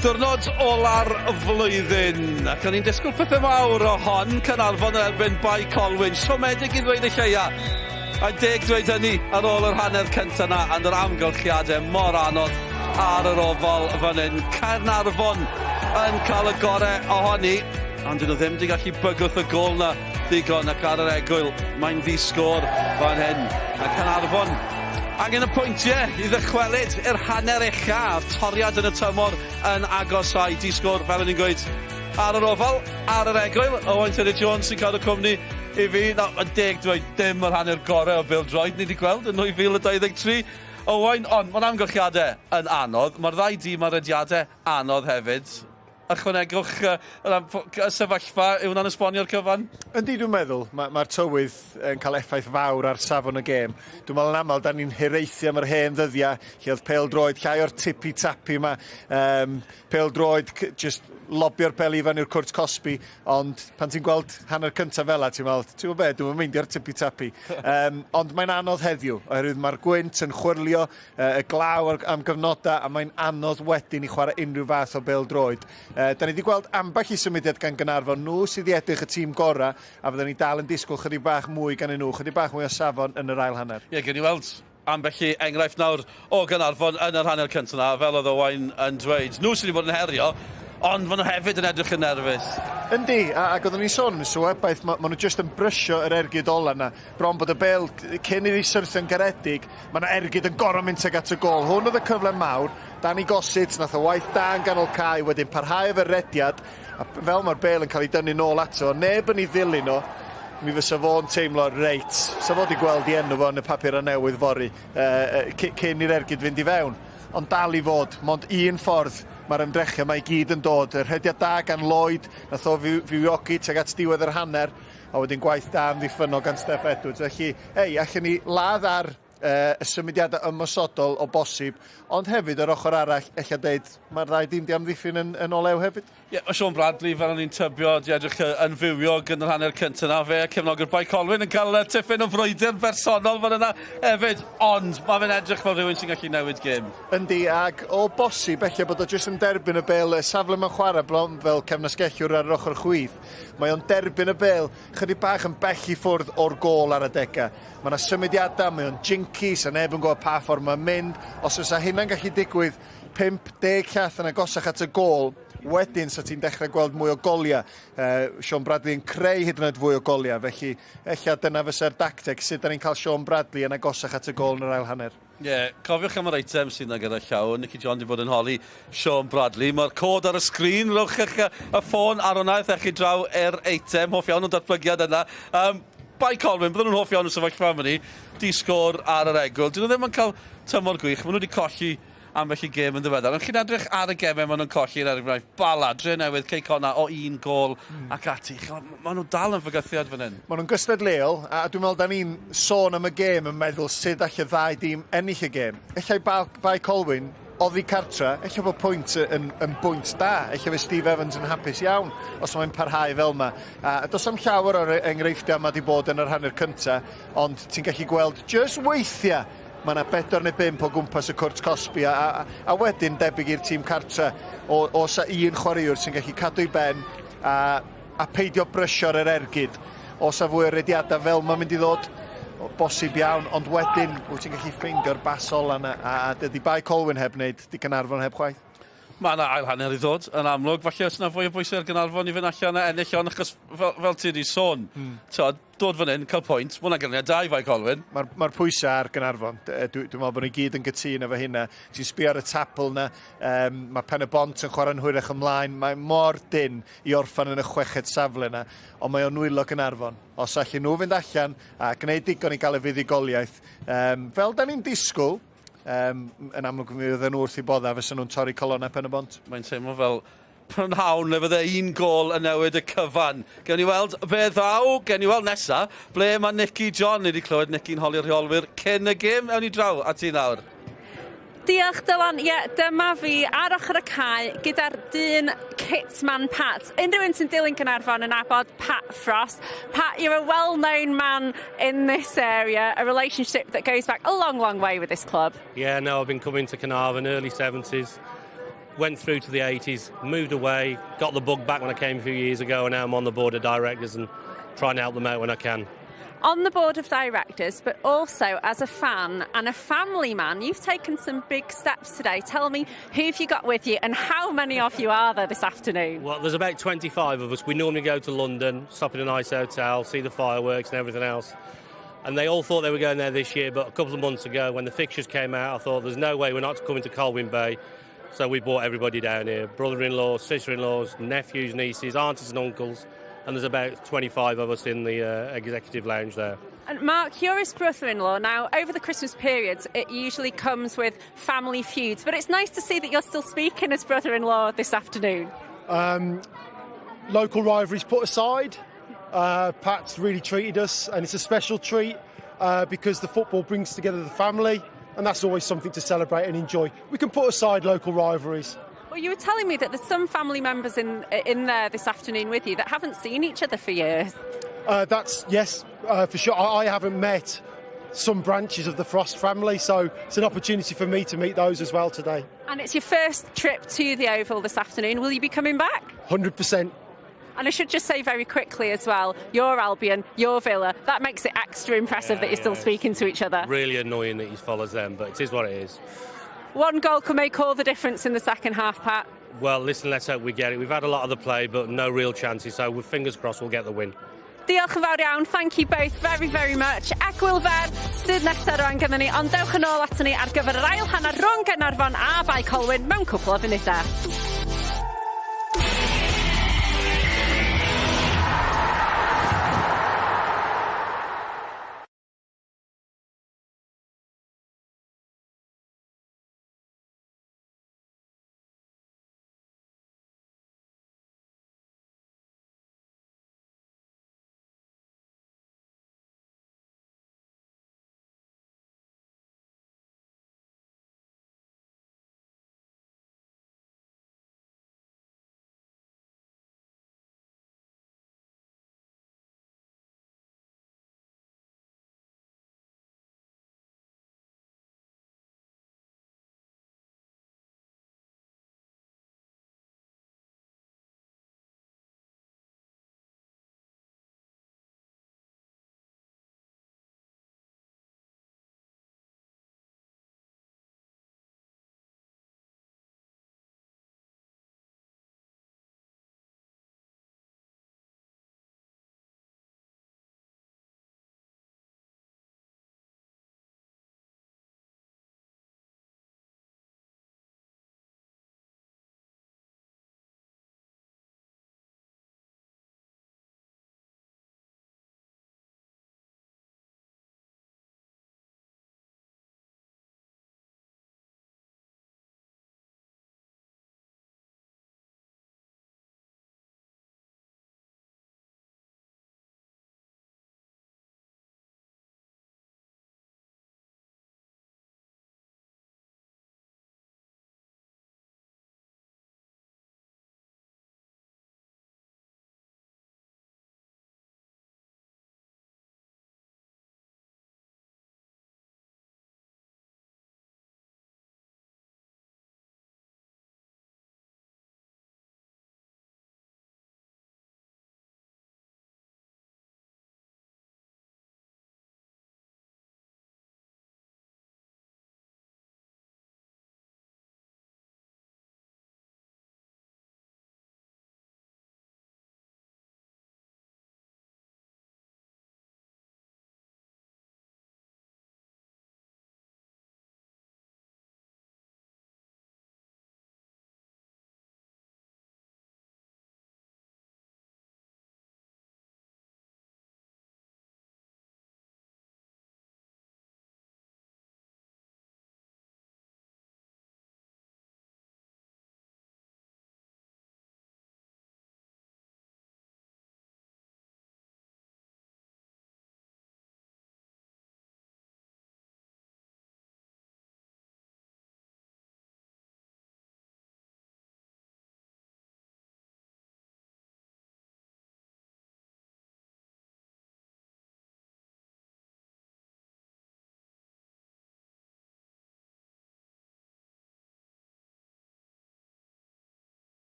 Diwrnod ola'r flwyddyn, ac o'n i'n disgwyl pethau mawr o hon, Caernarfon yn erbyn Bae Colwyn, siomedig i ddweud y lleia. Mae'n deg dweud hynny ar ôl yr hanner cyntaf 'na and yr amgylchiadau mor anodd ar yr ofal fan hyn. Caernarfon yn cael y gorau ohoni, ond dyn nhw ddim wedi gallu bygwth y gôl 'na ddigon ac ar yr egwyl mae'n ddi-sgôr fan hyn. A Caernarfon angen y pwyntiau i ddychwelyd i'r hanner ucha a'r toriad yn y tymor yn agosáu. Di-sgôr fel o'n i'n gweud. ar yr Ofal, ar yr egwyl. Owain Tudur Jones sy'n cadw cwmni i fi. Na, mae'n deg dweud dim yr hanner gorau o bêl-droed ni wedi gweld yn 2023. Owain, ond mae'r amgylchiadau yn anodd. Mae'r ddau dîm ar rediadau anodd hefyd. Ychwanegwch y sefyllfa, yw hwnna'n esbonio'r cyfan? Yndi, dwi'n meddwl. Mae'r tywydd yn cael effaith fawr ar safon y gêm. Dwi'n meddwl yn aml, da ni'n hiraethu am yr hen ddyddiau, lle oedd pêl-droed llai o'r tippy-tappy yma, pêl-droed just lobio'r bêl i fyny i'r cwrt cosbi, ond pan ti'n gweld hanner cyntaf fel 'a, ti'n meddwl, ti'n gwybod be, dwi'n meindio'r tippy-tappy. Ond mae'n anodd heddiw, oherwydd mae'r gwynt yn chwyrlio, y glaw am gyfnodau, a mae'n anodd wedyn i chwarae unrhyw fath o bêl-droed. Da ni wedi gweld ambell i symudiad gan Gaernarfon, nhw sydd wedi edrych y tîm gorau, a fydden ni dal yn disgwyl chydig bach mwy gan nhw, chydig bach mwy o safon yn yr ail hanner. Ie, gewn ni weld ambell i enghraifft nawr o Gaernarfon yn yr hanner cyntaf 'na, fel oedd Owain yn dweud. Nhw sydd wedi bod yn herio, ond maen nhw hefyd yn edrych yn nerfus. Yndi, ac oeddwn ni'n sôn am y sylwebaeth, ma nhw jyst yn brysio yr ergyd ola yna. Bron bod y bêl, cyn iddi syrthio'n garedig, mae yna ergyd yn gorfod mynd tuag at y gôl. Hwn oedd y cyfle mawr, Danny Gossett, nath o waith da yn ganol cae, wedyn parhau efo'r rediad, a fel mae'r bêl yn cael ei dynnu nôl ato, neb yn ei ddilyn o, mi fysa fo'n teimlo reit. Sa fo wedi gweld i enw fo yn y papur newydd fory, cyn i'r ergyd fynd i fewn. Ond dal i fod, mond un ffordd mae'r ymdrechiau mae i gyd yn dod. Y rhediad da gan Lloyd, nath o fywiogi tuag at diwedd yr hanner, a wedyn gwaith da amddiffynnol gan Steff Edwards. Felly, ei, allan ni ladd ar y symudiadau ymosodol o bosib, ond hefyd yr ochr arall, ella deud, mae'r ddau dîm di amddiffyn yn olew hefyd. Ie, yeah, Sean Bradley, fel o'n i'n tybio, di edrych yn fywiog yn yr hanner cyntaf yna. Fe, cefnogwr Bae Colwyn, yn cael tipyn o frwydr bersonol fan yna hefyd. Ond mae fe'n edrych fel rhywun sy'n gallu newid gêm. Yndi, ac o bosib, ella bod o jyst yn derbyn y bêl, y safle mae'n chwarae bron fel cefnasgelliwr ar yr ochr chwith. Mae o'n derbyn y bêl chydig bach yn bell i ffwrdd o'r gôl ar adegau. Mae yna symudiadau, mae o'n jinky, sa neb yn gwybod pa ffordd mae'n mynd. Os oes hynna'n gallu digwydd 50 llath yn agosach at y gôl, wedyn sa ti'n dechrau gweld mwy o goliau. Sean Bradley yn creu hyd yn oed fwy o goliau, felly ella dyna fysa'r dacteg, sut da ni'n cael Sean Bradley yn agosach at y gôl yn yr ail hanner. Ie, yeah, cofiwch am yr eitem sydd yna gyda llaw. Nicky John wedi bod yn holi Sean Bradley. Mae'r cod ar y sgrin, rhowch eich y ffôn ar hwnna, eich chi draw i'r eitem. Hoff iawn o'n datblygiad yna. Bae Colwyn, bydden nhw'n hoff iawn o sefyllfa am hynny. Di sgôr ar yr egwyl. Dyn nhw ddim yn cael tymor gwych. Maen nhw wedi colli ambell i gêm yn ddiweddar. Ond chi'n edrych ar y gemau maen nhw'n colli, er enghraifft Bala, Drenewydd, Cei Connah o un gôl ac ati. Maen nhw dal yn fygythiad fan hyn. Maen nhw'n gystadleuol, a dwi'n meddwl da ni'n sôn am y gêm yn meddwl sut all y ddau dîm ennill y gêm. Ella i Bae Colwyn, oddi cartra, ella bod pwynt yn bwynt da. Ella fydd Steve Evans yn hapus iawn os mae'n parhau fel yma. A does am llawer o'r enghreifftiau yma wedi bod yn yr hanner cyntaf, ond ti'n gallu gweld jyst weithiau mae yna bedwar neu bump o gwmpas y cwrt cosbi, a wedyn debyg i'r tîm cartra o sa un chwaraewr sy'n gallu cadw ei ben a peidio brysio'r yr ergyd. Os a fwy o rediadau fel mae'n mynd i ddod, o bosib iawn, ond wedyn wyt ti'n gallu ffeindio'r bas ola yna, a dydy Bae Colwyn heb wneud, di Gaernarfon heb chwaith. Mae yna ail hanner i ddod yn amlwg. Falle os yna fwy o bwysau ar Gaernarfon i fynd allan a ennill on, achos fel ti wedi sôn, t'od, dod fan hyn, cael pwynt, mae hwnna'n ganlyniad da i Fae Colwyn. Mae'r pwysau ar Gaernarfon. Dwi'n meddwl bod ni gyd yn gytûn efo hynna. Ti'n sbio ar y tabl yna, mae Pen y Bont yn chwarae'n hwyrach ymlaen. Mae mor dynn i orffan yn y chweched safle yna, ond mae o'n nwylo Gaernarfon. Os allan nhw fynd allan a gwneud digon i gael y fuddugoliaeth, fel da ni'n disgwyl, yn amlwg mi oedden nhw wrth i bodda fysa nhw'n torri colonnau Pen y Bont. Mae'n teimlo fel prynhawn le fydde un gôl yn newid y cyfan. Gewn ni weld be ddaw, gewn ni weld nesa, ble mae Nicky John. Ni wedi clywed Nicky'n holi'r rheolwyr cyn y gêm. Ewn ni draw at ti nawr. Diolch, Dylan. Ie, dyma fi ar ochr y cae gyda'r dyn Kitman Pat. Unrhyw un sy'n dilyn Caernarfon yn nabod Pat Frost. Pat, you're a well-known man in this area, a relationship that goes back a long, long way with this club. Yeah, no, I've been coming to Caernarfon early 70s, went through to the 80s, moved away, got the bug back when I came a few years ago, and now I'm on the board of directors and trying to help them out when I can. On the board of directors, but also as a fan and a family man, you've taken some big steps today. Tell me, who have you got with you and how many of you are there this afternoon? Well, there's about 25 of us. We normally go to London, stop in a nice hotel, see the fireworks and everything else. And they all thought they were going there this year, but a couple of months ago when the fixtures came out, I thought there's no way we're not coming to Colwyn Bay. So we brought everybody down here, brother-in-law, sister-in-laws, nephews, nieces, aunties and uncles, and there's about 25 of us in the executive lounge there. And Mark, you're his brother-in-law. Now, over the Christmas period, it usually comes with family feuds, but it's nice to see that you're still speaking as brother-in-law this afternoon. Local rivalries put aside, Pat's really treated us, and it's a special treat because the football brings together the family, and that's always something to celebrate and enjoy. We can put aside local rivalries. Well, you were telling me that there's some family members in there this afternoon with you that haven't seen each other for years. That's, yes, for sure. I haven't met some branches of the Frost family, so it's an opportunity for me to meet those as well today. And it's your first trip to the Oval this afternoon. Will you be coming back? 100%. And I should just say very quickly as well, you're Albion, you're Villa. That makes it extra impressive that you're still speaking to each other. Really annoying that he follows them, but it is what it is. One goal can make all the difference in the second half, Pat. Well, listen, let's hope we get it. We've had a lot of the play, but no real chances, so with fingers crossed we'll get the win. Diolch yn fawr iawn. Thank you both very, very much. Egwyl fer sydd nesaf rwan gyda ni, ond dewch yn ôl aton ni ar gyfer yr ail hanner rhwng Gaernarfon a Bae Colwyn mewn cwpl o funudau.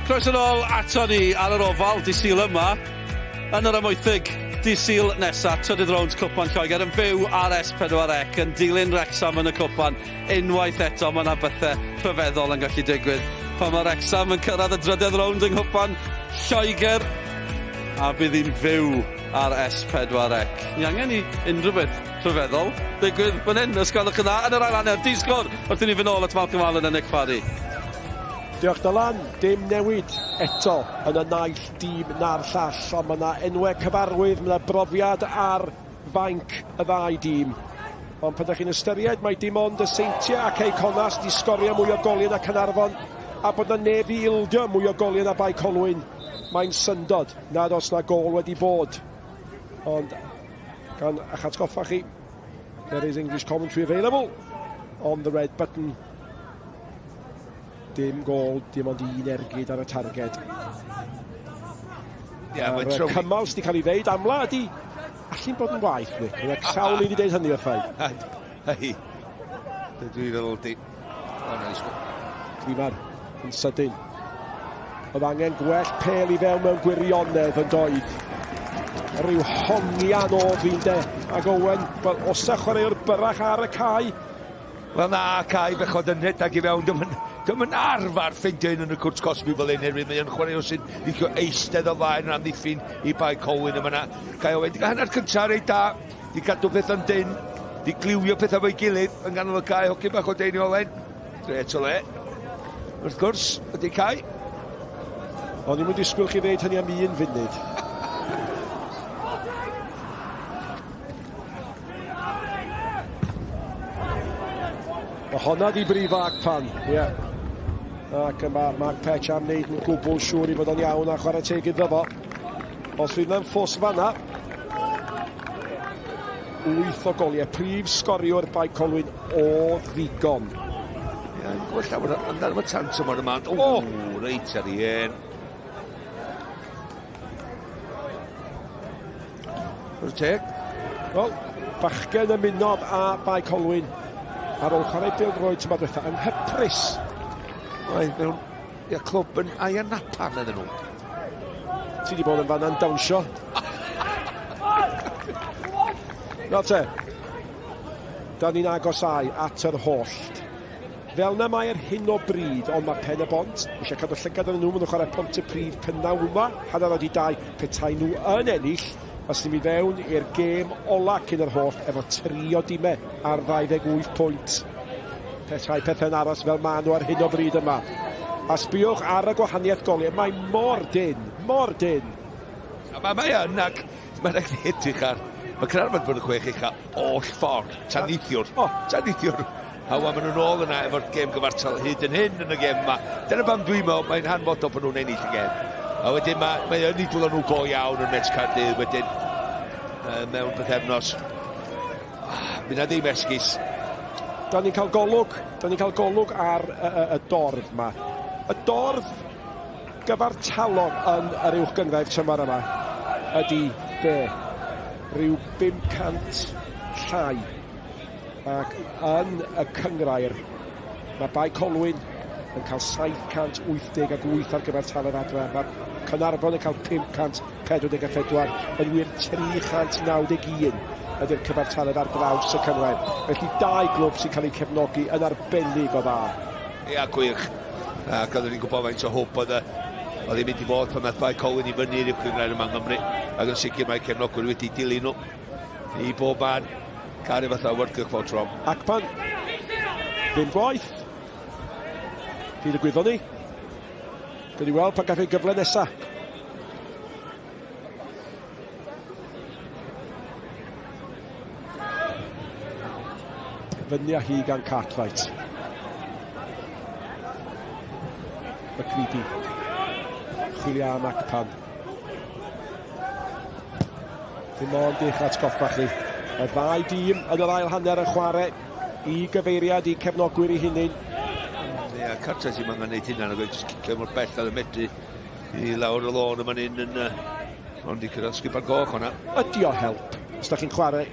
Croeso nôl ato ni ar yr Ofal, dydd Sul yma. yn yr Amwythig dydd Sul nesa, trydydd rownd Cwpan Lloegr yn fyw ar S4C yn dilyn Wrecsam yn y Cwpan. Unwaith eto mae yna bethau rhyfeddol yn gallu digwydd pan mae Wrecsam yn cyrraedd y drydedd rownd yng Nghwpan Lloegr a bydd hi'n fyw ar S4C. Ni angen i unrhyw beth rhyfeddol ddigwydd fan hyn, os gwelwch yn dda, yn yr ail hanner, di sgôr wrth i ni fynd nôl at Malcolm Allen a Nick Parry. Diolch Dylan, dim newid eto yn y naill dîm na'r llall, ond mae yna enwau cyfarwydd, mae yna brofiad ar fainc y ddau dîm. Ond pan ydych chi'n ystyried mai dim ond y Seintiau a Cei Connah sydd wedi sgorio mwy o goliau na Caernarfon, a bod 'na neb i ildio mwy o goliau na Bae Colwyn, mae'n syndod nad oes 'na gôl wedi bod. Ond gan eich atgoffa chi, there is English commentary available on the red button. Dim gôl, dim ond un ergyd ar y targed. Ie, yeah, mae'n trwy... Cymal sydd wedi cael ei ddeud amla ydy, allu'n bod yn waeth, Nick. Mae'n sawl un wedi dweud hynny wrtha i. Hei, dwi'n feddwl di... O, na, ysgol. Grimar yn sydyn. Oedd angen gwell pel i fewn mewn gwirionedd yn doedd. Rhyw hongian o fi'n de. Ac Owen, wel, osa chwaraewr byrach ar y cae, Wel na, Cai, bechod yn rhedeg i fewn. Dio'm yn, dio'm yn arfer ffeindio un yn y cwrt cosbi fel hyn, herwydd mae o'n chwaraewr sy'n licio eistedd o flaen yr amddiffyn i Bae Colwyn yma na. Cai Owen, di gael hanner cyntaf reit da, di gadw pethau'n dyn, di gliwio pethau fo'i gilydd yn ganol y cae, hogyn bach o Deiniolen. Gret o le. Wrth gwrs, ydy Cai. O'n i'm yn disgwyl chi ddeud hynny am un funud. Mae honna di brifo Akpan, ie. Yeah. Ac mae Mark Petch am wneud yn gwbl siŵr i fod o'n iawn a chwarae teg iddo fo. Os fydd na'n ffos fanna, 8 o goliau, prif sgoriwr Bae Colwyn o ddigon. Ie, yn gwybod llawer amdano fo tan tymor yma, ond o, reit ar ei en. Wrth teg. Wel, bachgen ymunodd â Bae Colwyn ar ôl chwarae bêl-droed tymor diwetha yng Nghyprus. Oedd mewn ia, clwb yn Ayia Napa, medden nhw. Ti wedi bod yn fanna'n dawnsio. Nawr te, da ni'n agosáu at yr hollt. Fel 'na mae ar hyn o bryd, ond mae Pen y Bont eisiau cadw llygad arnyn nhw, maen nhw'n chwarae Pontypridd p'nawn yma, hanner awr 'di dau, petai nhw yn ennill, os ni'n mynd fewn i'r gêm ola cyn yr holl efo tri o dimau ar 28 pwynt. Petai pethau'n aros fel maen nhw ar hyn o bryd yma. A sbïwch ar y gwahaniaeth goliau, mae mor dynn, mor dynn. Mae, mae yn, ac mae'n edrych ar... Mae Caernarfon bod yn chwech ucha oll ffordd, tan neithiwr. O, tan neithiwr. A wan maen nhw'n ôl yna efo'r gêm gyfartal hyd yn hyn yn y gêm yma. Dyna pam dwi'n meddwl mae'n hanfodol bod nhw'n ennill y gêm. A wedyn mae, mae yn idlo nhw go iawn yn Met Caerdydd wedyn uh, mewn pythefnos. Ah, Fydd na ddim esgus. Da ni'n cael golwg, da ni'n cael golwg ar y, y, y dorf yma. Y dorf gyfartalog yn yr uwch gynghrair tymor yma ydy be? Rhyw 500 llai. Ac yn y cynghrair, mae Bae Colwyn yn cael 788 ar gyfartaledd adre. Mae Caernarfon yn cael 544, yn wir 391 ydy'r cyfartaledd ar draws y cynghrair. Felly dau glwb sy'n cael eu cefnogi yn arbennig o dda. Ia, gwych. Ac oeddwn ni'n gwybod faint o hwb oedd y oedd hi'n mynd i fod pan ddaeth Bae Colwyn i fyny i'r uwch gynghrair yma yng Nghymru. Ac yn sicr mae cefnogwyr wedi dilyn nhw i bob man. Cael rhyw fath o awyrgylch bob tro. Akpan, ddim gwaith. Hyd y gwyddon ni. Dyn ni weld pan gaff ei gyfle nesa. Fyny â hi gan Cartwright. McCready. Chwilio am Akpan. Dim ond i'ch atgoffa chi. Y ddau dîm yn yr ail hanner yn chwarae i gyfeiriad i cefnogwyr i hunain. Ie, yeah, cartre sy'n angen gwneud hynna, nag oes cicio mor bell ar y medru i lawr y lôn yma'n un yn... Ond i cyrraedd sgubor goch o'na. Ydy o help? Os da chi'n chwarae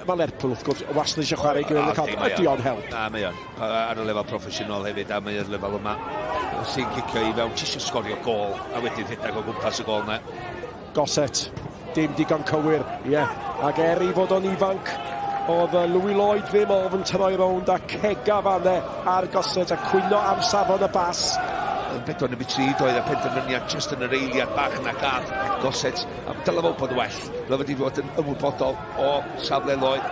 mae Lerpwl wrth gwrs wastad eisiau chwarae i gyfer y cop. Ydy o'n help? Na, mae o'n. Ar y lefel proffesiynol hefyd, a mae o'r lefel yma. Os ti'n cicio i fewn, ti eisiau sgorio gol, a wedyn rhedeg o gwmpas y gol na. Gossett. Dim digon cywir, ie. Yeah. Ac er ei fod o'n ifanc, oedd Louis Lloyd ddim ofn troi rownd a cega fanne ar Gossett a cwyno am safon y bas. Yn bedwar neu tri doedd y penderfyniad jyst yn yr eiliad bach yna gath Gossett. A dylai fo bod well. Dylai fod i fod yn ymwybodol o safle Lloyd.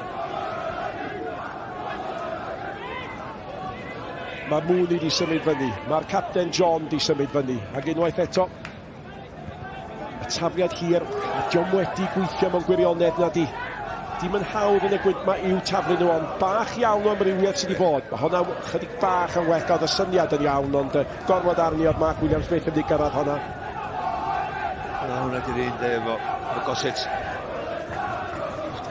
Mae Mooney di symud fyny. Mae'r capten John di symud fyny. Ac unwaith eto, Y tafliad hir, a diom wedi gweithio mewn gwirionedd na di. Dim yn hawdd yn y gwynt ma i'w taflu nhw, ond bach iawn o amrywiaeth sydd wedi bod. Mae hwnna chydig bach yn well, oedd y syniad yn iawn, ond gorfod arni oedd Mark Williams beth yn mynd i gyrraedd hwnna. Na, hwnna di'r un de, efo, efo Gossett.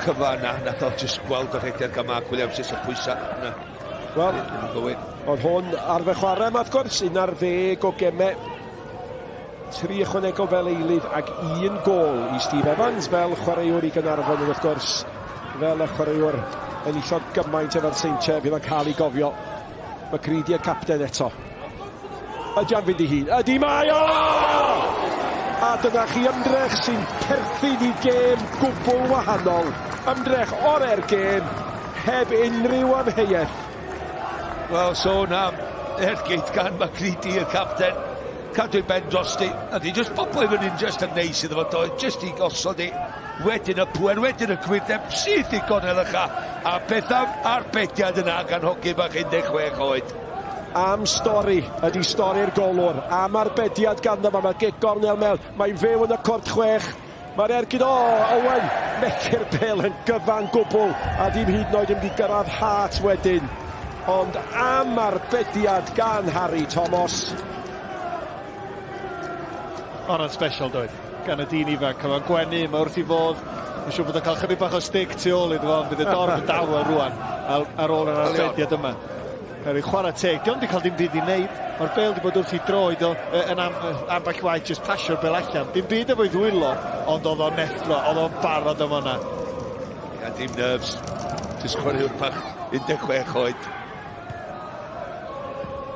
Cyfa yna, nath o just gweld y rhediad gan Mark Williams, jyst y pwysau yna. Wel, oedd hwn ar fy chwarae yma, wrth gwrs, 11 o gemau Tri ychwanegol fel eilydd ac un gôl i Steve Evans fel chwaraewr i Gaernarfon ond wrth gwrs fel y chwaraewr enillodd gymaint efo'r Seintiau fydd o'n cael ei gofio. McCreadie y capten eto. Ydy am fynd i hun? Ydy mae o! A dyna chi ymdrech sy'n perthyn i gêm gwbl wahanol. Ymdrech ore'r gêm heb unrhyw amheuaeth. Wel, sôn am ergyd gan McCreadie, y capten. Cadw ei ben drosti. A di just bobl i fyny'n just yn neis iddo fo doedd, just i gosod i. Wedyn y pwer, wedyn y cywirdeb, syth i gornel y cha. A beth am arbediad yna gan hogyn bach 16 oed. Am stori ydy stori'r golwr. Am arbediad ganddo fo. Mae gic gornel mewn. Mae'n fyw yn y cwrt chwech. Mae'r ergyd, o, Owen, methu'r bêl yn gyfan gwbl, a dim hyd yn oed yn mynd i gyrraedd Hart wedyn. Ond am arbediad gan Harry Thomas. Ond yn special doedd, gan y dyn ifanc. Mae'n gwenu, mae wrth i fodd. Mae'n siŵr bod o'n cael chydig bach o stick tu ôl iddo fo, ond bydd y dorf yn dawel rwan ar, ar ôl yr arbediad yma. Harry, chwarae teg, dio'm 'di cael dim byd i wneud. Mae'r bêl 'di bod wrth i droed o yn am, ambell waith jyst pasio'r bêl allan. Dim byd efo'i ddwylo, ond oedd o'n neffro, oedd o'n barod am hwnna. Ia, dim nerves. Jyst chwaraewr bach 16 oed.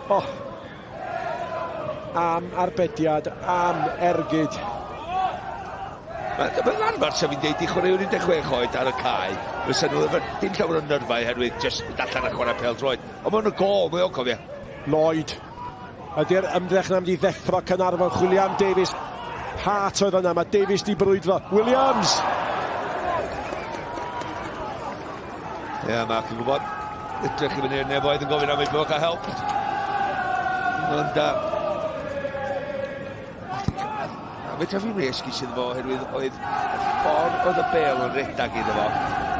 Oh, am arbediad, am ergyd. Mae'n arfer, sef fi'n deud, i chwaraewr 16 oed ar y cae, fysa nhw efo dim llawer o nyrfau oherwydd jyst mynd allan a chwarae pêl droed. Ond mae'n y gol, mae o'n cofio. Lloyd. Ydy'r ymdrech yna mynd i ddeffro Caernarfon? Chwilio am Davies. Hart oedd yna, mae Davies di brwydro. Williams! Ie, yeah, Mark yn gwybod. Edrych i fyny i'r nefoedd yn gofyn am ei bod cael help. Ond, uh, a fedra fi wneud esgus iddo fo oherwydd oedd y ffordd oedd y bel yn redag iddo fo,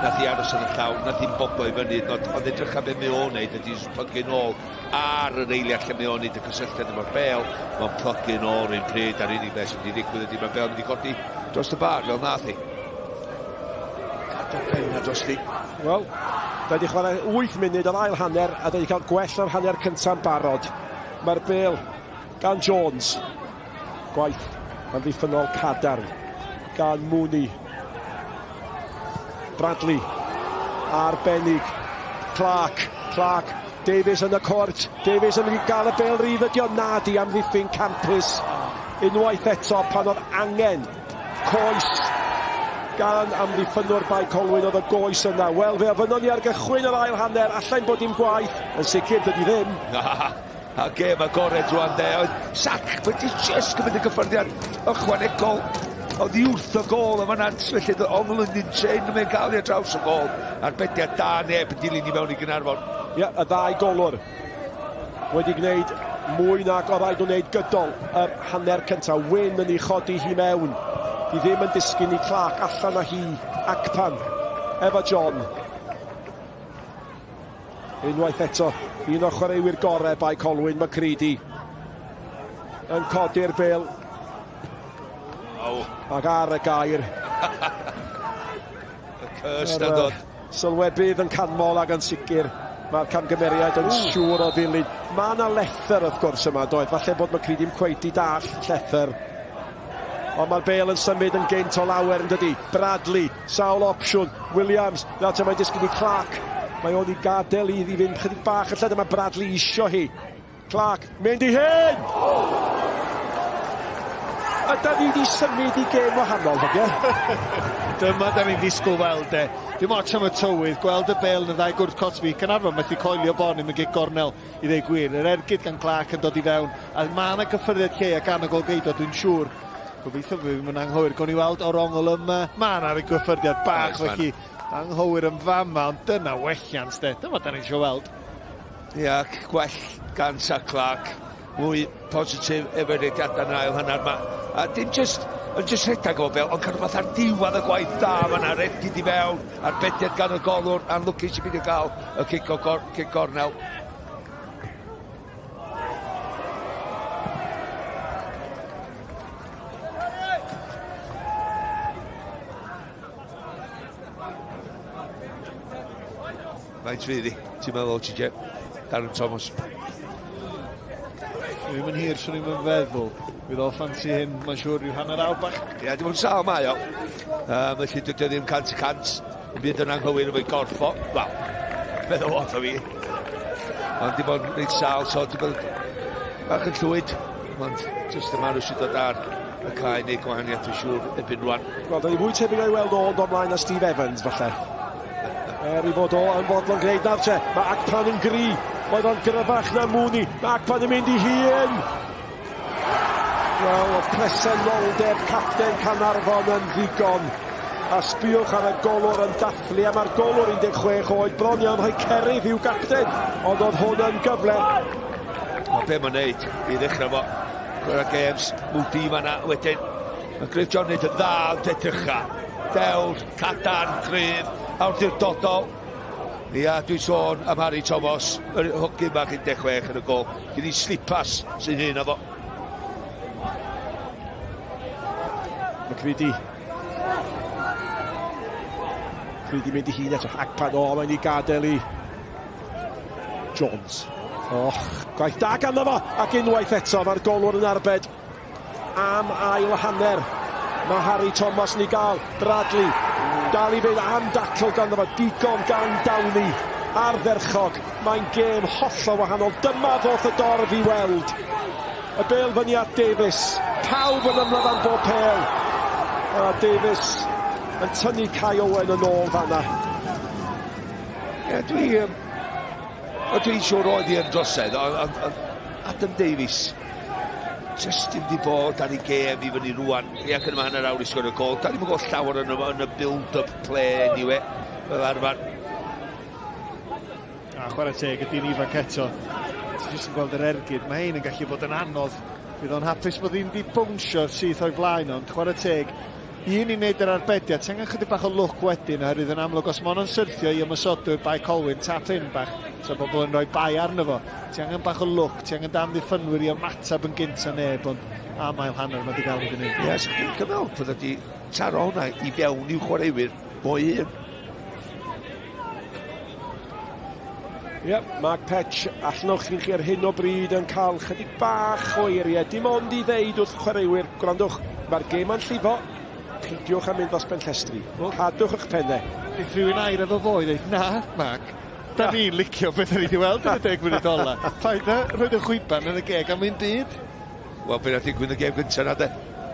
nath i aros yn y llaw, nath i'n boblo i fyny, ond, ond edrych am beth mae o'n neud ydy jyst plygu nôl ar yr eiliad lle mae o'n neud y cysylltiad efo'r bel, mae'n plygu nôl rhywun pryd a'r unig beth sy'n mynd i ddigwydd ydy mae'r bel yn mynd i godi dros y bar fel nath i. Cadw penna drosti. Wel, da wedi chwarae 8 munud o'r ail hanner a da wedi cael gwell o'r hanner cynta'n barod. Mae'r bel gan Jones. Gwaith amddiffynnol cadarn gan Mooney. Bradley. Arbennig. Clark. Clark. Davies yn y cwrt. Davies yn mynd i gael y bel rydd ydi o na di amddiffyn campus. Unwaith eto pan oedd angen Coes gan amddiffynnwr Bae Colwyn oedd y goes yna. Wel, fe ofynnon ni ar gychwyn yr ail hanner, allai'n bod dim gwaith. Yn sicr, dydy ddim. Na, a gêm agored rwan de. Oedd Sac wedi just gymryd y gyffyrddiad ychwanegol oddi wrth y gôl am yna, felly ongl yn un trên yn gael i ar draws y gôl. Arbediad da neb yn dilyn i mewn i Gynarfon. Ie, y ddau golwr wedi gwneud mwy nag oedd rhaid nhw wneud gydol yr hanner cyntaf. Wyn yn ei chodi hi mewn. Di ddim yn disgyn i Clark allan â hi. Akpan efo John. Unwaith eto, un o chwaraewyr gorau Bae Colwyn, McCready. Yn codi'r bel. Oh. Ac ar y gair. Y curse na dod. Sylwebydd yn canmol ac yn sicr mae'r camgymeriad yn siŵr o ddilyn. Mae yna lethr wrth gwrs yma, doedd? Falle bod McCready ddim cweit di dall llethr. Ond mae'r bel yn symud yn gynt o lawer yn dydy. Bradley, sawl opsiwn. Williams, nawr te mae'n disgyn i Clark. Mae o'n i gadael i iddi fynd chydig bach yn lled, mae Bradley isio hi. Clark, mynd i hyn! Yda ni wedi symud i gêm wahanol, hogia? Dyma da ni'n disgwyl weld, de. Dim ots am y tywydd, gweld y bel yn y ddau gwrth cosbi. Caernarfon methu coelio bon i'm yn gig gornel i ddeu gwir. Yr ergyd gan Clark yn dod i fewn, a mae yna gyffyrddiad lle a gan y golgeidwad, dwi'n siŵr. Gobeithio bod fi'n anghywir. Gawn ni weld o'r ongl yma. Mae yna gyffyrddiad bach, felly anghywir yn fama, ond dyna welliant, de. Dyma da ni'n eisiau weld. Ia, gwell gan Sa Clark, mwy positif efo'i rediadau yn ail hanner yma. A dim just, yn just rhedeg o fel, ond cael rhywbeth ar diwedd y gwaith da fan'na, redyd i fewn, arbediad gan y golwr, anlwcus i beidio gael y cic o gor, cic gornel. Faint fydd hi, ti'n meddwl, TJ? Darren Thomas. Ddim yn hir, swn i'n feddwl. Fydd o ffansi hyn, mae'n siŵr, rhyw hanner awr bach. Ie, dim ond sâl mae o. Um, felly dydy o ddim 100%. Yn byd yn anghywir efo'i gorff o. Wel, meddwl wrtho fi. Ond dim ond reit sâl, so dim ond bach yn llwyd. Ond jyst y marw sy'n dod ar y cae neu gwahaniaeth, dwi'n siŵr, erbyn rwan. Wel, da ni fwy tebyg o'i weld o'n dod mlaen na Steve Evans, falle. Er i fod o yn fodlon gwneud nawr te. Mae Akpan yn gry. Oedd o'n gryfach na Mooney. Mae Akpan yn mynd i hun. Wel, oedd presenoldeb capten Caernarfon yn ddigon. A sbiwch ar y golwr yn dathlu, a mae'r golwr 16 oed bron iawn rhoi cerydd i'w gapten. Ond oedd hwn yn gyfle. Mae be mae'n neud i ddechrau fo. Chwarae games, Moody fanna wedyn. Mae Griff John wneud yn dda, ond edrycha. Dewr, cadarn, cryf, awdurdodol. Ia, dwi'n sôn am Harry Thomas, yr hogyn bach 16 yn y gol. Gyn i slipas sy'n hyn o fo. McCready. McCready mynd i hun eto. Agpan, o, mae'n ei gadael i Jones. Och, gwaith da ganddo fo, ac unwaith eto mae'r golwr yn arbed. Am ail hanner. Mae Harry Thomas yn ei gael. Bradley. Dal i fynd am dacl ganddo fo. Digon gan Downey. Ardderchog. Mae'n gêm hollol wahanol. Dyma ddoth y dorf i weld. Y bêl fyny at Davies. Pawb yn ymladd am bob pêl. A Davies yn tynnu Kai Owen yn ôl fanna. Ie, dwi... Um, dwi'n siŵr oedd hi yn drosedd, ond on, on, Adam Davies, jyst dim 'di bod ar ei gêm i fyny rwan. Ia, ac yma hanner awr i sgorio gol. Da ni'n gweld llawer yn y, yn y build-up play anyway, fel arfer. A chwarae teg, y dyn ifanc eto. Ti jyst yn gweld yr ergyd. Mae hein yn gallu bod yn anodd. Bydd o'n hapus bod ddim wedi bownsio syth o'i flaen, ond chwarae teg, un i wneud yr arbediad. Ti angen chydig bach o lwc wedyn, oherwydd yn amlwg os mae o'n syrthio i ymosodwyr Bae Colwyn, tap in bach, so bobl yn rhoi bai arno fo. Ti angen bach o lwc, ti angen dy amddiffynwyr i ymateb yn gynt a neb, ond am ail hanner mae wedi gael ei gwneud. Ie, yes, dwi'n cyfel, fod wedi taro hwnna i fewn i'w chwaraewyr fo'i hun. Ie, yep, Mark Petch, allan o'ch chi ar hyn o bryd yn cael chydig bach o eiriau, dim ond i ddeud wrth chwaraewyr, gwrandwch, mae'r gêm yn llifo, peidiwch â mynd dros ben llestri, cadwch eich pennau. Neith rhywun air efo fo i ddeud, na, Mark, da ni'n licio beth da ni wedi weld yn y deg munud ola. Paid â rhoid y chwiban yn y geg am un byd. Wel, be' nath ddigwydd yn y gêm gynta 'na de?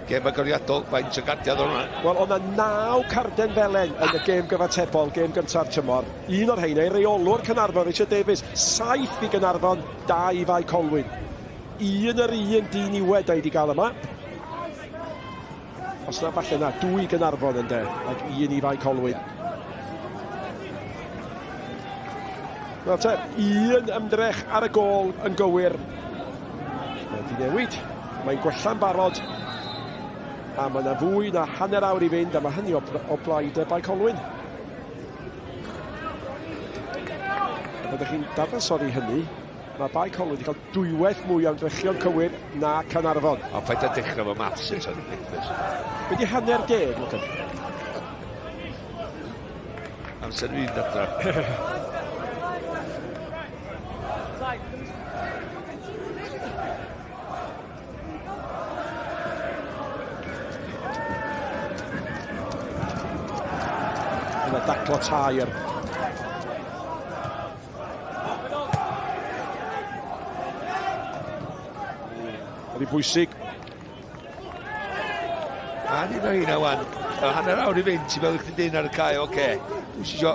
Gêm agoriadol, faint o gardiau oedd hwnna? Wel, oedd 'na naw carden felen yn y gêm gyfatebol, gêm gynta'r tymor. Un o'r rheina i reolwr Caernarfon, Richard Davies. Saith i Gaernarfon, dau i Fae Colwyn. Un yr un diniwed da i wedi gael yma. Os na, falle na, dwy i Gaernarfon ynde, ac un i Fae Colwyn. Wel te, un ymdrech ar y gôl yn gywir. Mae wedi newid, mae'n gwella'n barod. A mae yna fwy na hanner awr i fynd, a mae hynny o, o blaid y Bae Colwyn. A byddwch chi'n dadansoddi hynny, Mae Bae Colwyn wedi cael dwywaith mwy o ymdrechion cywir na Caernarfon. Ond paid â dechrau efo maths eto, Nicholas. Be di hanner deg, Morgan? Amser i fynd adra. Yna daclo tair. Ydy bwysig. A ni o'r heina wan. Y hanner awr i fynd, ti'n meddwl chdi dyn ar y cae, oce. Okay. Dwi'n isio,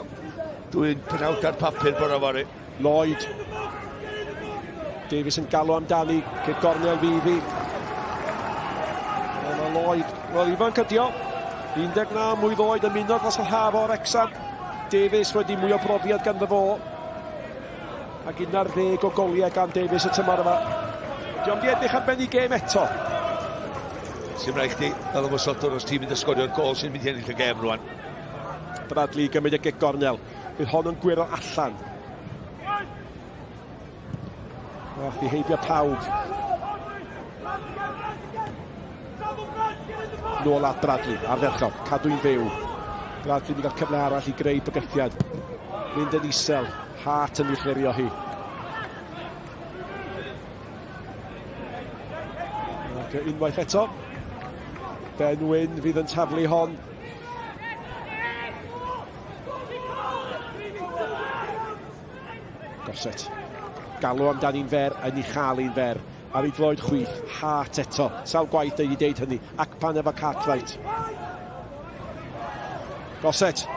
dwi'n penawd ar papur bore fory. Lloyd. Davies yn galw amdani, cic gornel fydd hi. Mae Lloyd, wel ifanc ydi o. 19 mlwydd oed ymuno dros yr haf o Wrecsam. Davies wedi mwy o brofiad ganddo fo. Ac 11 o goliau gan Davies y tymor yma. Diolch di edrych ar ben i gêm eto. Sy'n rhaid chdi, fel ymwysodwr, os ti'n mynd y sgorio'r gol sy'n mynd i ennill y gêm rwan. Bradley gymryd y gic gornel. Bydd hon yn gwyro allan. Ach, i heibio pawb. Nôl at Bradley, ardderchog, cadw'n fyw. Bradley wedi cael cyfle arall i greu bygythiad. Mynd yn isel, Hart yn ei chlirio hi. Ac unwaith eto, Ben Wyn fydd yn taflu hon. Gossett. Galw amdani'n fer, yn ei chael hi'n fer. Ar ei droed chwith, Hart eto. Sawl gwaith ei wedi deud hynny. Akpan efo Cartwright. Gossett.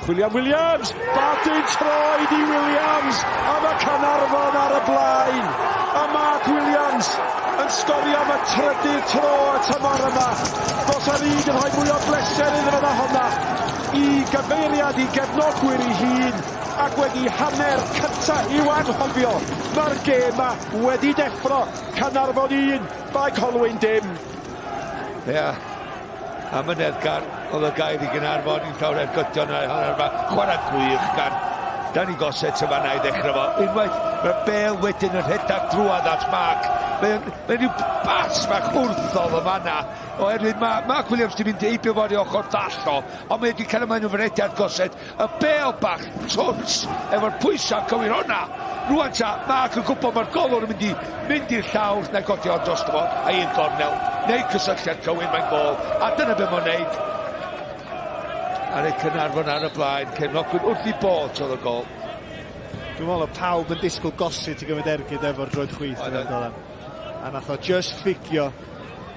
Chwilio am Williams! Batyn troed i Williams! A mae Caernarfon ar y blaen! A Mark Williams yn sgorio am y trydydd tro y tymor yma. Dos ar un yn rhoi mwy o bleser iddo fo na honna. I gyfeiriad i gefnogwyr ei hun ac wedi hanner cynta i'w anghofio. Mae'r gêm ma wedi deffro. Caernarfon 1, Bae Colwyn dim. Ia. Yeah. Amyneddgar oedd y gair i Gaernarfon i'n llawer ergydion yn hanner yma. Chwarae gwych gan Danny Gossett yn fanna i ddechrau fo. Unwaith mae'r bel wedyn yn rhedeg drwad at Mark. Mae'n mae rhyw bas fach wrthodd yn fanna. Oherwydd mae Mark Williams di mynd heibio fo ar ei ochr ddall o, ond mae wedi cael ymlaen o fynediad Gossett. Y bêl bach twt efo'r pwysau cywir honna. Rwan ta, Mark yn gwybod mae'r golwr yn mynd i mynd i'r llawr neu godi o drosto fo a un gornel neu cysylltiad cywir mae'n gôl a dyna be mae'n neud. Ar ei Caernarfon ar y blaen, cefnogwyr wrth i bod trodd y gôl. Dwi'n meddwl oedd pawb yn disgwyl Gossett i gymryd ergyd efo'r droed chwith yn y A nath o just ffugio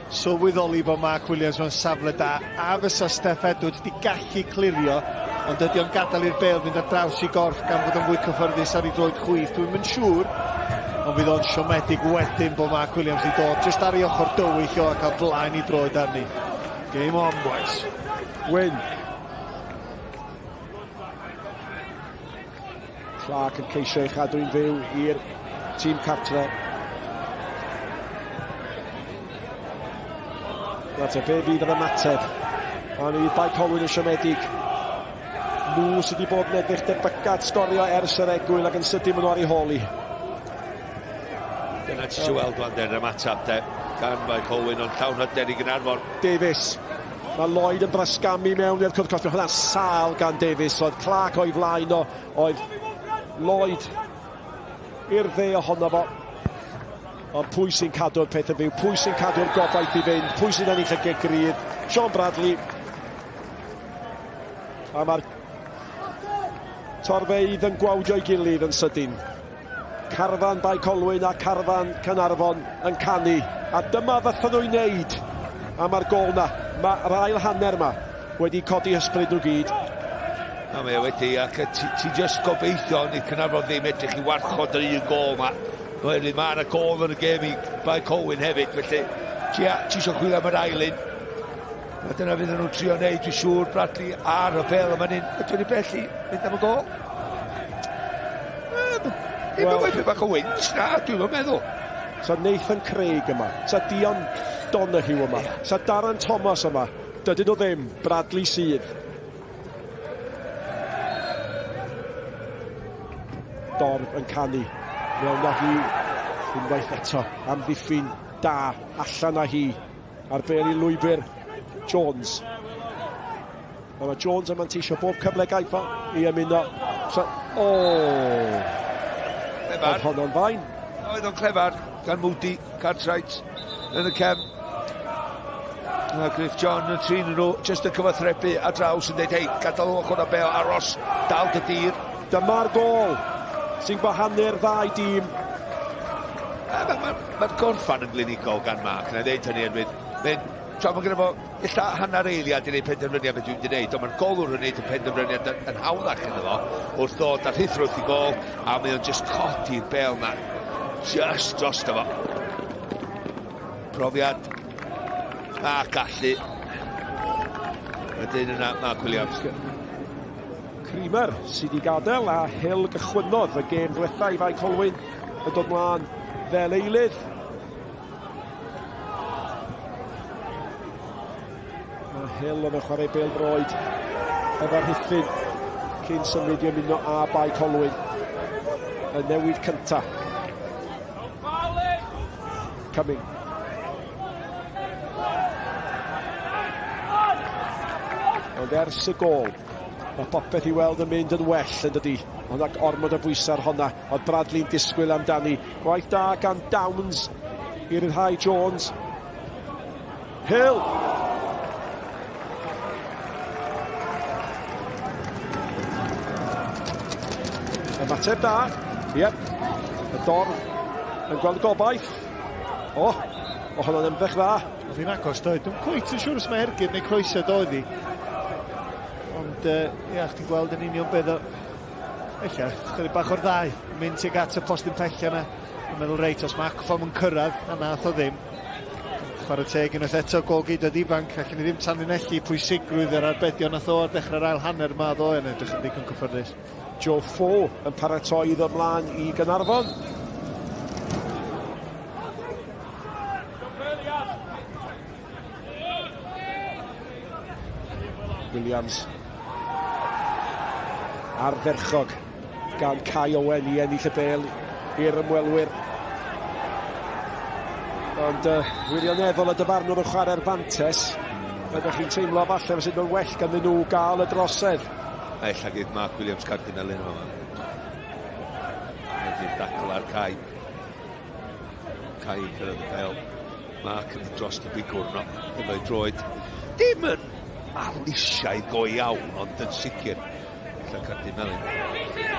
sylweddoli bod Mark Williams mewn safle da a fysa Steff Edwards di gallu clirio ond dydy o'n gadael i'r bêl fynd ar draws i gorff gan fod o'n fwy cyffyrddus ar ei droed chwith. Dwi'm yn siŵr, ond fydd o'n siomedig wedyn bod Mark Williams wedi dod jyst ar ei ochr dywyll o a cael blaen i droed arni. Game on, boys. Wyn. Clark yn ceisio ei chadw'n fyw i'r tîm cartre. Nawr te, be fydd yr ymateb? A mi fydd Bae Colwyn yn siomedig. Nhw sydd wedi bod yn edrych debycad sgorio ers yr egwyl ac yn sydyn maen nhw ar ei hôl hi. Dyna ti eisiau weld wan de'r ymateb de, gan Bae Colwyn ond llawn hyder i Gaernarfon. Davies. Mae Lloyd yn brasgamu mewn i'r cwrt cosbi. Hwnna'n sâl gan Davies. Oedd Clark o'i flaen o. Oedd Lloyd i'r dde ohono fo. Ond pwy sy'n cadw'r peth yn fyw? Pwy sy'n cadw'r gobaith i fynd? Pwy sy'n ennill y gig grydd? Sean Bradley. A mae'r torfeydd yn gwawdio'i gilydd yn sydyn. Carfan Bae Colwyn a carfan Caernarfon yn canu. A dyma fython nhw'i wneud. A mae'r gôl na, mae'r ail hanner yma wedi codi hysbryd nhw gyd. Na mae o wedi, ac ti, ti just gobeithio ni Caernarfon ddim edrych i warchod yr un gôl ma. Oherwydd mae yna gôl yn y gêm i Bae Colwyn hefyd, felly ti, ti eisiau chwilio am yr ail un. A dyna fydd nhw'n trio wneud, dwi'n siŵr, Bradley ar y bel yma ni'n... Ydyn ni bell i fynd am y gol? Ddim yn wedi bach o wynt, na, dwi'n meddwl. Sa Nathan Craig yma, sa Dion Donoghue yma, yeah. sa Darren Thomas yma. Dydyn nhw ddim, Bradley sydd. Dorf yn canu. Mewn â hi unwaith eto. Amddiffyn da, allan â hi. A'r bêl i lwybr Jones. A mae Jones yn manteisio bob cyfle gaiff o i ymuno. So, o! Clefar. Oedd honno'n fain. Oedd o'n clefar gan Moody, Cartwright yn y cefn. Mae Griff John yn trin nhw, jyst yn cyfathrebu ar draws yn dweud, hei, gadael nhw chwarae bel, aros, dal dy dir. Dyma'r gôl sy'n gwahanu'r ddau dîm. Mae'r ma, ma, ma gorffan yn glinigol gan Mark, na i ddeud hynny erwydd. Mae'n, tra mae gyda fo ella hanner eiliad i wneud penderfyniad beth dwi'n mynd i wneud, ond mae'r golwr yn wneud y penderfyniad yn, yn hawddach iddo fo wrth ddod a rhuthro wrth i gol, a mae o'n just codi'r bel na just dros fo. Profiad a gallu. Y dyn yna, Mark Williams. Creamer sydd wedi gadael a Hill gychwynnodd y gêm ddiwetha i Fae Colwyn yn dod mlaen fel eilydd. Mae Hill yn y chwarae bêl droed efo'r Rhuthun cyn symud i ymuno â Bae Colwyn. Y newid cynta. Coming. Ond ers y gol, mae popeth i weld yn mynd yn well yn dydi. Ond ac ormod o bwysau ar honna. Oedd Bradley'n disgwyl amdani. Gwaith da gan Downs i ryddhau Jones. Hill! Ymateb da. Iep. Y dorf yn gweld gobaith. O, o hwnna'n ymdrech dda. Oedd hi'n agos doedd. Dwi'n cweit yn siŵr os mae ergyd neu croesiad oedd hi. Ond, uh, ia, chdi'n gweld yn union beth o... Ella, chydig bach o'r ddau, mynd tuag at y postyn pella yna. Yn meddwl, reit, os mae Acfom yn cyrraedd, a nath o ddim. Chwarae teg unwaith eto, gol geidwad ifanc, allan ni ddim tanlinellu pwysigrwydd yr arbedion nath o ar dechrau'r ail hanner ma ddoe yn edrych yn ddigon cyffyrddus. Joe Fo yn paratoi iddo mlaen i Gaernarfon. Williams. Ardderchog gan Kai Owen i ennill y bel i'r ymwelwyr. Ond uh, wirioneddol y dyfarnwr yn chwarae'r fantes. Ydych chi'n teimlo falle fysa nhw'n well ganddyn nhw gael y drosedd. A ella gyda Mark Williams cardyn alun yma. Wedi'r dacl ar Kai. Kai yn cyrraedd y bel. Mark yn dros y bigwrn o efo'i droed. Dim yn malisiau go iawn, ond yn sicr. Ella cardyn melyn.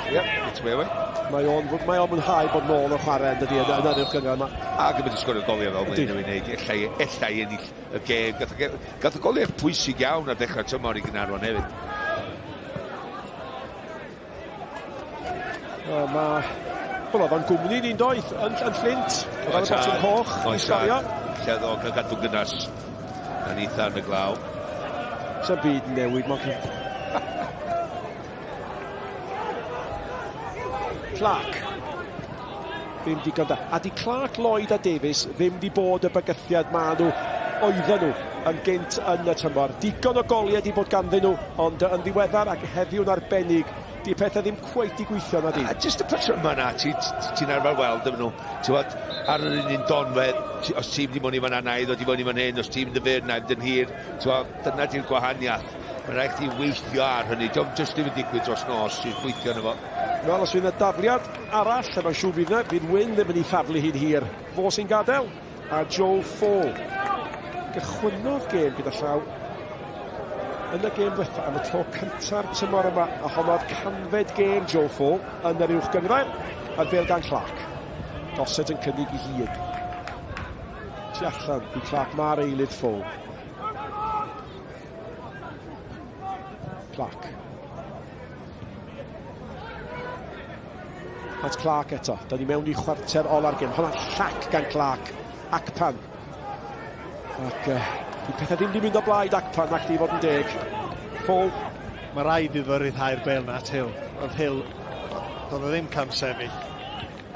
Ie, it's way away. Mae o'n mae o'n mwynhau bod nôl yn chwarae yn dydi yn yn yr uwch gynghrair yma. Ac yn mynd i sgorio goliau fel mae'n ei wneud. Ella, ella i ennill y gêm. Gath, gath y goliau pwysig iawn ar ddechrau tymor i Gynarfon hefyd. O, mae... Wel, oedd o'n gwmni ni'n doedd, yn, yn Fflint. Oedd o'n botwm coch i sgorio. Lle oedd o'n cael gadw gynnas yn eitha yn y glaw. Sa'n byd yn newid, mae'n Clark. Ddim digon da. A di Clark, Lloyd a Davies ddim di bod y bygythiad ma nhw oedden nhw yn gynt yn y tymor. Digon o goliau di bod ganddyn nhw, ond yn ddiweddar ac heddiw'n arbennig, di pethau ddim cweit di gweithio na di. A jyst y patrymau na, ti'n ti, ti arfer weld efo nhw. Ti'n gwybod, ar yr un un donfedd, os ti'n mynd i mewn i fan'na, na i ddod i mewn i fan hyn, os ti'n mynd yn fyr, na i fynd yn hir. Ti'n gwybod, dyna di'r gwahaniaeth. Mae'n rhaid chdi weithio ar hynny. Diolch jyst ddim yn digwydd dros nos, ti'n gweithio arno fo. Wel, os fydd yna dafliad arall, a mae'n siŵr fydd yna, fydd Wyn ddim yn ei thaflu hi'n hir. Fo sy'n gadael, a Joe Fall. Gychwynnodd gêm gyda llaw yn y gêm ddiwetha am y tro cynta'r tymor yma, a honnodd canfed gêm Joe Fall yn yr uwch gynghrair, a'r bêl gan Clark. Gossett yn cynnig i hun. Tu allan i Clark, mae'r eilydd Fall. Clark. At Clark eto. Da ni mewn i chwarter ola'r gêm. Hwnna'n llac gan Clark. Acpan. Ac uh, di pethau ddim di mynd o blaid Acpan ac di fod yn deg. Fall. Mae rhaid iddo ryddhau'r bel na at Hill. Oedd Hill, doedd o ddim cam sefyll.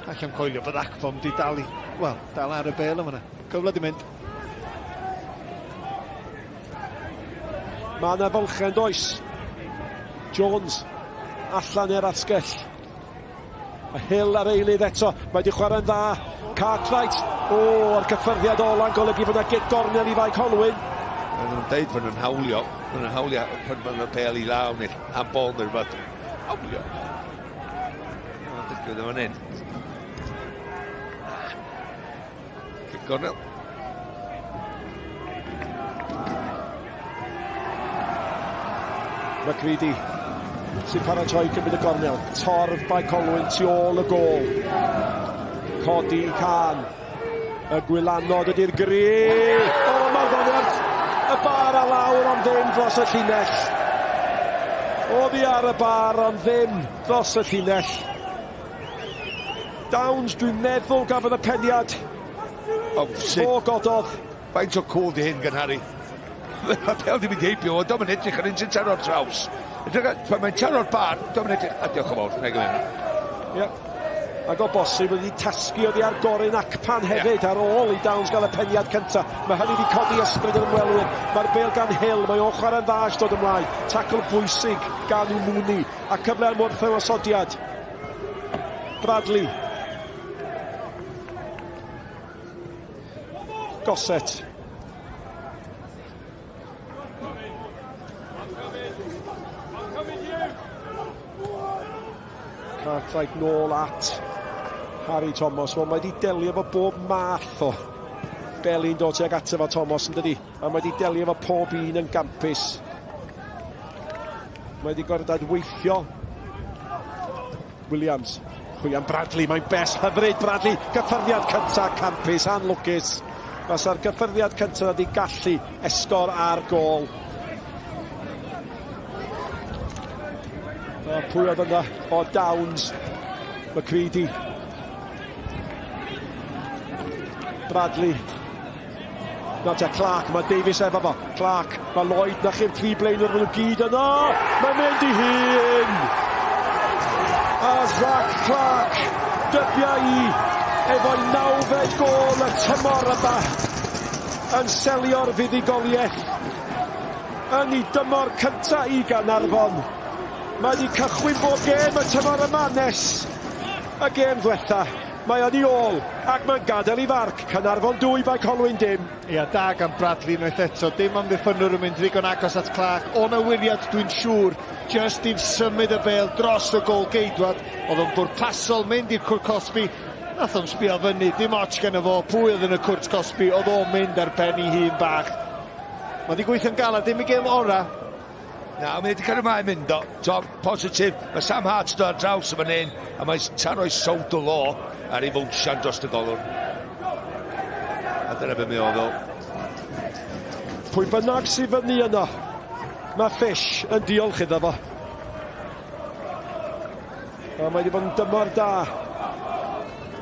Allan coelio bod Acfom di dal i, wel, dal ar y bel yma. Cyfle di mynd. Mae yna fylchau yn does. Jones allan i'r asgell. A Hill ar eilydd eto. Mae wedi chwarae'n dda. Cartwright. O, a'r cyffyrddiad ola'n golygu fod yna gic gornel i Fae Colwyn. Maen nhw'n deud fod nhw'n hawlio. Maen nhw'n hawlio pan maen nhw'n bel i law neu handball neu rhywbeth. Hawlio. Mae'n digwydd yn fan hyn. Cic gornel. McCready sy'n paratoi cymryd y gornel. Torf Bae Colwyn tu ôl y gôl. Codi can. Y gwylanod ydy'r gri. O, mae'r ddoniad y bar lawr ond ddim dros y llinell. Oddi ar y bar ond ddim dros y llinell. Downs, dwi'n meddwl, gafodd y peniad. Oh, Fo gododd. Faint o cwl di hyn gan Harry? Mae bêl di mynd heibio, ond do'm yn edrych ar un sy'n taro'r traws. Edrych ar, pan mae'n taro'r bar, do'm yn edrych... A diolch yn fawr, na i gymryd. Ie. Ac o bosib wedi tasgu oddi ar Gorin Akpan hefyd yeah. ar ôl i Downs gael y peniad cyntaf. Mae hynny wedi codi ysbryd yr ymwelwyr. Mae'r bêl gan Hill, mae o'n chwarae'n dda ers dod ymlaen. Tacl bwysig gan Umuni a cyfle am wrthymosodiad. Bradley. Gossett. Cartwright nôl at Harry Thomas. Wel, mae wedi delio efo bob math o beli'n dod tuag ato fo Thomas, yn dydi? A mae wedi delio efo pob un yn gampus. Mae wedi gorfod adweithio. Williams, chwilio am Bradley, mae'n bell hyfryd Bradley, gyffyrddiad cyntaf campus, anlwcus. Fasa'r gyffyrddiad cyntaf wedi gallu esgor ar gôl. A pwy oedd yna? O, Downs, McCready. Bradley, Nawr te Clark, mae Davies efo fo. Clark, mae Lloyd, na chi'r tri blaenwr, maen nhw gyd yno. Mae'n mynd i hun! A Zach Clark, dybia i, efo'i nawfed gôl y tymor yma, yn selio'r fuddugoliaeth yn ei dymor cynta i Gaernarfon. Mae wedi cychwyn bob gêm y tymor yma nes y gêm ddwetha. Mae yn ei ôl, ac mae'n gadael i farc. Caernarfon 2, Bae Colwyn dim. Ia, da gan Bradley unwaith eto. Dim amddiffynnwr yn mynd ddigon agos at Clark. O 'na wyriad, dwi'n siŵr, jyst i symud y bêl dros y gôl geidwad. Oedd o'n bwrpasol mynd i'r cwrt cosbi. Nath o'm sbio fyny, dim ots gynno fo pwy oedd yn y cwrt cosbi, oedd o'n mynd ar ben ei hun bach. Mae wedi gweithio'n galed, dim ei gêm ora. Na, mae wedi cario mlaen mynd o. Tom, positif. Mae Sam Hart dod ar draws y fan hyn, a mae'n taro'i sowdl o ar ei fowsian dros y golwr. A dyna beth mae o fel. Pwy bynnag sydd fyny yno, mae Fish yn diolch iddo fo. A mae wedi bod yn dymor da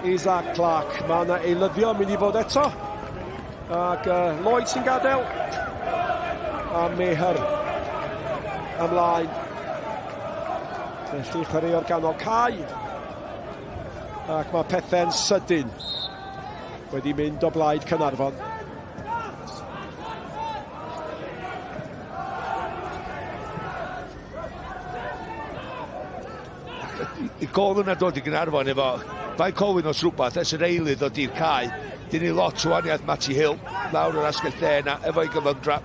i Zach Clark. Mae yna eilyddio yn mynd i fod eto. Ac uh, Lloyd sy'n gadael. A Meher ymlaen. Felly chwaraewr ganol cae. Ac mae pethau'n sydyn wedi mynd o blaid Caernarfon. Y gol yna dod i Gaernarfon efo Bae Colwyn os rhywbeth ers yr eilydd ddod i'r cae. Dyn ni lot o waniaeth Matty Hill lawr yr asgell dde yna efo'i gyflymdra.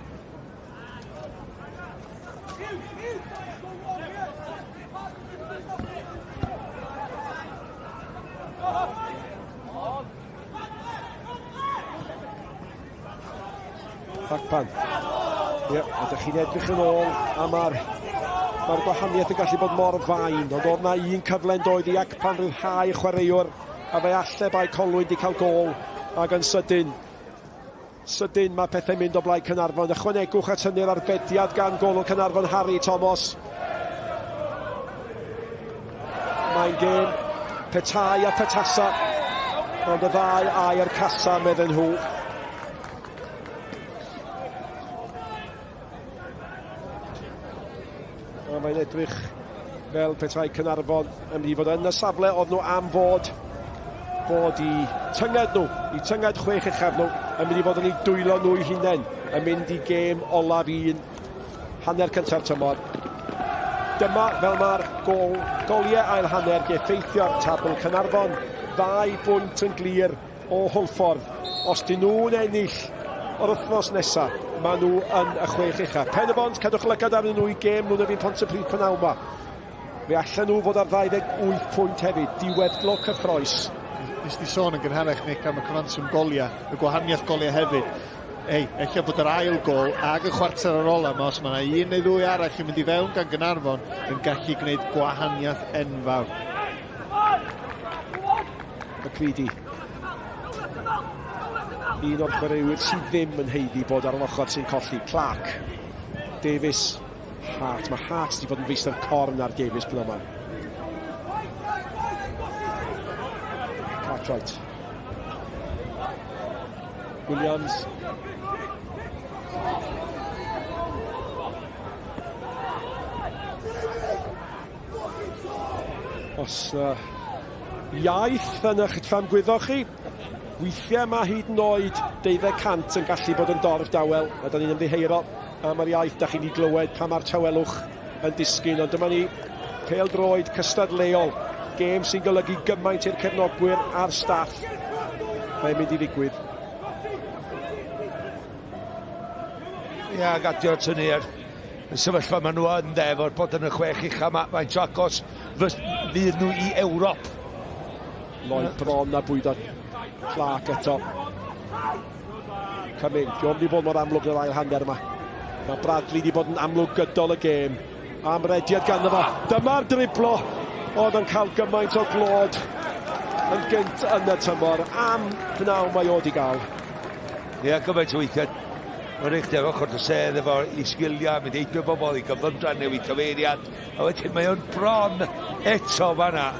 Rhagpan. Ie, a ydych chi'n edrych yn ôl a mae'r mae'r gwahaniaeth yn gallu bod mor fain, ond oedd na un cyfle yn doedd i Akpan ryddhau chwaraewr, a fe alle Bae Colwyn di cael gôl, ac yn sydyn, sydyn mae pethau'n mynd o blaid Caernarfon. Ychwanegwch at hynny'r arbediad gan gôl o Caernarfon Harry Thomas. Mae'n gêm petai a petasa, ond y ddau air casa medden nhw. A mae'n edrych fel petai Caernarfon yn mynd i fod yn y safle oedd nhw am fod bod i tynged nhw, i tynged chwech uchaf nhw, yn mynd i fod yn ei dwylo nhw eu hunain, yn mynd i gêm olaf un hanner cynta'r tymor. Dyma fel mae'r gol, goliau ail hanner di effeithio ar tabl Caernarfon, ddau bwynt yn glir o Hwlffordd. Os dyn nhw'n ennill yr wythnos nesaf, maen nhw yn y chwech uchaf. Pen y bont, cadwch lygad arnyn nhw i gêm nhw'n erbyn Pontypridd p'nawn 'ma. Fe allan nhw fod ar 28 pwynt hefyd, diweddglo cyffroes. Nes di sôn yn gynharach, Nick, am y cyfanswm goliau, y gwahaniaeth goliau hefyd. Ei, ella bod yr ail gol ag y chwarter ar ola yma, os mae yna un neu ddwy arall yn mynd i fewn gan Gaernarfon, yn gallu gwneud gwahaniaeth enfawr. McCready. Un o'r chwaraewyr sydd ddim yn haeddu bod ar yr ochr sy'n colli. Clark. Davies. Hart, mae Hart wedi bod yn feistr corn ar Davies pryd yma. Cartwright. Williams. Os uh, iaith yn eich tramgwyddo chi, weithiau mae hyd yn oed 200 yn gallu bod yn dorf dawel, a da ni'n ymddiheuro am yr iaith da chi'n ei glywed pan mae'r tawelwch yn disgyn, ond dyma ni pêl droed cystadleuol, gêm sy'n golygu gymaint i'r cefnogwyr a'r staff. Mae'n mynd i ddigwydd. Ia, gadio tynnu ar y sefyllfa maen nhw yn de, efo'r bod yn y chwech ucha, mae faint o agos fydd nhw i Ewrop. Lloyd bron a bwydo Clark eto. Cumming, diolch wedi bod mor amlwg yn yr ail hanner yma. Mae Bradley wedi bod yn amlwg gydol y gêm. Am rediad ganddo fo. Dyma'r driblo oedd yn cael gymaint o glod yn gynt yn y tymor. Am pnawn mae o wedi gael. Ie, yeah, gymaint o weithiau. Mae'n eich ar ochr y sedd efo i sgiliau, mynd heibio bobl i gyflymdra, newid cyfeiriad. A wedyn mae o'n bron eto fanna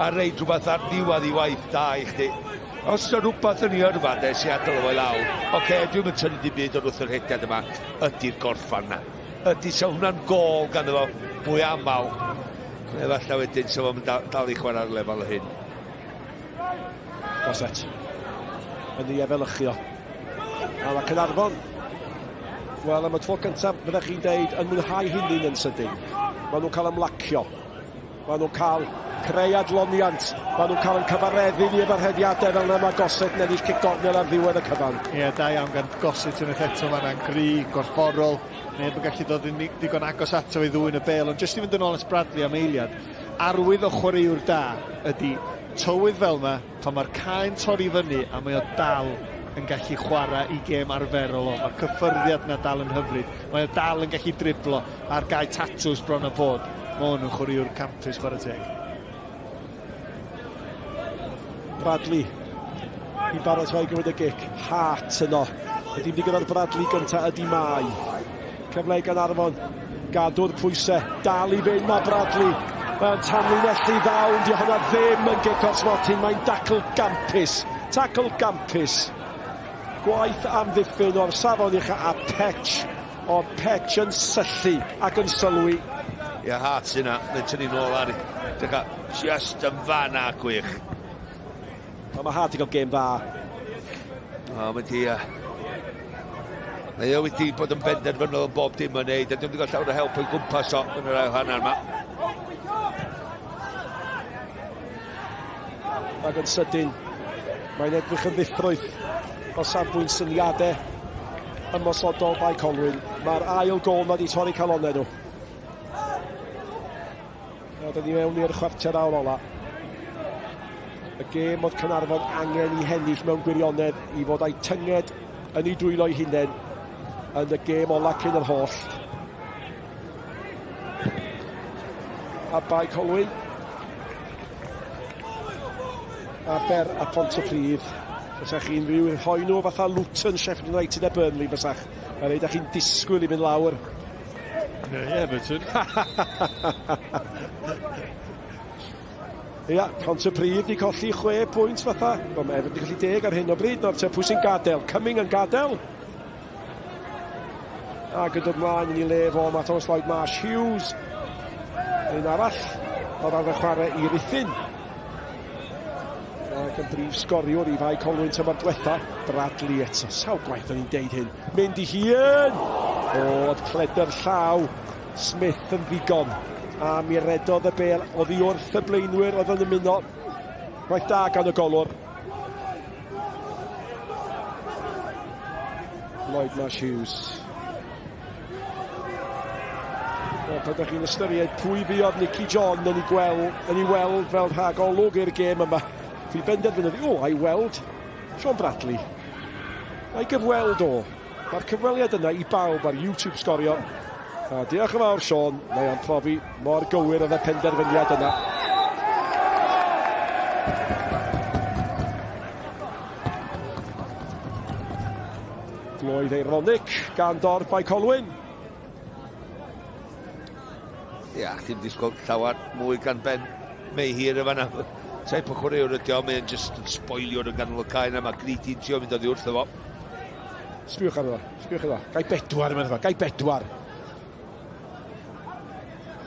a reid rhywbeth ar ddiwedd i waith da i chdi. Os yna rhywbeth yn ei yrfa de sy'n adael o i lawr, oce, okay, dwi'n mynd tynnu dim byd o'r wrth yr rhediad yma, ydy'r gorffan na. Ydy, sa hwnna'n gol ganddo fo mwy aml, neu falle wedyn sa fo'n dal i chwarae ar lefel y hyn. Gossett yn ei efelychio. A mae Caernarfon, wel am y tro cyntaf, fyddech chi'n deud, yn mwynhau hynny'n yn sydyn. Maen nhw'n cael ymlacio. Maen nhw'n cael creu adloniant. Maen nhw'n cael yn cyfareddu ni efo'r rhediadau fel yna. Mae Gossett yn ennill cic gornel ar ddiwedd y cyfan. Ie, yeah, da iawn gan Gossett unwaith eto. Mae'n gry, gorfforol. Neb yn gallu dod yn ddigon agos ato i ddwyn y bel. Ond jyst i fynd yn ôl at Bradley am eiliad, arwydd o chwaraewr da ydy tywydd fel yma, pan mae'r cae'n torri fyny a mae o dal yn gallu chwarae i gêm arferol o. Mae'r cyffyrddiad yna dal yn hyfryd. Mae o dal yn gallu driblo ar gae tatws bron a bod. Mae hwn yn chwaraewr campus, chwarae teg. Bradley i baratoi gymryd y gic. Hart yno. Ydy wedi gyrraedd Bradley gyntaf ydy Mai. Cyfle i Gaernarfon gadw'r pwysau. Dal i fynd mae Bradley. Mae'n tanlinellu ddawn. Di hwnna ddim yn gic o'r smotyn. Mae'n dacl gampus. Tacl gampus. Gwaith amddiffyn o'r safon ucha a Petch. O Petch yn syllu ac yn sylwi. Ie, Hart sy'n na. Mae'n tynnu nôl ar. Dycha, just yn fanna gwych. Ond mae Hart i gael gêm dda. O, mae di... Mae o wedi bod yn benderfynol yn bob dim yn neud, a dwi'n wedi cael llawer o help o'i gwmpas o yn yr ail hanner yma. Ac yn sydyn, mae'n edrych yn ddiffrwyth o safbwynt syniadau ymosodol Bae Colwyn. Mae'r ail gol ma wedi torri calonnau nhw. A dyn ni mewn i'r chwarter awr ola. Y gêm oedd Caernarfon angen i hennill mewn gwirionedd i fod â'i tynged yn ei dwylo ei hunain yn y gêm ola cyn yr holl. A Bae Colwyn. Aber a Pontypridd. Fysa chi'n rhyw rhoi nhw fatha Luton, Sheffield United a Burnley fysach. Mae'n rhaid chi'n disgwyl i fynd lawr. Neu Everton. Ia, Pontypridd di colli 6 pwynt fatha. Wel, mae Everton di colli 10 ar hyn o bryd. Nawr te, pwy sy'n gadael? Cumming yn gadael. Ac yn dod mlaen yn ei le fo, mae Thomas Lloyd Marsh Hughes. Un arall oedd arfer chwarae i Ruthun. Ac yn brif sgoriwr i Fae Colwyn tymor diwetha, Bradley eto. Sawl gwaith o'n i'n deud hyn. Mynd i hun! Oedd cledr llaw Smith yn ddigon. A mi redodd y bel oddi wrth y blaenwyr oedd yn ymuno. Gwaith da gan y golwr. Lloyd Marsh Hughes. Wel, pan ydych chi'n ystyried pwy fuodd Nicky John yn ei, gweld, yn ei weld fel rhag olwg i'r gêm yma, fi benderfynodd, o, a'i weld Sean Bradley. A'i gyfweld o. Mae'r cyfweliad yna i bawb ar YouTube Sgorio. A diolch yn fawr, Sean. Mae o'n profi mor gywir oedd y penderfyniad yna. Gloedd eironic gan dorf Bae Colwyn. Ia, chi'n disgwyl llawer mwy gan Ben Mayhew y fanna. Teip o chwaraewr ydi o, mae'n just yn spoilio yn ganol y cae yna, mae Greedy trio mynd oddi wrtho fo. Sbiwch arno fo, sbiwch arno fo. Gai bedwar yma, gai bedwar.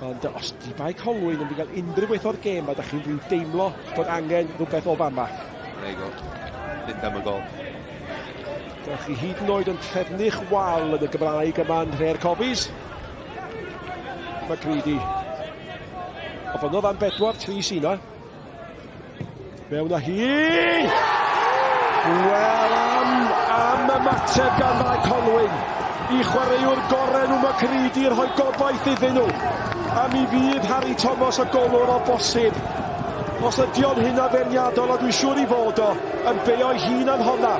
Ond os di Bae Colwyn yn mynd i gael unrhyw beth o'r gêm, a da chi'n rhyw deimlo bod angen rhywbeth o fama. There you go. Mynd am y gol. Da chi hyd yn oed yn trefnu'ch wal yn y Gymraeg yma yn Nhre'r Cofis. McCready. Ofynnodd am bedwar, tri sy 'na. Mewn â hi! Wel, am, am ymateb gan Fae Colwyn i chwaraewr gorau nhw McCready rhoi gobaith iddyn nhw. A mi fydd Harry Thomas y golwr o bosib. Os ydy o'n hynna feirniadol, a dwi'n siŵr i fod o, yn beio'i hun am honna.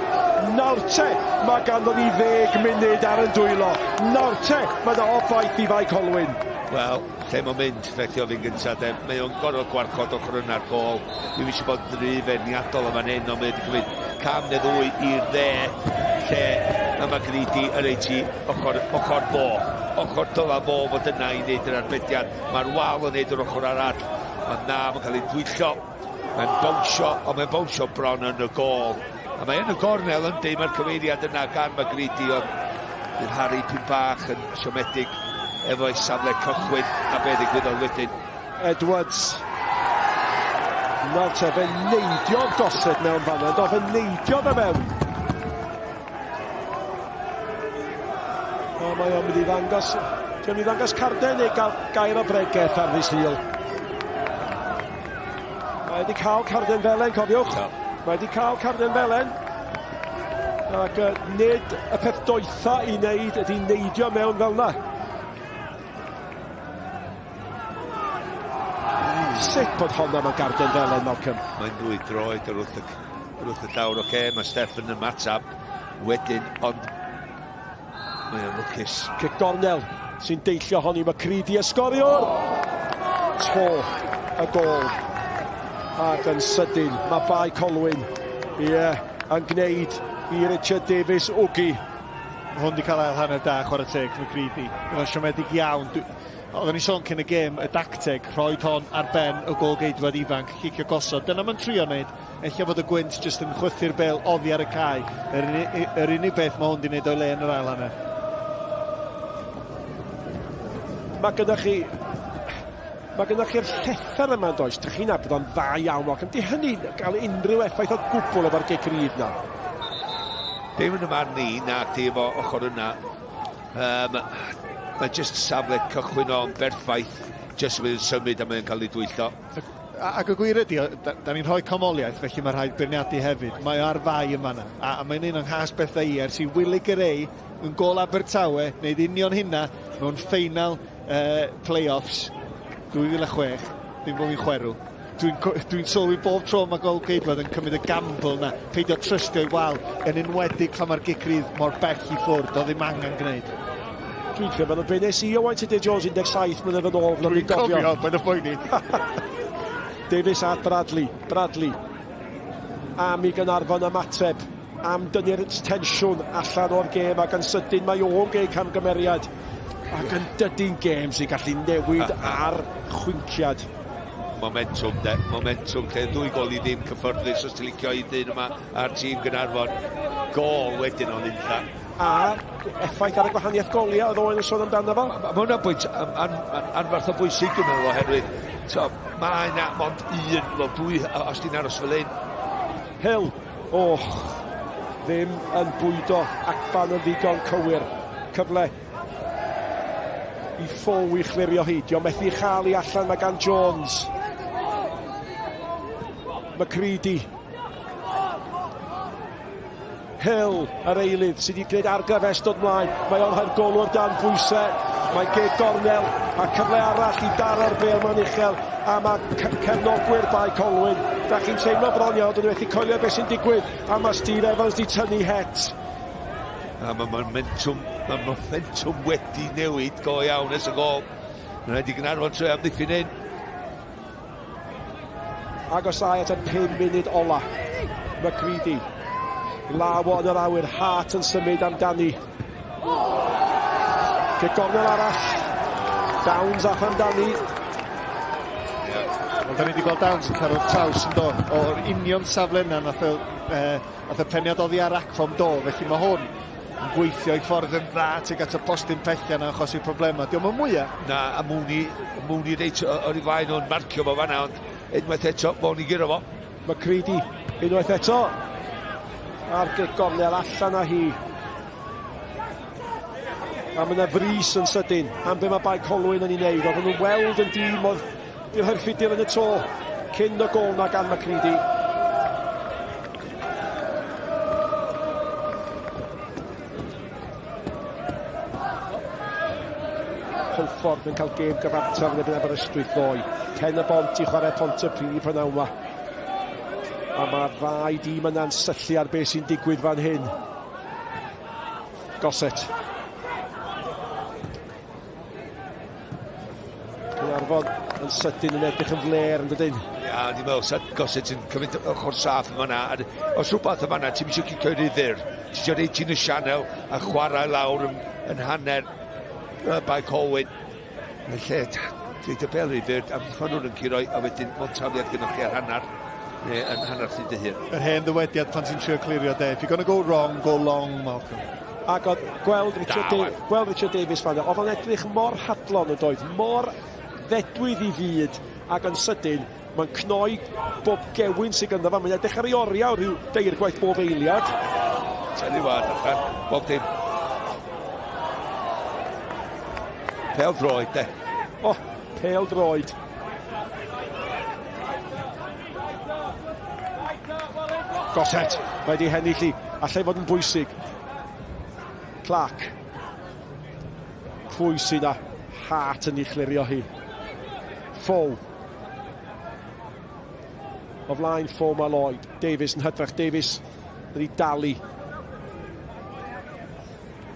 Nawr te, mae ganddo ni ddeg munud ar yn dwylo. Nawr te, mae yna obaith i Fae Colwyn. Wel, lle mae'n mynd, felly ofyn gyntaf, de, mae o'n gorfod gwarchod ochr yna'r gol. Dwi'm eisiau bod yn rhy feirniadol yn fan hyn, ond mae wedi cymryd cam neu ddwy i'r dde, lle mae McGreedy yn reit i ochr, ochr fo. Ochr dyla fo fod yna i wneud yr arbediad. Mae'r wal yn wneud yr ochr arall. Ond na, mae'n cael ei dwyllo. Mae'n bownsio, ond mae'n bownsio bron yn y gol. A mae yn y gornel yndi, mae'r cyfeiriad yna gan McGreedy, ond bydd Harry pyn bach yn siomedig efo'i safle cychwyn a be ddigwyddodd wedyn. Edwards. Nawr te, fe neidiodd Gossett mewn fanna, do, fe neidiodd e mewn. O, mae o'n mynd i ddangos, ti'n mynd i ddangos carden neu gael gair o bregeth ar ddydd Sul. Mae wedi cael carden felen, cofiwch. No. Mae wedi cael carden felen. Ac uh, nid y peth doetha i wneud ydy neidio mewn fel yna. Sut bod honna mewn garden felen, Malcolm? Mae'n ddwy droed ar wrth y, ar wrth y llawr, oce, okay, mae Steff yn ymateb wedyn, ond mae o'n lwcus. Cic gornel sy'n deillio honni, mae Creedy y sgoriwr! To y gol. Ac yn sydyn, mae Bae Colwyn, ie, yeah, yn gwneud i Richard Davies wgu. Hwn 'di cael ail hanner da, chwarae teg, McCready. Oedd o'n siomedig iawn. Oedden ni'n sôn cyn y gêm, y dacteg, rhoi hon ar ben y gôl-geidwad ifanc, cicio gosod. Dyna mae'n trio wneud. Ella fod y gwynt jyst yn chwythu'r bêl oddi ar y cae. Yr, yr unig beth mae hwn 'di wneud o'i le yn yr ail hanner. Mae gyda chi Mae gyda chi'r llethr yma yn does, dych chi'n nabod o'n dda iawn, Malcolm. Di hynny'n cael unrhyw effaith o gwbl efo'r gic rydd na? Dim yn y marn i, na di efo ochr yna. Um, mae jyst safle cychwyn o'n berffaith, jyst mae'n symud a mae'n cael ei dwyllo. Ac y gwir ydy, da, da ni'n rhoi comoliaeth, felly mae rhaid beirniadu hefyd. Mae o ar fai yn fanna, a, a mae'n un o'n nghas bethau i ers i Willie Gray yn gôl Abertawe wneud union hynna mewn ffeinal uh, play-offs 2006, ddim bod fi'n chwerw. Dwi'n dwi sylwi bob tro mae gol geidwad yn cymryd y gamble na, peidio trystio i wal, yn enwedig pan mae'r gic rydd mor bell i ffwrdd, doedd ddim angen gwneud. Dwi'n credu bod be nes i Owain Tudur Jones 17 mlynedd yn ôl, dwi'n cofio, paid â phoeni. Davies at Bradley, Bradley. Am i Gaernarfon ymateb, am dynnu'r tensiwn allan o'r gêm ac yn sydyn mae o'n gwneud camgymeriad ac yn dydy'n gêm sy'n gallu newid ar chwinciad. Momentum de, momentum lle ddwy gol i ddim cyffyrddus os ti'n licio i dyn yma a'r tîm Gaernarfon. Gol wedyn o'n unlla. A effaith ar y gwahaniaeth goliau oedd Owen yn sôn amdano fo? Mae hwnna'n bwynt anferth o bwysig dwi'n meddwl oherwydd so, mae yna mond un, wel dwy os ti'n aros fel un. Hill Och, ddim yn bwydo Akpan yn ddigon cywir. Cyfle i Fow i chlirio hi. Dio methu chael i allan, mae gan Jones. McCready. Hill, yr eilydd, sydd wedi gwneud argraff ers dod mlaen. Mae o'n rhoi'r golwr dan bwysau. Mae'n geg gornel a cyfle arall i daro'r bêl ma'n uchel a mae cefnogwyr Bae Colwyn. Da chi'n teimlo bron iawn, dyn nhw methu coelio beth sy'n digwydd a mae Steve Evans di tynnu het. A mae momentum, mae momentum wedi newid go iawn ers y gol. Mae'n rhaid i Gaernarfon troi amddiffyn hyn. Agosau at y 5 munud ola. McCready. Law o yn yr awyr. Hart yn symud amdani. Cic gornel arall. Downs ath amdani. Wel, da ni wedi gweld Downs yn taro'r traws yn do, o'r union safle yna nath o, eh, nath y peniad oddi ar Akfom do, felly mae hwn yn gweithio i ffordd yn dda tuag at y postyn pella na achosi problemau. Diolch yn mwyaf. Na, a Mooney, Mooney reit o'r i flaen o'n marcio fo fanna, ond unwaith eto, fo'n i guro fo. McCready, unwaith eto, a'r gic gornel allan â hi. A mae yna frys yn sydyn am be mae Bae Colwyn yn ei wneud. Oedden nhw'n weld yn dîm oedd di'r herffidir yn y to cyn y gol na gan McCready. Hwlffordd yn cael gêm gyfartal yn erbyn Aberystwyth ddoe. Pen y bont i chwarae Pontypridd i prynawn yma. A mae'r ddau dîm yna'n syllu ar beth sy'n digwydd fan hyn. Gossett. Caernarfon yn sydyn yn edrych yn fler yn dydyn. Ia, ni'n meddwl sa Gossett yn cymryd ochr saff yma na. Os rhywbeth yma na, ti'n eisiau cicio i'r ddur. Ti eisiau reit ti'n y sianel a chwarae lawr yn, yn hanner Bae Colwyn. Yn lle, dweud y bel i ddur, am nhw'n yn curo a wedyn mond tafliad gynnwch chi ar hanner neu yn hanner chdi dy hun. Yr hen ddywediad pan ti'n trio clirio de, if you're gonna go wrong, go long, Malcolm. Ac oedd gweld Richard, da, gweld Richard Davies fan oedd o'n edrych mor hadlon yn doedd, mor ddedwydd i fyd, ac yn sydyn, mae'n cnoi bob gewyn sydd ganddo fo, mae'n edrych ar ei oriau rhyw deirgwaith bob eiliad. Tynnu wad allan, bob dim. Pêl droed, de. O, oh, pêl droed. Gossett, mae wedi hennill i. Allai fod yn bwysig. Clark. Pwy sydd â Hart yn ei chlirio hi? Ffow. O flaen Ffow mae Lloyd. Davies yn hytrach. Davies yn ei dalu.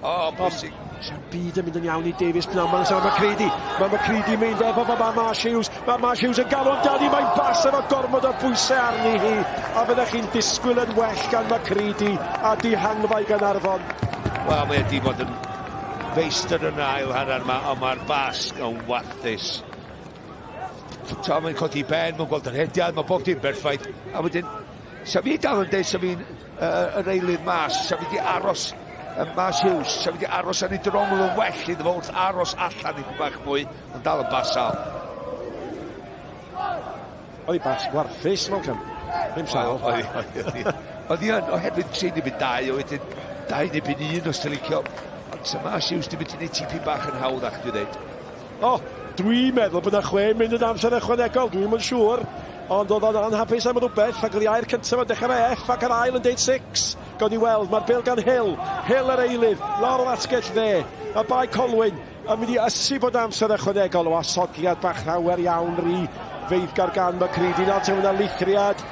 O, oh, bwysig. Sa'n byd yn mynd yn iawn i Davies pnawn ma'n Mae McCready. Mae McCready mynd efo fo, mae Marsh Hughes. Mae Marsh Hughes yn galw amdani. Mae'n bas efo gormod o bwysau arni hi. A fyddech chi'n disgwyl yn well gan McCready a dihangfa i Gaernarfon. Wel, mae wedi bod yn feistr yn ail hanner yma, ond mae'r basg yn warthus. Ta, mae'n codi ben, mae'n gweld yr hediad, mae bob dim berffaith. A wedyn, sa fi dal yn dweud, sa fi'n yr eilydd mas, sa fi wedi aros y Mas Hughes, sa fi wedi aros ar ei drongl yn well iddo fo wrth aros allan i bach mwy, ond dal yn basal. Oedd hi bas warthus, Malcolm. Ddim sal. Oedd hi, oedd hi yn, oherwydd 3 neu 2, a wedyn 2 neu 1 os ti'n licio. Ond sa Mas Hughes di mynd i wneud tipyn bach yn hawddach, dwi'n dweud. O, dwi'n meddwl bod yna chwe munud amser ychwanegol, dwi'm yn siŵr. Ond oedd o'n anhapus am rhywbeth, ac oedd ei air cyntaf yn dechrau efo F ac yr ail yn deud six. Gawn ni weld, mae'r bêl gan Hill, Hill yr eilydd, lawr o'r asgell dde, a Bae Colwyn yn mynd i ysu bod amser ychwanegol o asodiad bach llawer iawn rhy feiddgar gan McCready. Nawr te, yna lithriad.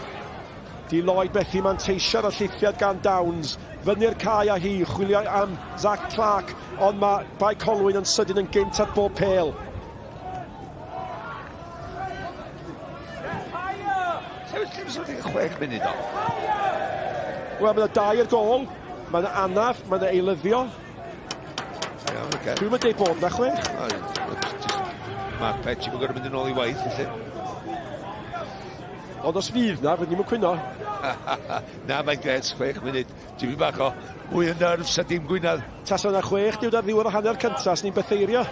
Di Lloyd methu manteisio ar y llithriad gan Downs. Fyny'r cae â hi, chwilio am Zach Clark, ond mae Bae Colwyn yn sydyn yn gynt at bob pêl. Sefyll lle chwech munud o. Wel, mae yna dau ar gol. Mae yna anaf, mae yna eilyddio. Iawn, oce. Dwi'n mynd deud bod yna chwech. Mark Petch, mae'n gorfod mynd yn ôl i waith, felly. Ond os fydd na, fydd ni'n cwyno. na, mae'n gret, chwech munud. Ti'n bach o mwy o nerves a dim gwynedd. Tasa yna chwech diwedd ar ddiwedd y hanner cyntaf, ni'n bytheirio.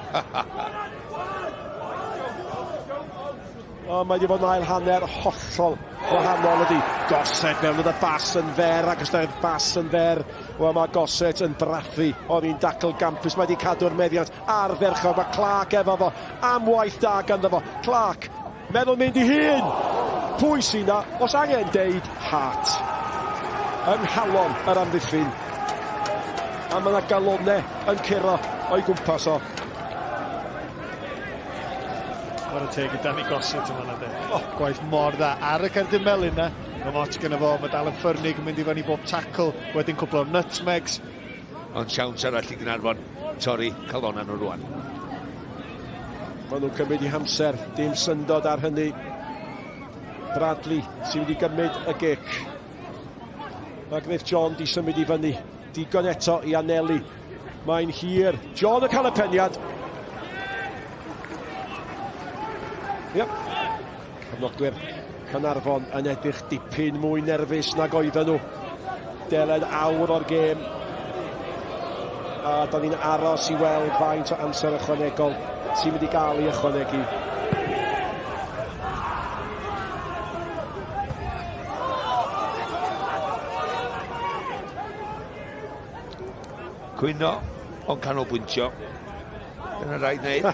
O, mae wedi bod yn ail hanner hollol wahanol ydy. Gossett mewn oedd y bas yn fer, ac os ydy'r bas yn fer, wel mae Gossett yn brathu. Oedd hi'n dacl gampus, mae wedi cadw'r meddiant ardderchog. Mae Clark efo fo, am waith da ganddo fo. Clark, meddwl mynd i hun! Pwy sy'n na? Os angen deud, Hart. Yng nghalon yr amddiffyn. A mae yna galonau yn curo o'i gwmpas o. Chwarae teg i Danny Gossett yma na de. Oh, gwaith mor dda ar y cerdyn melyn na. Mae lot gyda fo, mae dal yn ffyrnig yn mynd i fyny bob tackle, wedyn cwpl o nutmegs. Ond siawns arall i Gaernarfon torri calonnau nhw rwan. Maen nhw'n cymryd i hamser, dim syndod ar hynny. Bradley sy'n mynd i gymryd y gic. Mae Griff John di symud i fyny. Digon eto i anelu. Mae'n hir. John yn cael y peniad. Yep. Cefnogwyr Caernarfon yn edrych dipyn mwy nerfus nag oedden nhw. Delen awr o'r gêm. A da ni'n aros i weld faint o amser ychwanegol sy'n mynd i gael ei ychwanegu. Cwyno, ond canolbwyntio. Dyna rhaid wneud.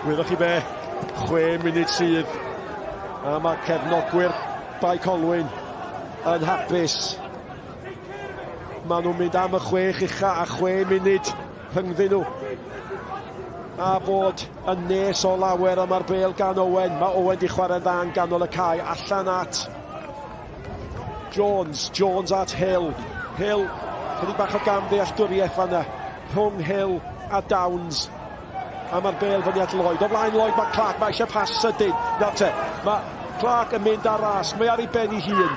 Wyddoch chi be, chwe munud sydd. A mae cefnogwyr Bae Colwyn yn hapus. Maen nhw'n mynd am y chwech ucha a chwe munud rhyngddyn nhw. A bod yn nes o lawer a mae'r bel gan Owen. Mae Owen di chwarae'n dda yn ganol y cae. Allan at Jones, Jones at Hill. Hill, chydig bach o gam ddealltwriaeth fanna rhwng Hill a Downs. A mae'r bel fyny at Lloyd. O flaen Lloyd mae Clark, mae eisiau pas sydyn. Nawr te, mae Clark yn mynd ar ras, mae ar ei ben ei hun.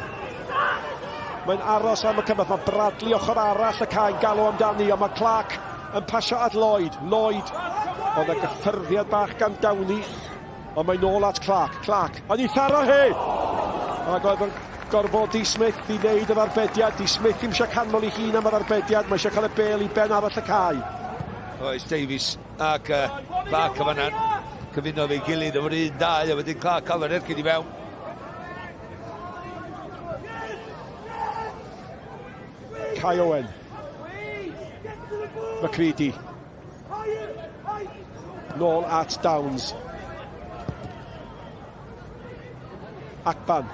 Mae'n aros am y cymorth, mae Bradley ochr arall y cae yn galw amdani, ond mae Clark yn pasio at Lloyd. Lloyd, ond y gyffyrddiad bach gan Downey. Ond mae'n nôl at Clark. Clark, yn ei tharo hi! Ac oedd yn gorfodi Smith i wneud yr arbediad. Di Smith ddim eisiau canmol ei hun am yr arbediad. Mae eisiau cael y bel i ben arall y cae. Oes, Davies ac uh, Clark yn fanna cyfuno fe'i gilydd efo'r un dau a wedyn Clark cael yr ergyd i fewn. Kai Owen. McCready. Nôl at Downs. Akpan.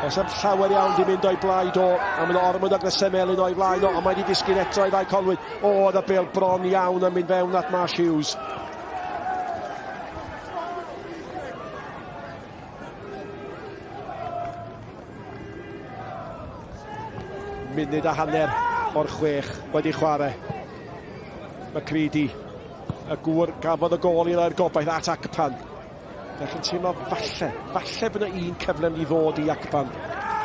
Oes am llawer iawn di mynd o'i blaid o, a mae'n ormod o grysau melyn o'i flaen o, ond mae wedi disgyn eto i ddau Colwyn. O, oedd y bel bron iawn yn mynd fewn at Marsh Hughes. Munud a hanner o'r chwech wedi chwarae. McCready, y gŵr gafodd y gôl i roi'r gobaith at Akpan. Da chi'n teimlo falle, falle bod yna un cyfle mynd i ddod i Akpan.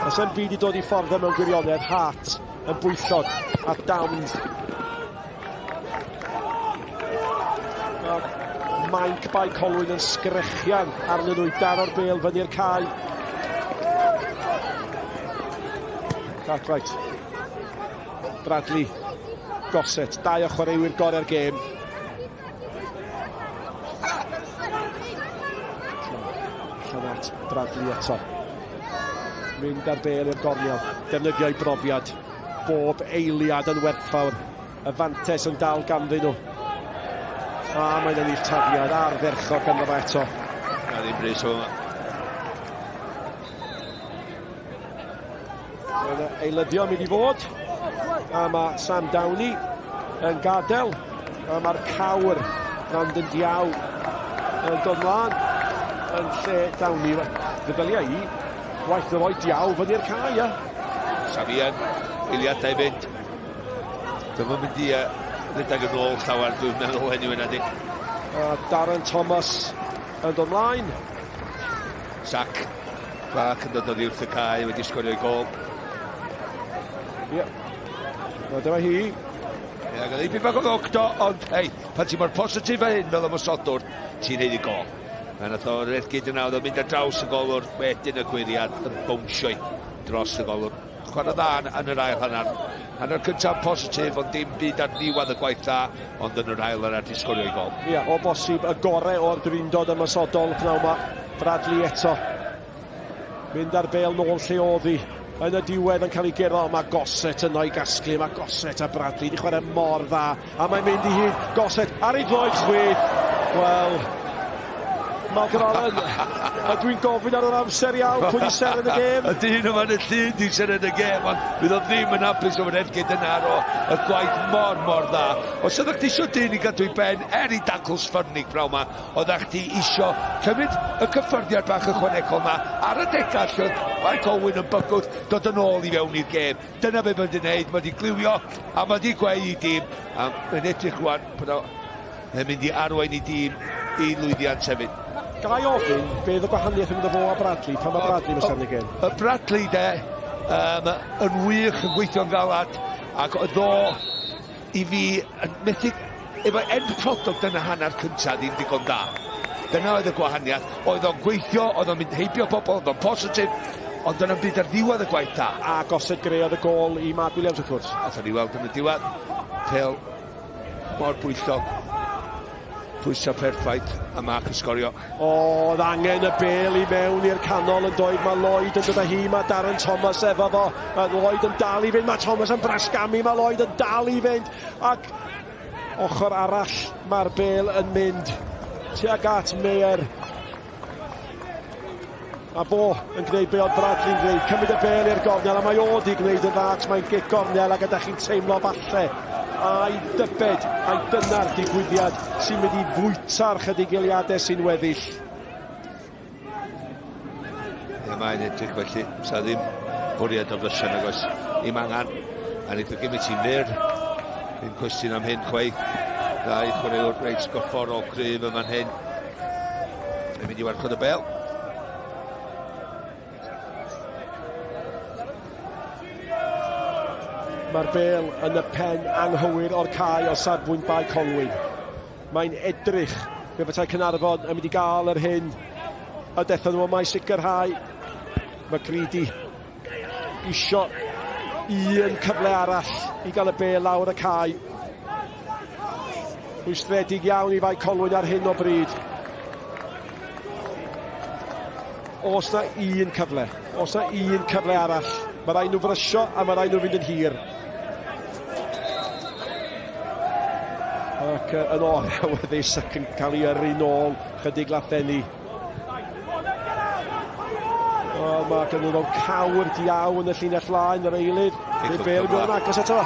Os yn byd i dod i ffordd mewn gwirionedd, Hart yn bwyllog a Downs. Mainc Bae Colwyn yn sgrechian arnyn nhw i daro'r bêl fyny'r cae. Cartwright. Bradley. Gossett. Dau o chwaraewyr gorau'r gêm. Allan at Bradley eto. Mynd ar bêl i'r gornel. Defnyddio'i brofiad. Bob eiliad yn werthfawr. Y fantes yn dal ganddyn nhw. A mae'n ennill tafliad ardderchog ganddo fo eto. Na ddim brys o yma. Mae'n eilyddio mynd i fod. A mae Sam Downey yn gadael. A mae'r cawr Brandon Diaw yn dod mlaen yn lle Downey. Feddylia i, waith na roi Diaw fyny'r cae, ia. Samian, eiliadau fynd. Dyma mynd i uh, rhedeg yn ôl llawer, dwi'n meddwl hynny yna di. A Darren Thomas yn dod mlaen. Sac. Clark yn dod oddi wrth y cae wedi sgorio ei gol. Ie. Yeah. Na dyma hi. Ie, yeah, gael ei bach o ddog do, ond hei, pan ti mor positif a hyn fel ymosodwr, ti'n neud i gol. A nath o'r ergyd yna, oedd o'n mynd ar draws y golwr, wedyn y gwyriad yn bownsio dros y golwr. Chwarae dda yn yr ail hanner. Hanner cyntaf positif, ond dim byd ar ddiwedd y gwaith dda, ond yn yr ail hanner di sgorio i gol. Ia, o bosib y gorau o'r drindod ymosodol pnawn ma. Bradley eto. Mynd ar bel nôl lle oedd hi. Yn y diwedd yn cael ei guro, mae Gossett yno i gasglu, mae Gossett a Bradley wedi chwarae mor dda, a mae'n mynd i hyd Gossett ar ei droed chwith. Wel, Malcolm Allen, a dwi'n gofyn ar yr amser iawn, pwy di seren y gêm? Y dyn yma yn y llun di seren y gêm, ond fydd o ddim yn hapus o'r ergyd yna ar o y gwaith mor, mor dda. Os oeddech chdi isio dyn i gadw i ben, er i dacl sffyrnig prawn ma, oeddech chdi isio cymryd y cyffyrddiad bach ychwanegol ma ar y degau lle oedd Mike Owen yn bygwth dod yn ôl i fewn i'r gêm. Dyna be mae wedi gwneud, mae wedi gliwio a mae wedi gweu i dîm. A mae'n edrych rwan bod o yn mynd i arwain i dîm i lwyddiant hefyd. Ga i ofyn, be oedd y gwahaniaeth rhwng fo a Bradley, pan mae Bradley yn sefyll y gêm? Y Bradley de, um, yn wych, yn gweithio'n galad, ac oedd o i fi yn methu Efo end product yn y hanner cyntaf ddim digon da. Dyna oedd y gwahaniaeth. Oedd o'n gweithio, oedd o'n mynd heibio pobl, oedd o'n positif, ond dyna'n byd ar ddiwedd y gwaith da. A gosod greodd y gol i Mark Williams wrth gwrs. Allan ni weld yn y diwedd. Pel mor bwyllog. Pwysau perffaith a Mark yn sgorio. Oedd angen y bel i mewn i'r canol yn doedd. Mae Lloyd yn dod â hi, mae Darren Thomas efo fo. Mae Lloyd yn dal i fynd, mae Thomas yn brasgamu, mae Lloyd yn dal i fynd. Ac ochr arall mae'r bel yn mynd tuag at Meyer. A fo yn gwneud be oedd Bradley'n gwneud, cymryd y bel i'r gornel, a mae o wedi gwneud yn dda, ac mae'n gic gornel, ac ydych chi'n teimlo falle a'i dybed, ai dyna'r digwyddiad sy'n mynd i fwyta'r chydig eiliadau sy'n weddill. Ie, mae'n edrych felly, sa ddim bwriad o fysion nag oes. Ddim angen, a wneud o gymryd ti'n fyr. Ddim cwestiwn am hyn chwaith. Ddau chwaraewr reit gorfforol cryf yn fan hyn. Yn mynd i warchod y bel. Mae'r bel yn y pen anghywir o'r cae o safbwynt Bae Colwyn. Mae'n edrych fe petai Caernarfon yn mynd i gael yr hyn y dethon nhw yma i sicrhau. Mae Greedy isio un cyfle arall i gael y bel lawr y cae. Rwystredig iawn i Fae Colwyn ar hyn o bryd. Os na un cyfle, os na un cyfle arall, mae rhaid nhw frysio a mae rhaid nhw fynd yn hir. Ac yn o'r awyddus ac yn cael ei yrru nôl chydig lathenni. O, mae gen nhw cawr diaw yn y llinell flaen, yr eilydd. Nid Bale yn mynd yn agos ato.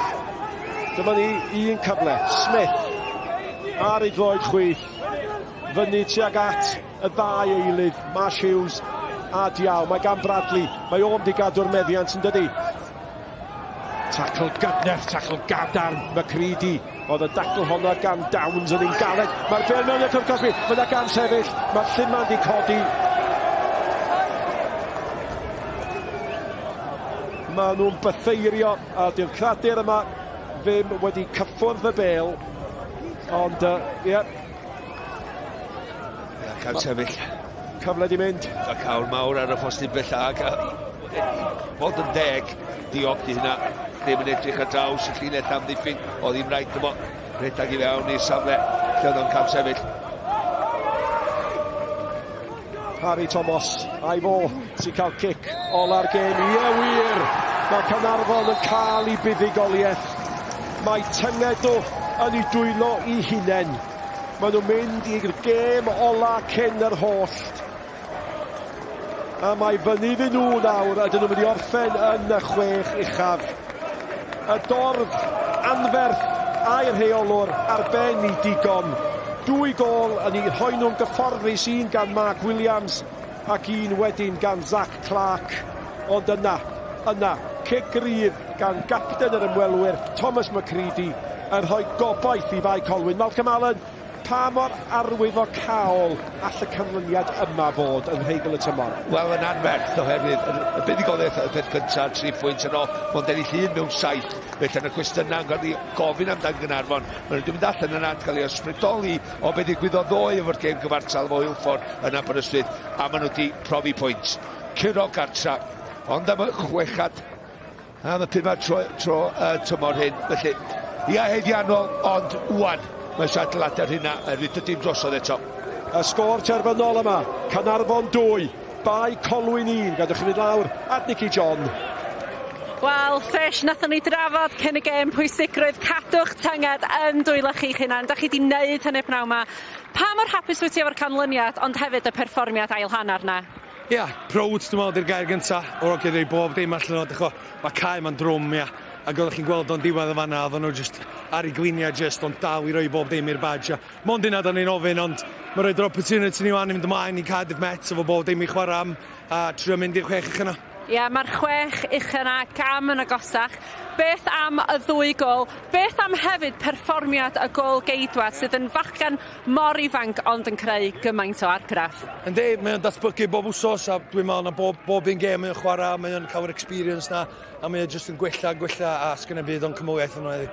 Dyma ni un cyfle. Smith ar ei droed chwith. Fyny tuag at y ddau eilydd, Marsh Hughes a Diaw. Mae gan Bradley, mae o'n di gadw'r meddiant yn dydi. Tacl gydnerth, tacl gadarn, McCready. Oedd y dacl honno gan Downs yn un galed. Mae'r bel mewn i'r cwrt cosbi. Mae yna gam sefyll. Mae'r lluman di codi. Mae nhw'n bytheirio a dyw'r cradur yma ddim wedi cyffwrdd y bel. Ond, ie. Uh, yeah. Ia, cam sefyll. Cyfle di mynd. A cawr mawr ar y ffostyn bellach. Fod yn deg, diog di hynna. Ddim yn edrych ar draws y llinell amddiffyn. Oedd hi'n rhaid iddo rhedeg i fewn i'r safle lle oedd o'n cam sefyll. Harry Thomas, a'i fo sy'n cael cic ola'r gêm. Ie wir, mae Caernarfon yn cael ei buddugoliaeth. Mae tynged nhw yn ei dwylo i hunain. Maen nhw'n mynd i'r gêm ola cyn yr hollt. A mae fyny iddyn nhw nawr, ydyn nhw'n mynd i orffen yn y chwech uchaf. Y dorf anferth a'r rheolwr ar ben i digon. Dwy gol yn eu rhoi nhw'n gyfforddus, un gan Mark Williams ac un wedyn gan Zach Clark. Ond yna, yna, cic rydd gan gapten yr ymwelwyr, Thomas McCready, yn rhoi gobaith i Fae Colwyn. Malcolm Allen, Pa mor arwyddocaol all y canlyniad yma fod yn nheigl y tymor? Wel, yn anferth, oherwydd y buddugoliaeth y peth cyntaf, tri phwynt yn ôl, mond ennill un mewn saith. Felly yn y cwestiynau yn cael ei gofyn amdan Gaernarfon, maen nhw wedi mynd allan yna yn cael ei ysbrydoli o beth ddigwyddodd ddoe efo'r gêm gyfartal efo Hwlffordd yn Aberystwyth, a maen nhw wedi profi pwynt. Curo gartra, ond am y chwechad Am y pumed tro, tro uh, tymor hyn. Felly, ia haeddiannol, ond wwan, mae eisiau adeiladu ar hynna, oherwydd dydy'n drosodd eto. Y sgôr terfynol yma, Caernarfon 2, Bae Colwyn 1. Gadwch chi fynd lawr at Nicky John. Wel, Fish, nathon ni drafod cyn y gêm pwysigrwydd cadw'ch tynged yn dwylo chi'ch hunan. Da chi 'di wneud hynny pnawn 'ma. Pa mor hapus wyt ti efo'r canlyniad, ond hefyd y perfformiad ail hanner 'na? Ia, proud dwi'n meddwl 'di'r gair gynta. O'r hogia 'di roi bob dim allan o, d'ch'mo', ma' cae 'ma'n drwm ia, ag oddech chi'n gweld o'n diwedd yn fanna, oedden nhw jyst ar 'u glinia jyst ond dal i roi bob dim i'r badge a mond hynna 'dan ni'n ofyn ond ma' roid yr opportunity ni 'wan i fynd ymlaen i Cardiff Met efo bob dim i chwara am a trio mynd i'r chwech ucha 'na. Ie, mae'r chwech ucha 'na gam yn agosach. Beth am y ddwy gôl? Beth am hefyd perfformiad y gôl geidwad sydd yn fachgen mor ifanc ond yn creu gymaint o argraff? Yndi, mae o'n datblygu bob wsos a dwi'n meddwl na bob, bob un gêm mae o'n chwarae, mae o'n cael yr experience na a mae o'n jyst yn gwella, gwella a sgynna byd o'n cymoliaeth yno heddi.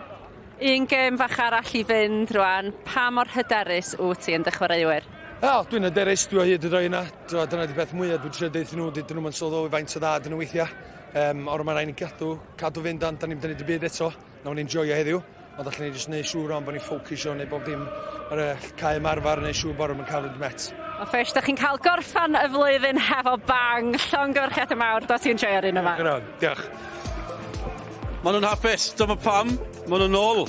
Un gêm fach arall i fynd rwan, pa mor hyderus wyt ti yn dy chwaraewyr? O, dwi'n hyderus, dwi o hyd yn rhoi yna. Dyna di beth mwyaf dwi'n trio deuthyn nhw, dydyn nhw'n sylweddoli faint o dda dyn nhw weithiau. Um, ond mae'n rhaid ni gadw, cadw fynd, ond da ni'n mynd i byd eto. Nawn ni'n joio heddiw, ond allan ni jyst neud siŵr rwan bod ni'n ffocysio neu bob dim ar y cae ymarfer neu siŵr bod nhw'n cael y met. Wel Fish, da chi'n cael gorffan y flwyddyn hefo bang. Llongyfarchiadau mawr, dos i enjoyo'r un yma. Diolch. Maen nhw'n hapus, dyma pam, maen nhw'n ôl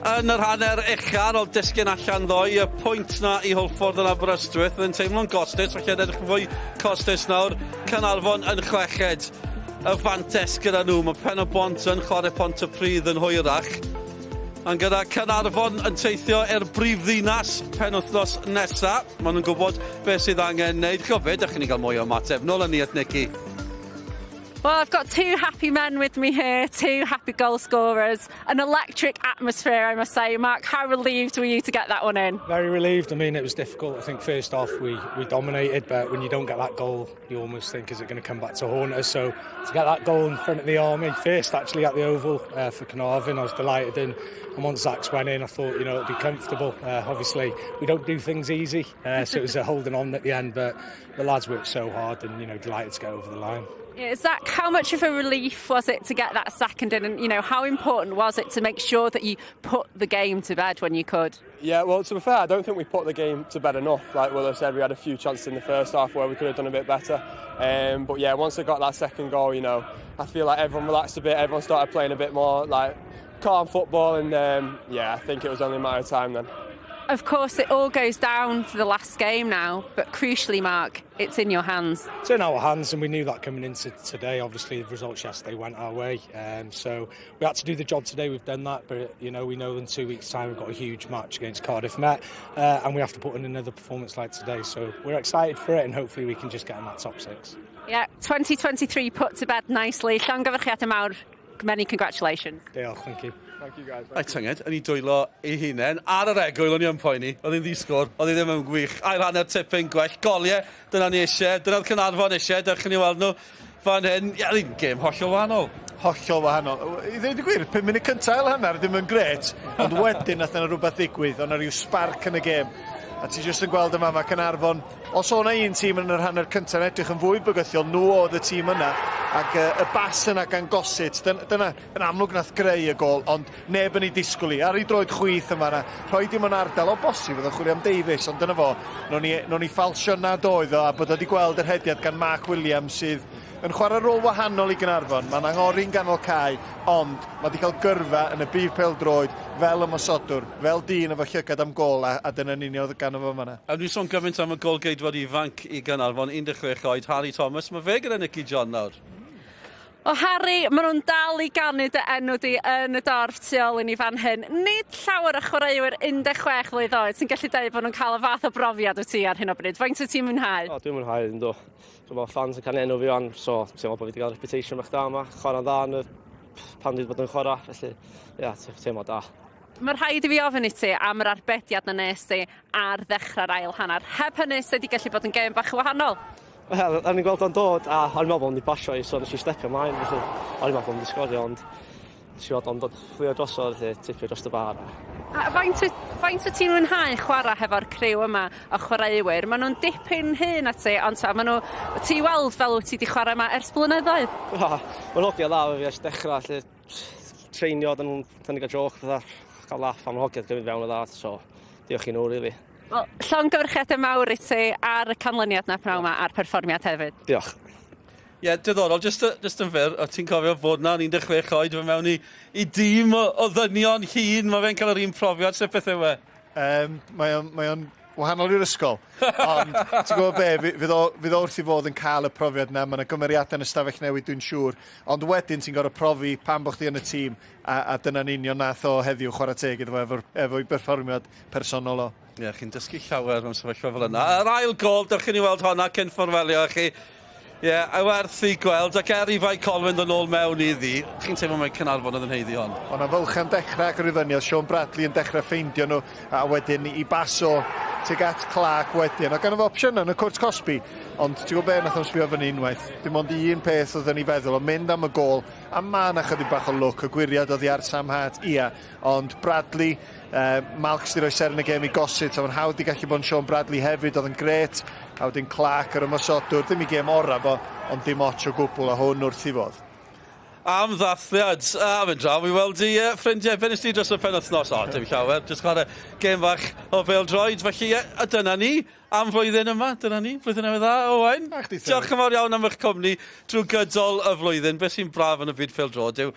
yn yr hanner ucha ar ôl disgyn allan ddoe, y pwynt na i Hwlffordd yn Aberystwyth, yn teimlo'n gostus, felly yn edrych yn fwy costus nawr, Caernarfon yn chweched, y fantes gyda nhw, mae Pen y Bont yn chwarae Pontypridd yn hwyrach, ond gyda Caernarfon yn teithio i'r brifddinas penwythnos nesa, maen nhw'n gwybod beth sydd angen wneud. Ch'o be, dych chi'n cael mwy o ymateb. Nôl â ni at Nicky. Well, I've got two happy men with me here, two happy goal scorers. An electric atmosphere, I must say. Mark, how relieved were you to get that one in? Very relieved. I mean, it was difficult. I think first off, we, we dominated, but when you don't get that goal, you almost think, is it going to come back to haunt us? So to get that goal in front of the army, first actually at the Oval for Carnarvon, I was delighted. And, and once Zach's went in, I thought, you know, it'd be comfortable. Obviously, we don't do things easy, so it was a holding on at the end, but the lads worked so hard and, you know, delighted to get over the line. Yeah, Zach, how much of a relief was it to get that second in and, you know, how important was it to make sure that you put the game to bed when you could? Yeah, well, to be fair, I don't think we put the game to bed enough. Like Willow said, we had a few chances in the first half where we could have done a bit better. But yeah, once I got that second goal, you know, I feel like everyone relaxed a bit, everyone started playing a bit more like calm football, and yeah, I think it was only a matter of time then. Of course, it all goes down to the last game now, but crucially, Mark, it's in your hands. It's in our hands, and we knew that coming into today. Obviously, the results yesterday went our way, so we had to do the job today. We've done that, but you know, we know in 2 weeks' time we've got a huge match against Cardiff Met, and we have to put in another performance like today. So we're excited for it, and hopefully we can just get in that top six. Yeah, 2023 put to bed nicely. Llongyfarchiadau mawr. Many congratulations. Diolch, thank you. Thank you guys. Ai tynged, yn ei dwylo ei hunain, ar yr egwyl o'n i yn poeni, oedd hi'n ddi-sgôr, oedd hi ddim yn gwych. Ail hanner tipyn gwell, goliau, dyna ni eisiau, dyna'r Caernarfon eisiau, dewch i ni weld nhw fan hyn. Ie, oedd hi'n gêm hollol wahanol. Hollol wahanol. I ddweud y gwir, 5 munud cyntaf ail hanner ddim yn gret, ond wedyn nath yna rhywbeth ddigwydd, oedd yna rhyw spark yn y gêm. A ti jyst yn gweld yma, mae Caernarfon, os o'na un tîm yn yr hanner cyntaf yn edrych yn fwy bygythiol, nhw oedd y tîm yna, ac y bas yna gan Gossett, dyna, dyna yn amlwg nath greu y gol, ond neb yn ei disgwyl i. Ar ei droed chwith yma yna, rhoi dim yn ardal o bosib, oedd o'n chwilio am Davies, ond dyna fo, nawn ni, nawn ni ffalsio nad oedd o, a bod o wedi gweld yr hediad gan Mark Williams sydd yn chwarae rôl wahanol i Gaernarfon. Mae'n angori'n ganol cae, ond mae wedi cael gyrfa yn y byd pêl-droed fel ymosodwr, fel dyn efo llygad am gol, a, a dyna'n union oedd gan efo fan'na. A dwi'n sôn gymaint am y gôl-geidwad ifanc i Gaernarfon, 16 oed, Harry Thomas. Mae fe gyda Nicky John nawr. O Harry, maen nhw'n dal i ganu dy enw di yn y dorf tu ôl i ni fan hyn. Nid llawer o chwaraewyr 16 mlwydd oed sy'n gallu dweud bod nhw'n cael y fath o brofiad wyt ti ar hyn o bryd. Faint wyt ti'n mwynhau? O, dwi'n mwynhau yn do. Dwi'n meddwl fans yn canu enw fi wan, so ti'n meddwl bod fi wedi cael reputation bach da yma. Chwarae'n dda yn y pan dwi wedi bod yn chwarae, felly ie, yeah, teimlo da. Mae rhaid i fi ofyn i ti am yr arbediad na nes ti ar ddechrau'r ail hanner. Heb hynny, sydd wedi gallu bod yn gêm bach wahanol. Wel, o'n i'n gweld o'n dod, a o'n i'n meddwl bod o'n di basio i, so nes i stepio ymlaen, felly o'n i'n meddwl bod o'n di sgorio, ond nes i weld o'n dod fflio drosodd, felly tipio dros y bar. A faint, faint wyt ti'n mwynhau chwarae hefo'r criw yma o chwaraewyr? Maen nhw'n dipyn hŷn na ti, ond ta, maen nhw, ti weld fel wyt ti wedi chwarae yma ers blynyddoedd? Mae'n hogia dda efo fi ers dechrau, felly treinio, dyn nhw'n dyn ni'n cael joc, fatha, cael laff am hogiad gymryd fewn o dda, so diolch i nhw, really. Wel, llongyfarchiadau mawr i ti ar y canlyniad na pnawn yma a'r perfformiad hefyd. Diolch. Ie, yeah, diddorol, just, just yn fyr, o ti'n cofio bod na'n 16 oed fe mewn i, i dîm o, o ddynion hŷn, mae fe'n cael yr un profiad, sut beth yw e? Um, mae o'n, mae o'n wahanol i'r ysgol. Ond, ti'n gwybod be, fydd o, fydd o wrth i fod yn cael y profiad yna, mae yna gymeriadau yn y stafell newid dwi'n siŵr, ond wedyn ti'n gorfod profi pam bod chdi yn y tîm, a, a dyna'n union nath o heddiw chwarae teg iddo fo efo'r efo berfformiad personol o. Ie, yeah, chi'n dysgu llawer mewn sefyllfa fel yna. Yr ail gol, dewch chi ni weld honna cyn fforwelio chi. Ie, yeah, a werth i gweld, ac er i Fae Colwyn ddod nôl mewn iddi, chi'n teimlo mai Caernarfon oedd yn haeddu hon? O'na fylchau'n dechrau ac yr fyny, oedd Sean Bradley yn dechrau ffeindio nhw, a wedyn i baso tuag at Clark wedyn. Oedd gynno fo opsiynau yn y cwrt cosbi, ond ti'n gwybod be, nath o'n sbio fyny unwaith. Dim ond un peth oedd yn ei feddwl, o mynd am y gol, a ma' 'na chydig bach o lwc, y gwyriad oddi ar Sam Hart, ia. Ond Bradley, Malks di roi seren y gêm i Gossett, a mae'n hawdd i gallu bod yn Sean Bradley hefyd, oedd yn gret. A wedyn Clark yr ymosodwr, ddim i gêm ora fo, ond dim ots o gwbl, a hwn wrth i fodd. Am ddathliad. A mynd draw i weld i ffrindiau. Be nes ti dros y penwythnos? O, dim llawer. Jyst chwarae gêm fach o bêl-droed. Felly, ie, a dyna ni am flwyddyn yma. Dyna ni. Flwyddyn newydd dda, Owain. Diolch yn fawr iawn am eich cwmni drwy gydol y flwyddyn. Beth sy'n braf yn y byd pêl-droed yw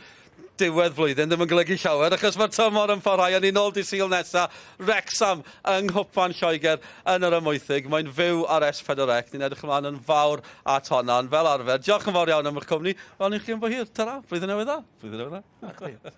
diwedd flwyddyn ddim yn golygu llawer, achos mae'r tymor yn parhau a ni nôl dydd Sul nesa, Wrecsam yng Nghwpan Lloegr yn yr Amwythig. Mae'n fyw ar S4C. Ni'n edrych ymlaen yn fawr at honna, ond fel arfer, diolch yn fawr iawn am eich cwmni. Welwn ni chi yn bo hir. Ta-ra, blwyddyn newydd dda. Blwyddyn newydd dda.